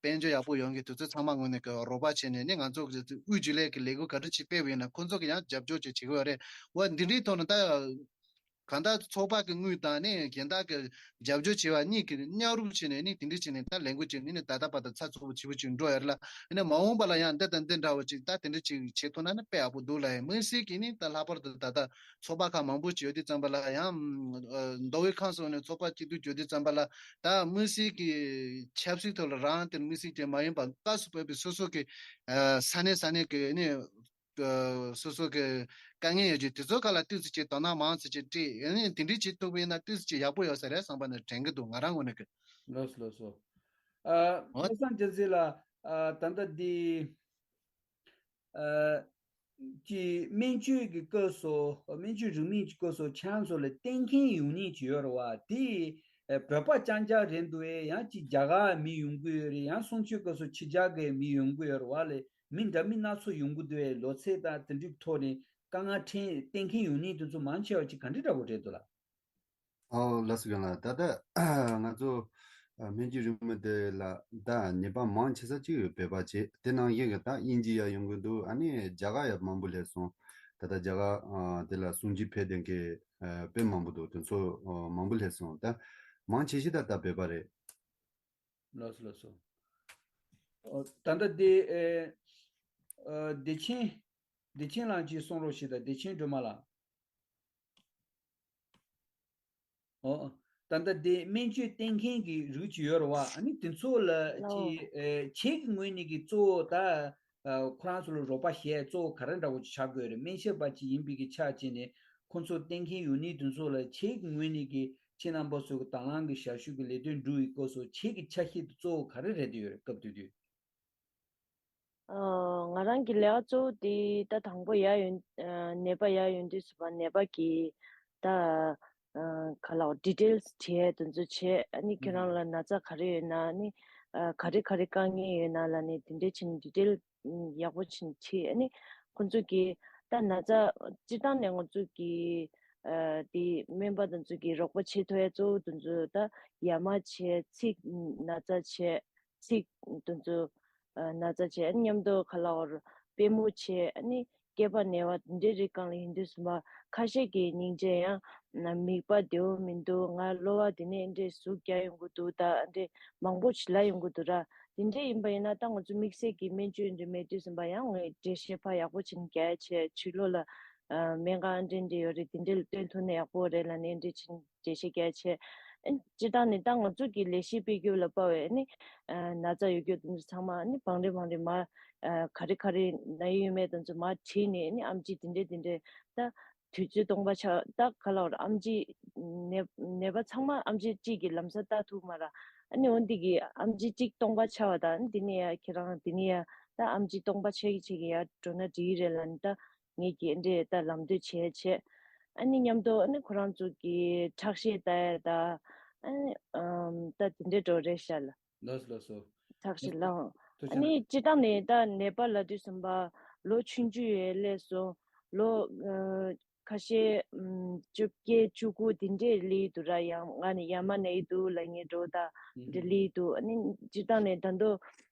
དཔལ་འབྱོར་ཡག་པོ་ཡོང་གི་དུས་ཚོད་ཚང་མ་ངོས་ནས་གི་རོགས་པ་བྱས་ནས་ནི་ང་ཚོ་གི་དབུས་རྒྱུན་ལས་ཀྱི་ལས་འགུལ་ག་འདྲ་ཅིག་སྤེལ་བ་ཡིན་ན་ཁོ་ཚོ་གི་ཡང་རྒྱབ་སྐྱོར་ཅིག་བྱེད་གི་ཡོད་རེད། འོ་འདི་འདྲའི་ཐོག་ནས་ད་གང་ལྟར་ཚོགས་པ་གི་དངུལ་དང་ནི་གཞན་དག་གི་རྒྱབ་སྐྱོར་བྱེད་པ་གཉིས་ཀྱི་མཉམ་རུབ་བྱས་ནས་ནི་དེ་འདྲ་བྱས་ནས་ད་ལས་འགུལ་ཅིག་ནི་ནི་ད་ལྟ་བར་དུ་ཚགས་ཚུད་པོ་བྱེད་པོ་ཅིག་འགྲོ་ཡོད་རེད་ལ། ཡིན་ན་མ་འོངས་པ་ལ་ཡང་འདི་དང་འདི་འདྲ་བོ་ཅིག་ད་དེ་འདྲ་ཅིག་བྱེད་ཐུབ་ན་ནི་དཔེ་ཡག་པོ་འདུག་ལ། ཡང་དམིགས་བསལ་གྱིས་ནི་ད་ལྷག་པར་དུ་ད་ལྟ་ཚོགས་པ་ཁག་མང་པོ་ཅིག་ཡོད་དུས་ཙམ་པ་ལ་ཡང་ཨ་མདོ་དབུས་ཁམས་གསུམ་ནས་ཚོགས་པ་སྐྱིད་སྡུག་བརྗོད་དུས་ཙམ་པ་ལ་ད་དམིགས་བསལ་གྱི་ཆབ་སྲིད་ཐོག་ལ་རང་དེ་དམིགས་བསལ་ཅན་མ་ཡིན་པ་སྐབས་སུ་བབས་པའི་སོ་སོ་གི་ཨ་ས་གནས་ས་གནས་ཀྱི་ནི་ཨ་སོ་སོ་གི་དཀའ་ངལ་ཡོད་རྒྱུ་དེ་ཚོ་ཁག་ལ་ཏོག་ཙམ་ཅིག་དོ་སྣང་མང་ཙམ་ཅིག་སྤྲད་ཡོད་ནི་དེ་འདྲའི་བྱེད་ཐུབ་པ་ཡིན་ན་ཏོག་ཙམ་ཅིག་ཡག་པོ་ཡོད་ས་རེད་བསམ་པ་ནི་དྲན་གྱི་འདུག་ང་རང་ངོས་ནས་གི། ལགས་སོ་ལགས་སོ། ཨ་ཨོ། བློ་བཟང་རྒྱལ་མཚན་ལགས། ཨ་ད་ལྟ་འདི་ཨ་ཀྱི་སྨན་བཅོས་ཀྱི་སྐབས་སུ་སྨན་བཅོས་རིན་མེད་ཀྱི་སྐབས་སུ་ཁྱེད་རང་ཚོ་ལ་བསྟེན་མཁན་ཡོང་མཁན་ཅིག་ཡོད་རེད་བ། དེ་ཨ་བོད་པ་རྐྱང་རྐྱང་རེད་འདུག་གས། ཡང་ཅིག་རྒྱ་གར་མི་ཡོང་གི་ཡོད་རེད། ཡང་གསུང་ཆོས་སྐབས་སུ་ཕྱི་རྒྱལ་གྱི་མི་ཡོང་གི་ཡོད་རེད་བ་ལས། མི་འདྲ་མིན་སྣ་ཚོགས་ཡོང་གི་འདུག་གས། ལོ་ཚད་དང་དེ་འདྲའི་ཐོག་ནས་དཀའ་ངལ་འཕྲད་བསྟེན་མཁན་ཡོང་མཁན་དེ་ཚོ་མང་ཆེ་བ་ཅིག་ག་འདྲ་འདྲ་པོ་རེད་འདུག་ལགས། ཨོ་ལགས་སོ། རྒན་ལགས། ད་ལྟ་ང་ཚོ་ཨ་སྨན་བཅོས་རིན་མེད་དེ་ལ་ད་ནད་པ་མང་ཆེ་ས་གཅིག་བོད་པ་བྱས། དེ་ནང་བཞིན་གྱི་ད་དབྱིན་ཇི་ཡང་ཡོང་གི་འདུག་ཨ་ནི་རྒྱ་གར་ཡང་མང་པོ་སླེབས་སོང་། ད་ལྟ་རྒྱ་གར་ཨ་དེ་ལ་སུན་ཇི་ཕེབས་བསྡད་མཁན་ཨ་དཔེ་མང་པོ་འདུག་དེ་ཚོ་ཨ་མང་པོ་སླེབས་སོང་། ད་མང་ཆེ་ཤོས་ད་ད་བོད་པ་རེད། ལགས་སོ་ལགས་སོ། ཨོ་ད་ལྟ་དེ་ཨེ་ཨ་བདེ་ཆེན་བདེ་ཆེན་ལགས་ཀྱིས་གསུང་རོགས་ཞེས་དང་། བདེ་ཆེན་སྒྲོལ་མ་ལགས། ཨོ། ད་ལྟ་དེ་སྨན་བཅོས་བསྟེན་མཁན་གྱི་རིགས་ཅིག་ཡོད་རེད་བ། ཨ་ནི་དེ་ཚོ་ལ་ཅི་ལགས། ཨེ་ཁྱེད་ཀྱི་ངོས་ནས་ཀྱི་གཙོ་བོ་ད་ཨ་ཁོ་རང་ཚོ་ལ་རོགས་པ་བྱེད་གཙོ་བོ་ག་རེ་འདྲ་བོ་ཅིག་ཆགས་དགོས་རེད། སྨན་ཞབས་པ་ཅིག་ཡིན་པའི་གི་ཆ་བྱས་ནས་ཁོ་ཚོ་བསྟེན་མཁན་ཡོད་ནི་དེ་ཚོ་ལ་ཁྱེད་ཀྱི་ངོས་ནས་ཀྱི་ཁྱེད་རྣམ་པ་ཚོ་གི་དང་བླངས་ཀྱི་ཞབས་ཞུ་གི་ལས་དོན་སྒྲུབ་པའི་སྐབས་སུ་ཁྱེད་ཀྱི་ཆ་ཤས་དེ་གཙོ་བོ་ག་རེ་རེད་དེ་ཡོད་རེད། སྐབས་དེ་དུས། ཨ་ང་རང་གི་ལས་ཀ་གཙོ་བོ་དེ་ད་དང་པོ་ཡར་ཡོང་ཨ་ནད་པ་ཡར་ཡོང་དུས་སུ་བ་ནད་པ་གི་ད་ཨ་ག་ལ་ཌི་ཊེལ་སི་བྲིས་དེ་ཚོ་བྱས། ཨ་ནི་ཁྱེད་རང་ལ་ན་ཚ་ག་རེ་ཡོད་ན། ཨ་ནི་ཨ་ག་རེ་ག་རེ་དཀའ་ངལ་ཡོད་ན་ལ་ནི་དེ་འདྲས་བྱས་ནས་ཌི་ཊེལ་སི་ཡག་པོ་བྱས་ནས་བྲིས། ཨ་ནི་ཁོང་ཚོ་གི་ད་ན་ཚ་སྤྱིར་བཏང་ནས་ང་ཚོ་གི་ཨ་དེ་སྨན་པ་དེ་ཚོ་གི་རོགས་པ་བྱེད་ཐུབ་ཡ་གཙོ་བོ་དེ་ཚོ་ད་ཡ་མ་བྱས། ཚིགས་ན་ཚ་བྱས། ཚིགས་དེ་ཚོ་ཨ་ན་ཚ་བྱས། ཨ་ནི་མཉམ་དུ་ག་ལ་བར་པུས་མོ་བྱས། ཨ་ནི་སྐེད་པ་ན་བ་དེ་འདྲའི་རིགས་སྒང་ལ་ཡིན་དུས་ཙམ་པ་ཁ་ཤས་ཀྱི་སྙིང་རྗེ་ཡང་ན་མིད་པ་བདེ་བོ་མི་འདུག་ང་གློ་བ་དེ་ནས་འདྲའི་ཟུག་རྒྱག་ཡོང་གི་འདུག་ད་འདྲའི་མང་པོ་ཞིག་ལབ་ཡོང་གི་འདུག་ར། དེ་འདྲའི་ཡིན་པ་ཡིན་ན་ད་ང་ཚོ་དམིགས་བསལ་གྱི་སྨན་བཅོས་འདྲ་མེད་དུས་ཙམ་པ་ཡང་ངས་འགྲེལ་བཤད་ཕར་ཡག་པོ་བྱས་ནས་རྒྱག་ཡ་བྱས། ཕྱི་ལོགས་ལ་ཨ་སྨན་ཁང་འདྲ་འདྲ་ཡོད་རེད། དེ་འདྲ་ལ་སྟོན་ཐུབ་ན་ཡག་པོ་རེད་ལབ་ནས་འདྲ་བྱས་ནས་འགྲེལ་བཤད་རྒྱག་ཡ་བྱས། ཨ་ནི་སྤྱིར་བཏང་ནས་ད་ང་ཚོ་གི་ལས་གཞི་སྤེལ་རྒྱུ་ལ་དཔག་པའི་ཨ་ནི་ཨ་ན་ཚ་ཡོད་རྒྱུ་དེ་ཚོ་ཚང་མ་ཨ་ནི་བང་རིམ་བང་རིམ་མར་ཨ་ག་རེ་ག་རེ་ན་ཡོད་མེད་དེ་ཚོ་མར་བྲིས་ནས་ཨ་ནི་ཨེམ་ཆི་དེ་འདྲས་དེ་འདྲས་ད་དུས་ཚོད་སྟོང་པ་ཆགས། ད་ག་ལ་བར་ཨེམ་ཆི་ནད་ནད་པ་ཚང་མ་ཨེམ་ཆི་གཅིག་གིས་ལམ་སང་ལྟ་ཐུབ་མ་ར། ཨ་ནི་འོ་འདི་གི་ཨེམ་ཆི་གཅིག་སྟོང་པ་ཆགས་པ་དང་། ཨ་ནི་འདི་ནས་ཡ་ཁྱེད་རང་འདི་ནས་ཡ་ད་ཨེམ་ཆི་སྟོང་པ་ཆགས་ཀྱི་ཆགས་ཀྱི་ཡ་འགྲོ་ན་འགྲིག་གི་རེད་ལབ་ནས་ད་ངེད་ཀྱིས་འདྲེ་ད་ལམ་སྟོན་བྱས་བྱས། ཨ་ནི་མཉམ་དུ་ཨ་ནི་ཁོ་རང་ཚོ་གི་ཁྲག་ཤེད་ལྟ་ཡ་ད་ཨ་ནི་ཨམ་ད་དེ་འདྲའི་འགྲོ་རེད་ཤག་ལ། ལགས་སོ་ལགས་སོ། ཁྲག་ཤེད་ལའང་ཐུགས་ཨ་རྗེ་ནི་གནང་། སྤྱིར་བཏང་ནས་ད་ནད་པ་ལབ་དུས་ཙམ་པ་ལོ་ཆུང་ཆུང་ཡས་སླེབས་སོང་། ལོ་ཨ་ཁ་ཤས་ཨམ་བཅོ་བརྒྱད་བཅུ་དགུ་དེ་འདྲས་སླེབས་འདུག་ར། ཡང་ང་ནི་ཡ་མ་ན་ཡི་འདུག་ལབ་མཁན་འདྲ་བོ་ད་འདྲ་སླེབས་འདུག་ཨ་ནི་སྤྱིར་བཏང་ནས་ད་དུང་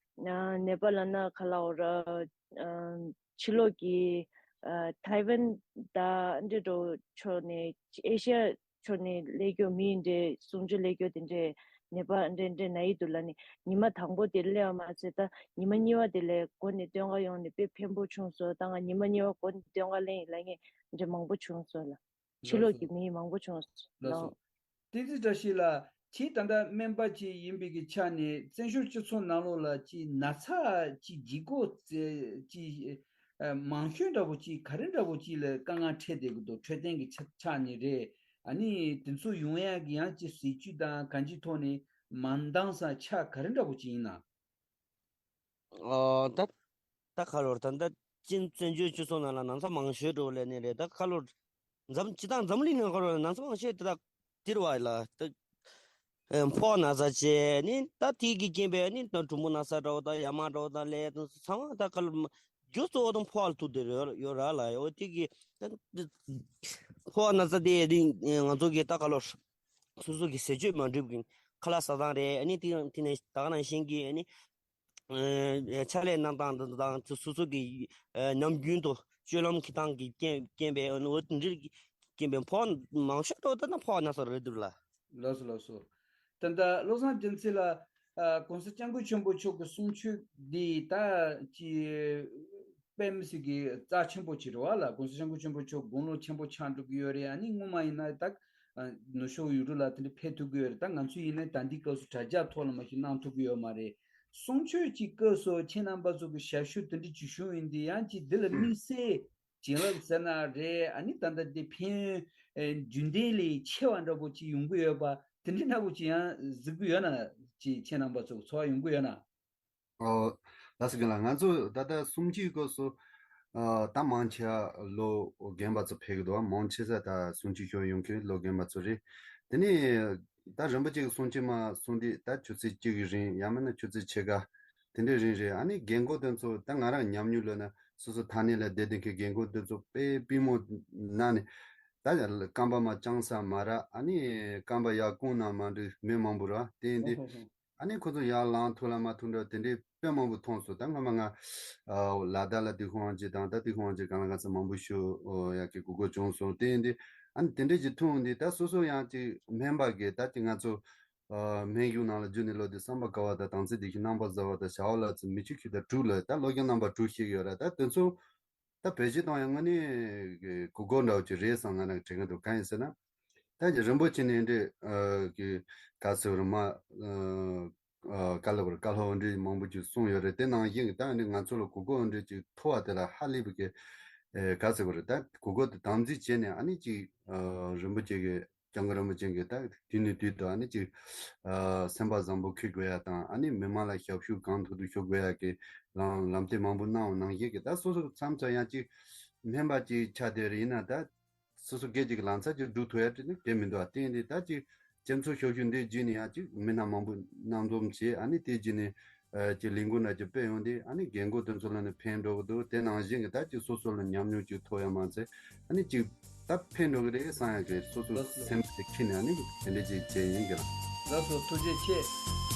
ཨ་ནེ་པ་ལ་ན་ག་ལབ་དགོས་ར། ཨ་ཕྱི་ལོགས་ཀྱི་ཨ་ཐའེ་ཝན་དང་འདྲ་འདྲ་བོ་ཕྱོགས་ནས་ཨེ་ཤ་ཡ་ཕྱོགས་ནས་སླེབས་རྒྱུ་མི་འདྲ་གསུང་ཆོས་སླེབས་རྒྱུ་དེ་འདྲས་ནེ་པ་འདྲ་འདྲ་ན་ཡི་འདུག་ལབ་ནས། ཉི་མ་དང་པོ་དེ་སླེབས་པ་མ་ཚད་ད་ཉི་མ་གཉིས་པ་དེ་ལ་མགོ་ནས་སྟོན་ཁ་ཡོང་ནས་དཔེ་ཕན་པོ་བྱུང་སོང་། ད་ང་ཉི་མ་གཉིས་པ་མགོ་ནས་སྟོན་ཁ་ལེན་ཡིན་ལབ་མཁན་འདྲ་མང་པོ་བྱུང་སོང་ལ། ཕྱི་ལོགས་ཀྱི་མི་མང་པོ་བྱུང་སོང་། ལགས་སོ། བསྟན་འཛིན་བཀྲ་ཤིས་ལགས། ཁྱེད་ད་ལྟ་སྨན་པ་ཅིག་ཡིན་པའི་གི་ཆ་ནས་བཙན་བྱོལ་སྤྱི་ཚོགས་ནང་ལོགས་ལ་ཅིག་ན་ཚ་ཅིག་ལྗིད་ཁོག་ཅིག་ཨ་མང་ཤོས་འདྲ་པོ་ཅིག་ག་རེ་འདྲ་པོ་ཅིག་ལ་དཀའ་ངལ་འཕྲད་བསྡད་ཀྱི་འདུག་འཕྲོད་བསྟེན་གྱི་ཆ་ཆ་ནས་རེད། ཨ་ནི་དེ་ཚོ་ཡོང་ཡག་གི་ཡང་ཅིག་སྲིད་ཇུས་དང་གང་ཅིའི་ཐོག་ནས་མ་འདང་ས་ཆ་ག་རེ་འདྲ་པོ་ཅིག་ཡིན་ན། ཨ་ད་ད་ག་ལོར་ད་ད་ཅིན་བཙན་བྱོལ་སྤྱི་ཚོགས་ནང་ལ་ན་ཚ་མང་ཤོས་འགྲོ་ལས་ནི་རེད། ད་ག་ལོར་འཛམ་སྤྱི་དང་འཛམ་གླིང་ནང་ག་ལོར་ན་ཚ་མང་ཤོས་ད་ད་དེར་བ་ལ་ད་ཨེ་ཕོག་ན་ཚ་བྱས་ནི་ད་དེ་གི་རྐྱེན་པས་ནི་ད་གྲུམ་བུ་ན་ཚ་འདྲ་བོ་དང་ཡ་མ་འདྲ་བོ་དང་ལས་དང་ཚང་མ་ད་ག་ལོར་རྒྱུ་གཙོ་བོ་དང་ཕོག་ལ་ཐུག་དེ་རེད་ཡོད་ར་ལ། ཡོད་དེ་གི་ད་ཕོག་ན་ཚ་དེ་ནི་ང་ཚོ་གི་ད་ག་ལོར་སོ་སོ་གི་ཟས་སྤྱོད་མ་འགྲིག་གི་ཁ་ལག་ཟ་སྟངས་རེད། ཨ་ནི་དེ་དེ་ནས་ད་ག་ནང་བཞིན་གི་ཨ་ནི་ཨ་ཕྱག་ལས་གནང་སྟངས་དང་དང་སོ་སོ་གི་ཨ་ནམ་རྒྱུན་དུ་སྤྱོད་ལམ་འཁྱེར་སྟངས་ཀྱི་རྐྱེན་རྐྱེན་པས་ཨ་ནི་འོ་དེ་འདྲའི་རྐྱེན་པས་ཕོག་མང་ཤོས་དོ་ད་ན་ཕོག་ན་ས་རེད་འདུག་ལ། ལགས་སོ་ལགས་སོ། ད་ལྟ་བློ་བཟང་རྒྱལ་མཚན་ལགས། ཨ་༸གོང་ས་༸སྐྱབས་མགོན་ཆེན་པོ་མཆོག་གི་གསུང་ཆོས་འདི་ད་ཅི་དཔེ་མི་སྲིད་ཀྱི་རྩ་ཆེན་པོ་ཅིག་རེད་བ་ལ། ༸གོང་ས་༸སྐྱབས་མགོན་ཆེན་པོ་མཆོག་དགུང་ལོ་ཆེན་པོ་ཆགས་འགྲོ་གི་ཡོད་རེད། ཨ་ནི་སྔོན་མ་ཡིན་ན་ད་ནུབ་ཕྱོགས་ཡུལ་གྲུ་ལ་དེ་འདྲ་ཕེབས་ཐུབ་ཀྱི་ཡོད་རེད། ད་ང་ཚོ་ཡིན་ན་ད་འདི་སྐབས་སུ་དྲ་རྒྱ་ཐོག་ལ་མ་གཞི་གནང་ཐུབ་ཀྱི་ཡོད་མ་རེད། གསུང་ཆོས་ཀྱི་སྐབས་སུ་ཁྱེད་རྣམ་པ་ཚོ་གི་ཞབས་ཞུ་དེ་འདྲ་ཅིག་ཞུ་ཡིན་དེ་ཡང་ཅིག་འདི་ལ་དམིགས་བསལ་བྱིན་རླབས་ཟེར་ན་རེད། ཨ་ནི་ད་ལྟ་འདི་ཕན་ཡོན་རྒྱུན་ལྡན་ལས་ཆེ་བ་འདྲ་པོ་ཅིག་ཡོང་གི་ཡོད་པ་དེ་འདྲ་འདྲ་པོ་ཅིག་ཡང་གཟིགས་གི་ཡོད་ན། ཅིག་ཁྱེད་རྣམ་པ་ཚོ་གི་ཚོར་བ་ཡོང་གི་ཡོད་ན། ཨོ། ལགས་སོ་རྒན་ལགས། ང་ཚོ་ད་ལྟ་གསུང་ཆོས་སྐབས་སུ་ཨ་ད་མང་ཆེ་བ་ལོ་རྒན་པ་ཚོ་ཕེབས་ཀྱི་འདུག་མང་ཆེ་ས་ད་གསུང་ཆོས་ཤོར་ཡོང་མཁན་ལོ་རྒན་པ་ཚོ་རེད། དེ་ནས་ད་རིན་པོ་ཆེ་གི་གསུང་ཆོས་མ་གསུང་དུས་ད་ཆུ་ཚོད་གཅིག་གི་རིང་ཡང་མིན་ན་ཆུ་ཚོད་ཕྱེད་ཀ་དེ་འདྲའི་རིང་རེད། ཨ་ནི་རྒན་རྒོན་དེ་ཚོ་ད་ང་རང་ཉམས་མྱོང་ལོན་ན་སོ་སོ་ཐ་སྙད་ལ་བསྡད་བསྡད་མཁན་རྒན་རྒོན་དེ་ཚོ་དཔེ་པུས་མོ་ན་ནས་ད་རྐང་པ་མ་བརྐྱངས་ས་མ་རག་ཨ་ནི་རྐང་པ་ཡར་བསྐུམ་ན་མ་འགྲིག་མི་མང་པོ་ར་དེ་ཡིན་དུས། ཨ་ནི་ཁོ་ཚོ་ཡར་ལངས་ཐུབ་ལ་མ་ཐུབ་འདྲ་དེ་འདྲའི་དཔེ་མང་པོ་མཐོང་སོང་། ད་སྔོན་མ་ང་ཨ་ལ་དྭགས་ལ་དུས་ཁོང་ཅིག་དང་ད་དུས་ཁོང་ཅིག་གང་ལ་གང་འཚམ་མང་པོ་ཞུ་ཡག་གི་གོ་སྐབས་བྱུང་སོང་། དེ་ཡིན་དུས་ཨ་ནི་དེ་འདྲའི་ཅིག་མཐོང་དུས་ད་སོ་སོ་ཡང་ཅིག་སྨན་པ་གི་ད་ཅིག་ང་ཚོ་ཨ་སྨན་གཞུང་ནང་ལ་འཇུག་ནས་ལོ་དེ་བསམ་པ་དཀའ་བ་དང་དམ་ཚིག་བདེ་ཞིང་རྣམ་པར་གཟོ་བ་དང་བྱ་བ་ལ་ཚོ་མི་ཆོས་ཁྱོད་ད་དྲུག་ལ་ད་སློབ་སྦྱོང་རྣམ་པ་དྲུག་ཤེས་ཀྱི་ཡོད་ར། ད་དེ་ཚོ་ད་བེད་སྤྱོད་གཏོང་ཡང་དངོས་གནས་གི་གོ་སྐབས་འདྲ་བོ་ཅིག་རེད་བསམ་ང་རང་དྲན་གྱི་འདུག་གང་ཡིན་ཟེར་ན། ད་ཀྱི་རིན་པོ་ཆེ་ནས་འདྲི་ཨ་གི་ག་ཚོད་རིན་མ་ཨ་ཨ་བཀའ་སློབ་བཀའ་སློབ་འདྲི་མང་པོ་ཅིག་གསུངས་ཡོད་རེད། དེ་ནང་བཞིན་གྱི་ད་ནི་ང་ཚོ་ལ་གོ་སྐབས་འདྲི་ཅིག་ཐོབ་པ་དེ་ལ་ཧ་ལས་པའི་གི་ཨེ་ག་ཚོད་རེད། ད་གོ་སྐབས་དེ་དམ་འཛིན་བྱས་ནས་ཨ་ནི་ཅིག་ཨ་རིན་པོ་ཆེ་གི་སྐྱབས་མགོན་རིན་པོ་ཆེ་གི་ད་དུས་ནས་དུས་དུ་ཨ་ནི་ཅིག་ཨ་སེམས་པ་བཟང་པོ་འཁྱེར་དགོས་ཡ་དང་ཨ་ནི་མི་མང་ལ་ཞབས་ཞུ་གང་ཐུབ་ཐུབ་ཞུ་དགོས་ཡ་གི་ལམ་ལམ་སྟོན་མང་པོ་གནང་བ་ནང་བཞིན་གྱི་ད་སོ་སོ་མཚམས་མཚམས་ཡང་ཅིག་སྨན་པ་ཅིག་ཆགས་བསྡད་རེད། ཡིན་ན་ད་སོ་སོ་སྒེར་གཅིག་གི་ལང་ཚ་ཅིག་སྒྲུབ་ཐུབ་ཡ་དེ་ནི་དེ་མི་འདུག་ཨ་དེ་ཡིན་དུས་ད་ཅིག་སྤྱི་ཚོགས་ཞབས་ཞུ་འདི་བརྒྱུད་ནས་ཡང་ཅིག་མི་སྣ་མང་པོ་སྣ་འཛོམས་བྱས་ཨ་ནི་དེ་བརྒྱུད་ནས་ཨ་ཅིག་ལས་འགུལ་འདྲ་ཅིག་སྤེལ་ཡོང་དུས་ཨ་ནི་རྒན་རྒོན་དེ་ཚོ་ལ་ནི་ཕན་འགྲོ་གི་འདུག་དེ་ནང་བཞིན་གྱི་ད་ཅིག་སོ་སོ་ལ་ཉམས་མྱོང་ཅིག་ཐོབ་ཡ་མ་ཚད་ཨ་ནི་ཅིག་ད་ཕན་འགྲོ་གི་རེད་བསམ་ཡ་གི་སོ་སོ་ལགས་སོ། སེམས་སུ་འཁྱེར་ནས་ཨ་ནི་དེ་འདྲ་ཅིག་བྱས་ཡིན་གྱི་ལགས། ལགས་སོ། ཐུགས་རྗེ་ཆེ།